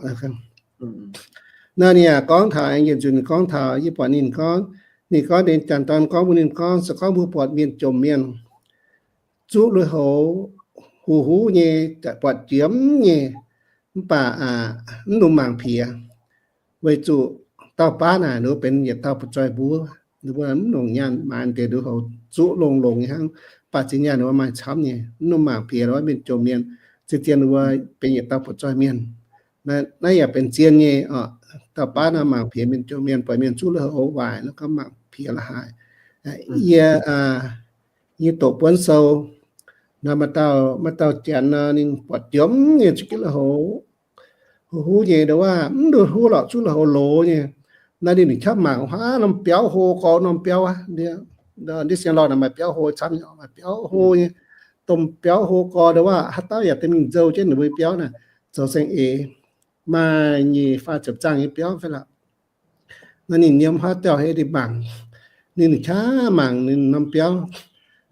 Naaiv ninh yaac gorngv taux, aengx yietc nzunc ninh gorngv taux, yie buatc ninh gorngv, ninh gorngv, ninh janx-dorn gorngv mbuox ninh gorngv, se gorngv mbuo buatc mienh jomc mienh zuqv lui-houx huv huv nyei, buatc jiemx nyei, mv baac mv longc mangc piex, weic zuqc dauh baav naaic ninh mbuo benx yietc dauh butv-zoih mbuov, ninh mbuo mv longc nyaanh maaiz deix lui-houx zuqv longx-longx nyei hnangv, mv baac zinh nyaanh ninh mbuo maaih camv nyei, mv longc mangc piex wuov mienh jomc mienh, zien-zien ninh mbuo benx yietc dauh butv-zoih mienh. Naaiv yaac benx zien nyei oc. Dauh baav naaiv mangc piex mienh jomc mienh, buatc mienh zuqv lui-houx waaic, naaiv gorngv mangc piex la'haaix. Yie, yie doqc buonv sou nor, maaih dauh, maaih dauh janx nor, ninh buatc jiemx nyei zuqv lui-houx huv huv nyei, ndau wuov mv ndutv huv lorqc, zuqv lui-houx loz nyei. Naaiv ninh, ninh qapv mangc, aav, norm biauv hlo gorx norm biauv aqv. Ndiev siang-lorh naaic maaih biauv hlo camv nyei, maaih biauv hlo nyei. domh biauv hlo gorx ndau wuov, haaix dauh yaac deix mingh nzou jienv ninh mbuo biauv naaic, zoux saeng-eix, maaih nyic faah ziepc zaangh nyei biauv fai lorqc. Nor ninh nyiemv haaix dauh hei ninh mangc, ninh qaqv mangc ninh norm biauv.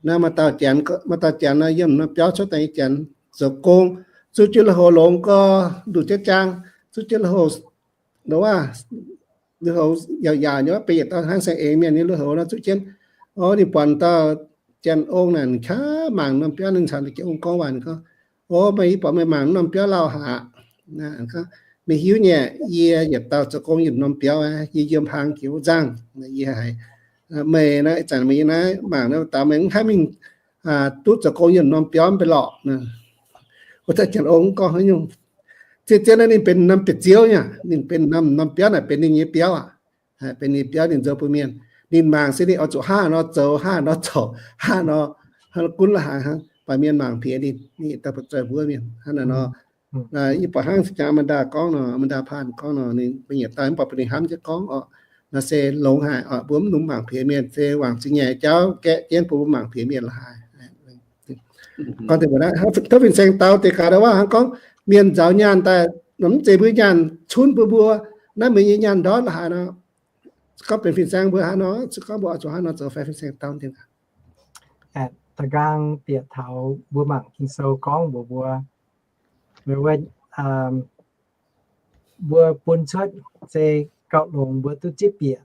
Naaiv maaih dauh janx, maaih dauh janx nor yiem norm biauv cuotv daaih nyei janx zoux gong, zuqv jienv lui-houx longx gorx, nduqc jienv jaang, zuqv jienv lui-houx, ndau wuov, lui-houx yaauc yaauc nyei, benx yietc dauh hnangv saeng-eix mienh nyei lui-houx nor zuqv jienv. O, ninh buatc dauh janx ong naaic, ninh qaqv mangc norm biauv, ninh caux janx ong gorngv waac, ninh gorngv, O, meih, yie buatc meih mangc norm biauv lauh haic. Meih hiuv nyei, yie yietc dauh zoux gong yiem norm biauv aqv, yie yiem hlang jiex wuov nzangv. Yie haiz meih naaiv, ih zanc meih yiem naaiv mangc naaiv daux, meih mv haih mingh duqv zoux gong yiem norm biauv mv bei lorqc. Wuov dauh janx ong gorngv haaix nyungc. Zien-zien naaiv ninh benx norm biauv-ziouv nyei, ninh benx norm, norm biauv naaic benx ninh nyei biauv aqv. Benx ninh biauv, ninh nzou bun mienh. Ninh mangc se ninh oix zuqc hnangv nor zoux, hnangv nor zoux, hnangv nor, gunv la'haaix hnangv, baac mienh mangc piex ninh, ninh daaih buatc zoih mbuov mienh hnangv naaic nor. Yie buatc hnangv jangx Amanda gorngv nor, Amanda Paan gorngv nor, ninh benx yietc dauh mv baac bun ninh hnamv jienv gorngv oc. Naaiv se longx haic oc, mbuo mv nungx mangc piex mienh, se wangc zingh nyei jauv gaeqv jienv bun mbuo mangc piex mienh la'haaix. Gorngv deix mbuo naaiv, tov fin-saeng dau deix gaax ndau wuov hnangv gorngv mienh nzaaux nyaanh daaih, mv zeiz mbuo nyaanh cunv bun mbuo, naaiv meih nyei nyaanh ndortv la'haaix nor. Gorngv benx fin-saeng mbuo haaix nor, se gorngv mbuo oix zuqc hnangv nor zoux fai, fin-saeng dau deix gaax. Da'nqaang bieqc taux mbuo mangc Ging-Sou gorngv mbuox mbuo, mbuo bun cuotv se gauh longx mbuo duqv zipv bieqc.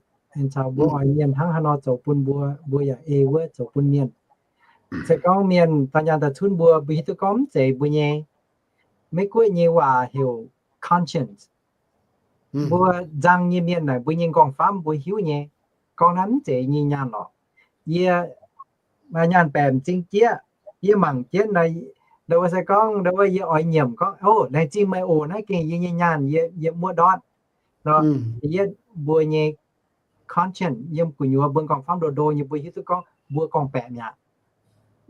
Caux mbuo oix mienh hnangv haaix nor zoux bun mbuo, mbuo yaac ei wuov zoux bun mienh. Se gorngv mienh daaih nyaanh daaih cunv mbuo, mbuo hiuv duqv gorngv mv zeiz mbuo nyei. Meiv Guoqv nyei waac heuc conscience. Mbuo nzang nyei mienh naaic, mbuo nyei nqorngv-famv mbuo hiuv nyei, gorngv naaiv mv zeiz nyei nyaanh lorqc. Yie nyaanh baeqc m'zing jieqv, yie mangc jienv, ndau wuov se gorngv, ndau wuov yie oix nyiemc gorngv, O, laengz zingh meih oc, naaiv gengh yie nyei nyaanh, yie, yie muoqv ndortv. Nor, yie mbuo nyei conscience yiem gu'nyuoz mbuo nqorngv-famv ndo ndo nyei, mbuo hiuv duqv gorngv mbuo gorngv-baeqc mi'aqv.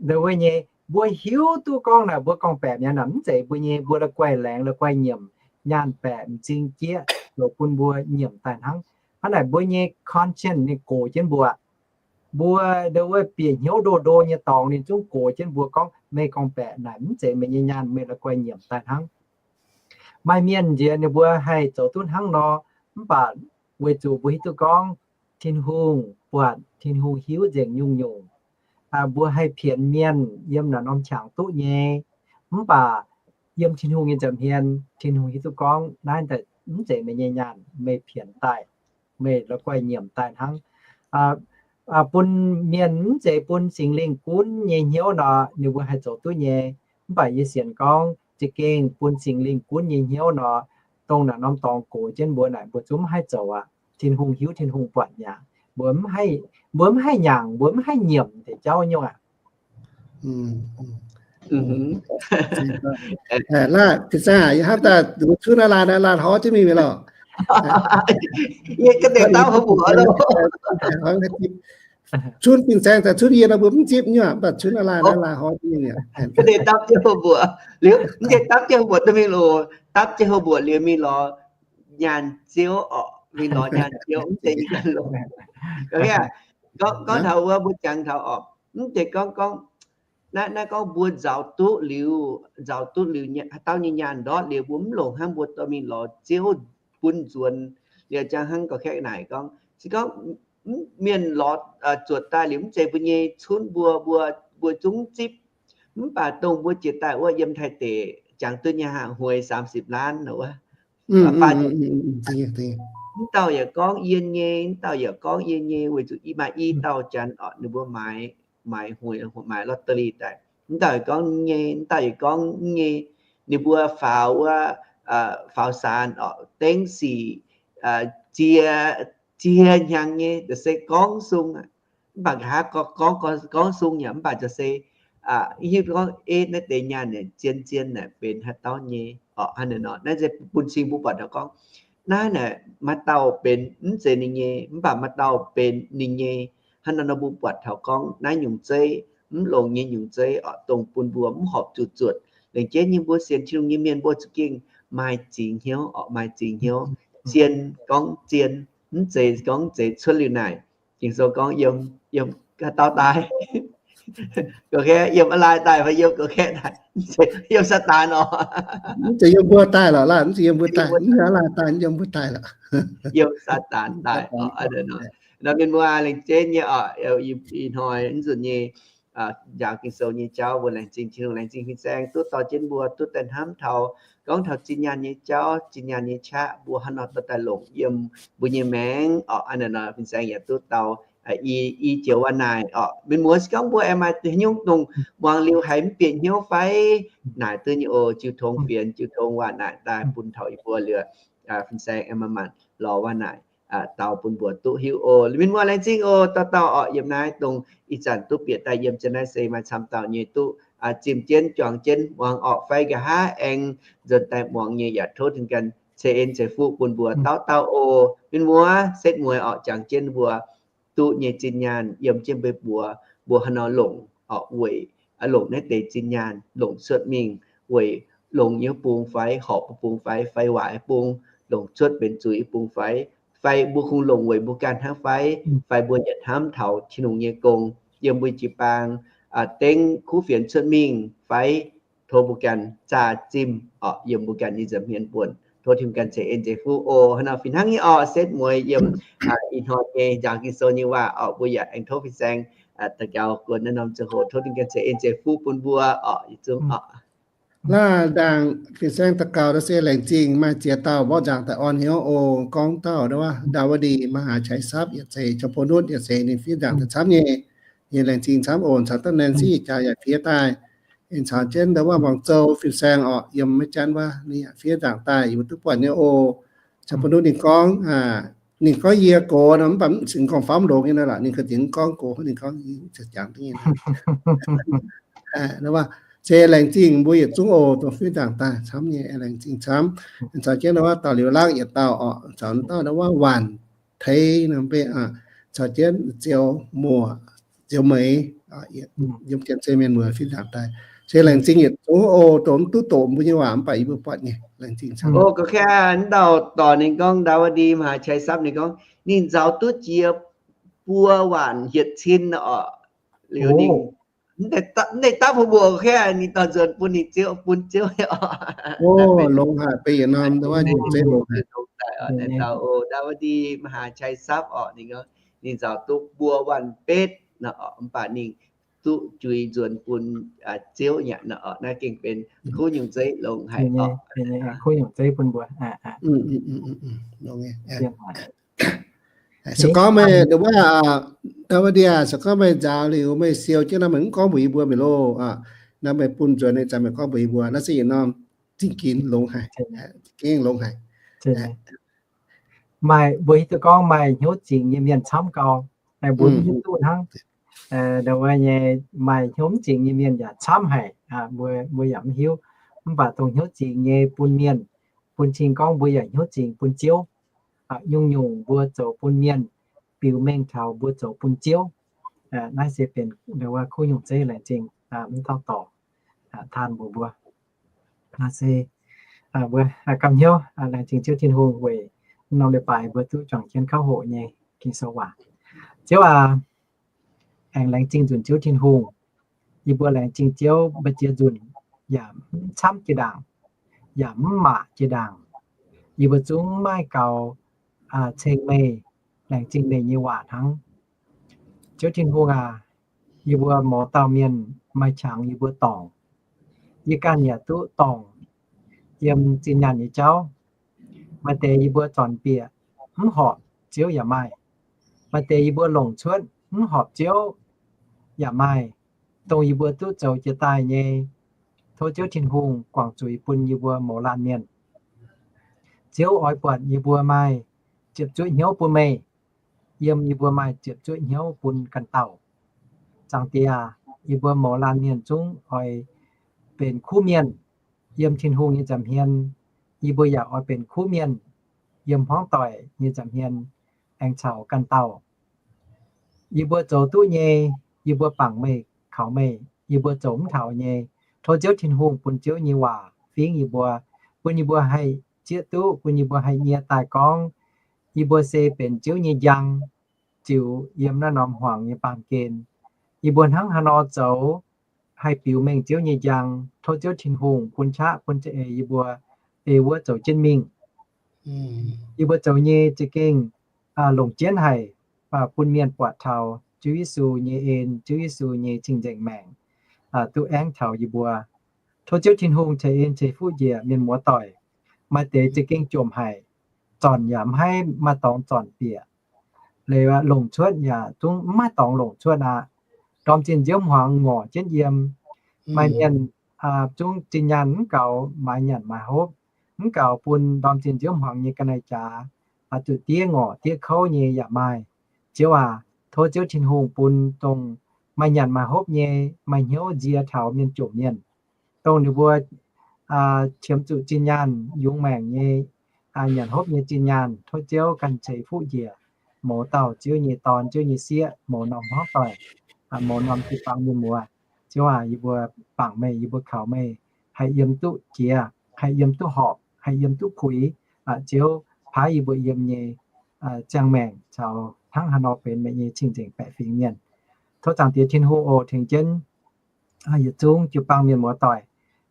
Ndau wuov nyei, mbuo hiuv duqv gorngv naaic mbuo gorngv-baeqc mi'aqv naaic, mv zeiz mbuo nyei, mbuo la'guaih laengz la'guaih nyiemc, nyaanh baeqc m'zing jieqv zoux bun mbuo nyiemc daaih hnangv. Hnangv naaic mbuo nyei conscience ninh gox jienv mbuo. Mbuo ndau wuov bieqc hnyouv ndo ndo nyei dorngx ninh zungv gox jienv mbuo gorngv, meih gorngv-baeqc naaic mv zeiz meih nyei nyaanh, meih la'guaih nyiemc daaih hnangv. Maaih mienh nziex ninh mbuo haih zoux duqv hnangv nor, mv baac weic zuqc mbuo hiuv duqv gorngv Tin-Hungh buatc, Tin-Hungh hiuv nzengc nyungc-nyungc. Mbuo haih pienx mienh yiem naaiv norm qangx duqv nyei, mv baac yiem Tin-Hungh nyei nza'hmien, Tin-Hungh hiuv duqv gorngv naaiv mv zeiz meih nyei nyaanh, meih pienx daaih, meih la'guaih nyiemc daaih hnangv. Bun mienh mv zeiz bun Singx Lingh gunv nyei hnyouv nor, ninh mbuo haih zoux duqv nyei. Mv baac yie sienx gorngv za'gengh bun Singx Lingh gunv nyei hnyouv nor, dongh naaic norm dorngx gox jienv mbuo naaic, mbuo zungv mv haih zoux aqv. Tin-Hungh hiuv, Tin-Hungh buatc mi'aqv. Mbuo mv haih, mbuo mv haih nyanc, mbuo mv haih nyiemc deix jauv nyungc aqv. Laih, fin-saeng, yie hnamv daaih mbuo cuotv naaiv laai, naaiv laai hov jienv mingh mi'aqv lorqc. Cuotv fin-saeng daaih cuotv yie nor mbuo mv zipv nyei, mv baac cuotv naaiv laai, naaiv laai hov jienv mingh mi'aqv. Dapv jienv houv mbuoqc liuz, mv zeiz dapv jienv houv mbuoqc duqv mingh loz, dapv jienv houv mbuoqc liuz mingh lorz nyaanh ziouv oc, mingh lorz nyaanh ziouv, mv zeiz nyaanh loz. Gorngv taux wuov mbuo jangx taux oc, mv zeiz gorngv, gorngv naaiv, naaiv gorngv mbuo nzaaux duqv liuz, nzaaux duqv liuz, haaix dauh nyei nyaanh ndortv liuz, mbuo mv longc hnangv mbuo dorh mingh lorz ziouv bun nzuonx. Liuz jangx hnangv gorx-kaeqv naaic gorngv, se gorngv mienh lorz zuotc daaih liuz mv zeiz mbuo nyei, cunv mbuo, mbuo, mbuo zungv zipv. Mv baac dongh mbuo jiex daaih wuov yiem Taiv deic jangx duqv nyei hangc หวย สามสิบล้าน wuov, mv dauh yaac gorngv yie nyei, mv dauh yaac gorngv yie nyei, weic zuqc maaih i dauh janx oc, ninh mbuo maaiz, maaiz หวย, maaiz ลอตเตอรี่ daaih. Mv dauh yaac gorngv nyei, mv dauh yaac gorngv nyei. Ninh mbuo faaux wuov, faaux saan oc, dengv sic, ziex, ziex hnyangx nyei, se gorngv sung aqv. Mv baac nqa'haav gorngv, gorngv sung yaac mv baac se, hiuv duqv gorngv, ei, naaiv deix nyaanh naaic zien-zien naaic benx haaix dauh nyei oc. Hnangv naaic nor, naaiv se bun cing mbuo buatc taux gorngv, naaiv naaic maaih dauh benx mv zeiz ninh nyei, mv baac maaih dauh benx ninh nyei. Hnangv naaiv nor mbuo buatc taux gorngv naaiv nyungc zeiv, mv longx nyei nyungc zeiv oc, dongh bun mbuo mv horpc zuqc zuotc. Laengz jienv nyei mbuo sienx Tin-Hungh nyei mienh mbuo za'gengh maaih zingx hnyouv oc, maaih zingx hnyouv. Zien gorngv zien, mv zeiz gorngv mv zeiz cuotv liuz naaic. Ging-Sou gorngv yiem, yiem haaix dauh daaih? Gorqv-kaeqv yiem a'laaih daaih fai yiem gorqv-kaeqv daaih? Yiem Saadaan oc. Mv zeiz yiem mbuo daaih lorqc laanh, mv zeiz yiem mbuo daaih, mv a'laaih daaih, yiem mbuo daaih lorqc. Yiem Saadaan daaih oc. Nor mienh muoz, laengz zingh nyei oc, ih hnoi nzunc nyei njaaux Ging-Sou nyei jauv mbuo laengz zingh Tin-Hungh, laengz zingh fin-saeng duqv dorh jienv mbuo duqv daaih hnamv taux, gorngv taux zinh nyaanh nyei jauv, zinh nyaanh nyei qaqv, mbuo hnangv nor dorh daaih longc yiem mbuo nyei maengc oc. Hnangv nor fin-saeng yaac duqv dau i joux waac naaic oc. Mienh muoz, se gorngv mbuo aengx maaih haaix nyungc dongh muangx liuz haiz mv bieqc hnyouv fai naaic duqv nyei oc, jiu tong fienx, jiu tong waac naaic daaih bun taux yie mbuo liuz, fin-saeng aengx manc-manc lorz waac naaic dau bun mbuo duqv hiuv oc. Mienh muoz, laengz zingh oc. Dauh dauh oc, yiem naaiv dongh ih zanc duqv bieqc daaih yiem jienv naaiv se maaih camv dauh nyei duqv zimh jienv, juangc jienv muangx oc, fai nqa'haav aengx nzuonx daaih muangx nyei yaac tov Tin-Hungh ganh ceix en ceix fuqv bun mbuo dauh dauh oc. Mienh muoz, setv mueiz oc, jangx jienv mbuo duqv nyei zinh nyaanh yiem jienv mbuo, mbuo hnangv nor longc oc, weic longc naaiv deix zinh nyaanh longc cuotv mingh weic longx nyei bung fai horpc bung fai, fai waaic bung, longc cuotv benx zuiz bung fai, fai mbuo kungx longc weic mbuo ganh hnangv fai, fai mbuo yaac hnamv taux Tin-Hungh nyei gong yiem mbuo jiu-baang, dengv kuv fienx cuotv mingh fai tov mbuo ganh zaah zimh oc, yiem mbuo ganh nyei nza'hmien buonc. Tov Tin-Hungh ganh ceix en ceix fuqv oc. Hnangv nor fih hnangv nyei oc, setv mueiz yiem ih hnoi nyei njaaux Ging-Sou nyei waac oc, mbuo yaac aengx tov fin-saeng daux gaux guon naaiv norm ziangh hoc, tov Tin-Hungh ganh ceix en ceix fuqv bun mbuo oc. Yietc zungv oc. Laaih ndaangc fin-saeng daux gaux se laengz zingh maaih ziex dauh mborqv nzangc daaih orn hnyouv oc. Gorngv dauh Ndaawitv Mahaa Cai Sapv yaac zeiz, Cong-Bou Nutv yaac zeiz, ninh fiev nzangc daaih camv nyei. Yie laengz zingh camv oc. Caux da'naaiv Sieqv Jaax yaac fiev daaih. Aengx caux jienv ndau wuov Muangz Zou fin-saeng oc, yiem Meiv Janv wuov, ninh yaac fiev nzangc daaih, yie mbuo duqv buatc nyei oc. Cong-Bou Nutv ninh gorngv, ninh gorngv yie gox nor, mv baac mv cingx gorngv faam longx nyei nor lorqc, ninh gengh gorngv gox, ninh gorngv jangx nyei. Se laengz zingh mbuo yietc zungv oc, dongh fiev nzangc daaih camv nyei, laengz zingh camv. Caux jienv ndau wuov dauh Liuz Lakv yietc dauh oc, caux ndau wuov Waanc Teiv nor mv bei, caux jienv Ziouv Muoc, Ziouv Meix, yiem jienv se mienh muoz fiev nzangc daaih. Se laengz zingh yietc zungv oc, dongh mv duqv doqc mbuo nyei waac mv baac yie mbuo buatc nyei. Laengz zingh camv. Oc, gorngv kaav ndau dorc ninh gorngv, Ndaawitv Mahaa Cai Sapv ninh gorngv ninh nzaaux duqv jiex buo waanc hietc cin oc. Liuz ninh mv deix dapv hungh mbuoqc gorngv kaav ninh dorh nzuonx bun ninh ziouv, bun ziouv oc. Longx haic, beiv yietc norm ndau wuov nyungc zeiv longx haic. Ndaawitv Mahaa Cai Sapv oc, ninh gorngv ninh nzaaux duqv buo waanc betv nor oc, mv baac ninh duqv juix nzuonx bun ziouv nyei nor oc. Naaiv gengh benx kuv nyungc zeiv longx haic oc. Kuv nyungc zeiv bun mbuo. Se gorngv meih, wuov, Ndaawitv, se gorngv meih nzaaux liuz meih siou jienv nor, meih mv gorngv mbuox yie mbuo mingh loh. Nor meih bun nzuonx nyei zanc meih gorngv mbuox yie mbuo, naaiv se yietc norm zingh ginx longx haic. Zingh ginx longx haic. Maaih mbuo hiuv duqv gorngv maaih hnyouv zingx nyei mienh camv gau, mbuo mv hiuv duqv hnangv. Ndau wuov nyei maaih hnyouv mv zingx nyei mienh yaac camv haic, mbuo yaac mv hiuv. Mv baac dongh hnyouv zingx nyei bun mienh, bun cing gorngv mbuo yaac hnyouv zingx bun Ziouv. Nyungc-nyungc mbuo zoux bun mienh biux mengh taux mbuo zoux bun Ziouv. Naaiv se benx ndau wuov kuv nyungc zeiv laengz zingh mv dauh dorc taan mbuox mbuo. Naaiv se mbuo ganh hnyouv laengz zingh Ziouv Tin-Hungh weic norm leiz-baaix mbuo duqv juangc jienv kauv hoqc nyei Ging-Sou waac. Ziouv aac, aengx laengz zingh nzunc Ziouv Tin-Hungh. Yie mbuo laengz zingh Ziouv mbu'ziex nzunc yaac mv camv jiex ndaangc, yaac mv maac jiex ndaangc. Yie mbuo zungv maiv gaux ceng meih, laengz zingh meih nyei waac hnangv. Ziouv Tin-Hungh aac, yie mbuo mouz dauh mienh maaih qangx yie mbuo dorngc. Yie ganh yaac duqv dorngc yiem zinh nyaanh nyei jauv. Maaih deix yie mbuo zornc bieqc mv horpc Ziouv yaac maaih. Maaih deix yie mbuo longc cuotv mv horpc Ziouv yaac maaih. Dongh yie mbuo duqv zoux jiex daaih nyei, tov Ziouv Tin-Hungh guangc zuiz bun yie mbuo mouz laanh mienh. Ziouv oix buatc yie mbuo maaih ziepc zuoqv hnyouv bun meih, yiem yie mbuo maaih ziepc zuoqv hnyouv bun ganh dauh. Zaangc Diex aac, yie mbuo mouz laanh mienh zungv oix benx kuv mienh yiem Tin-Hungh nyei nza'hmien. Yie mbuo yaac oix benx kuv mienh yiem hmuangv doic nyei nza'hmien, aengx caux ganh dauh. Yie mbuo zoux duqv nyei, yie mbuo bangc meih, kaux meih. Yie mbuo zoux mv taux nyei, tov Ziouv Tin-Hungh bun Ziouv nyei waac fingv yie mbuo, bun yie mbuo haih zieqv duqv, bun yie mbuo haih nyie daaih gorngv yie mbuo se benx Ziouv nyei njang, ziux yiem naaiv norm hmuangx nyei baamh gen. Yie mbuo hnangv haaix nor zoux haih biux mengh Ziouv nyei njang, tov Ziouv Tin-Hungh bun qaqv bun za'eix yie mbuo ei wuov zoux jienv mingh. Yie mbuo zoux nyei za'gengh longc jienv haic, bun mienh buatc taux Ziouv Yesu nyei en, Ziouv Yesu nyei cing-nzengc maengc duqv aengv taux yie mbuo. Tov Ziouv Tin-Hungh ceix en ceix fuqv njiec mienh muoz doic. Maaih deix za'gengh jomc haic, zornc yaac maiv maaih dorngx zornc bieqc. Leiz longc cuotv yaac zungv maiv maaih dorngx longc cuotv aqv. Ndorm zinh nziouv hmuangx ngorc jienv yiem. Maaih mienh zungv zinh nyaanh mv gaux maaiz nyanc maaiz hopv, mv gaux bun ndorm zinh nziouv hmuangx nyei ga'naaiv-jaax zuqc diev ngorc diev kouv nyei yaac maaih. Ziouv aac, tov Ziouv Tin-Hungh bun dongh maaih nyanc maaih hopv nyei maaih hnyouv nzie taux mienh jomc mienh, dongh ninh mbuo qiemx zuqc zinh nyaanh yungz maengc nyei, nyanc hopv nyei zinh nyaanh. Tov Ziouv ganh ceix fuqv njiec mouz dauh Ziouv nyei dorn, Ziouv nyei sieqv, mouz norm hmuangv doic, mouz norm jiu-baang mienh muoz. Ziouv aac, yie mbuo bangc meih, yie mbuo kaux meih haih yiem duqv jiex, haih yiem duqv horpc, haih yiem duqv puix. Ziouv paaiv yie mbuo yiem nyei ziangh maengc caux hnangv haaix nor benx meih nyei cing-nzengc baeqc fingx mienh. Tov Zaangc Diex Tin-Hungh oc tengx jienv yietc zungv jiu-baang mienh muoz doic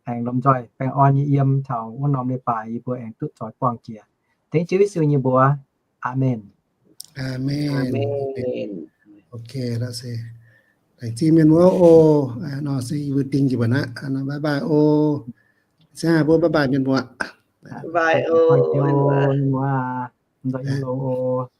aengx lomh nzoih baengh orn nyei yiem taux wuov norm leiz-baaix yie mbuo aengx duqv zoix buangh jiex. Dengv Ziouv Yesu nyei mbuox. Aamen. Aamen. Laengz zingh mienh muoz oc. Nor se yie mbuo ding njiec mbuo aqv. Bye bye oc. Sieqv mbuo bye bye mienh muoz. Mienh muoz, mv nzoih yiem longx oc.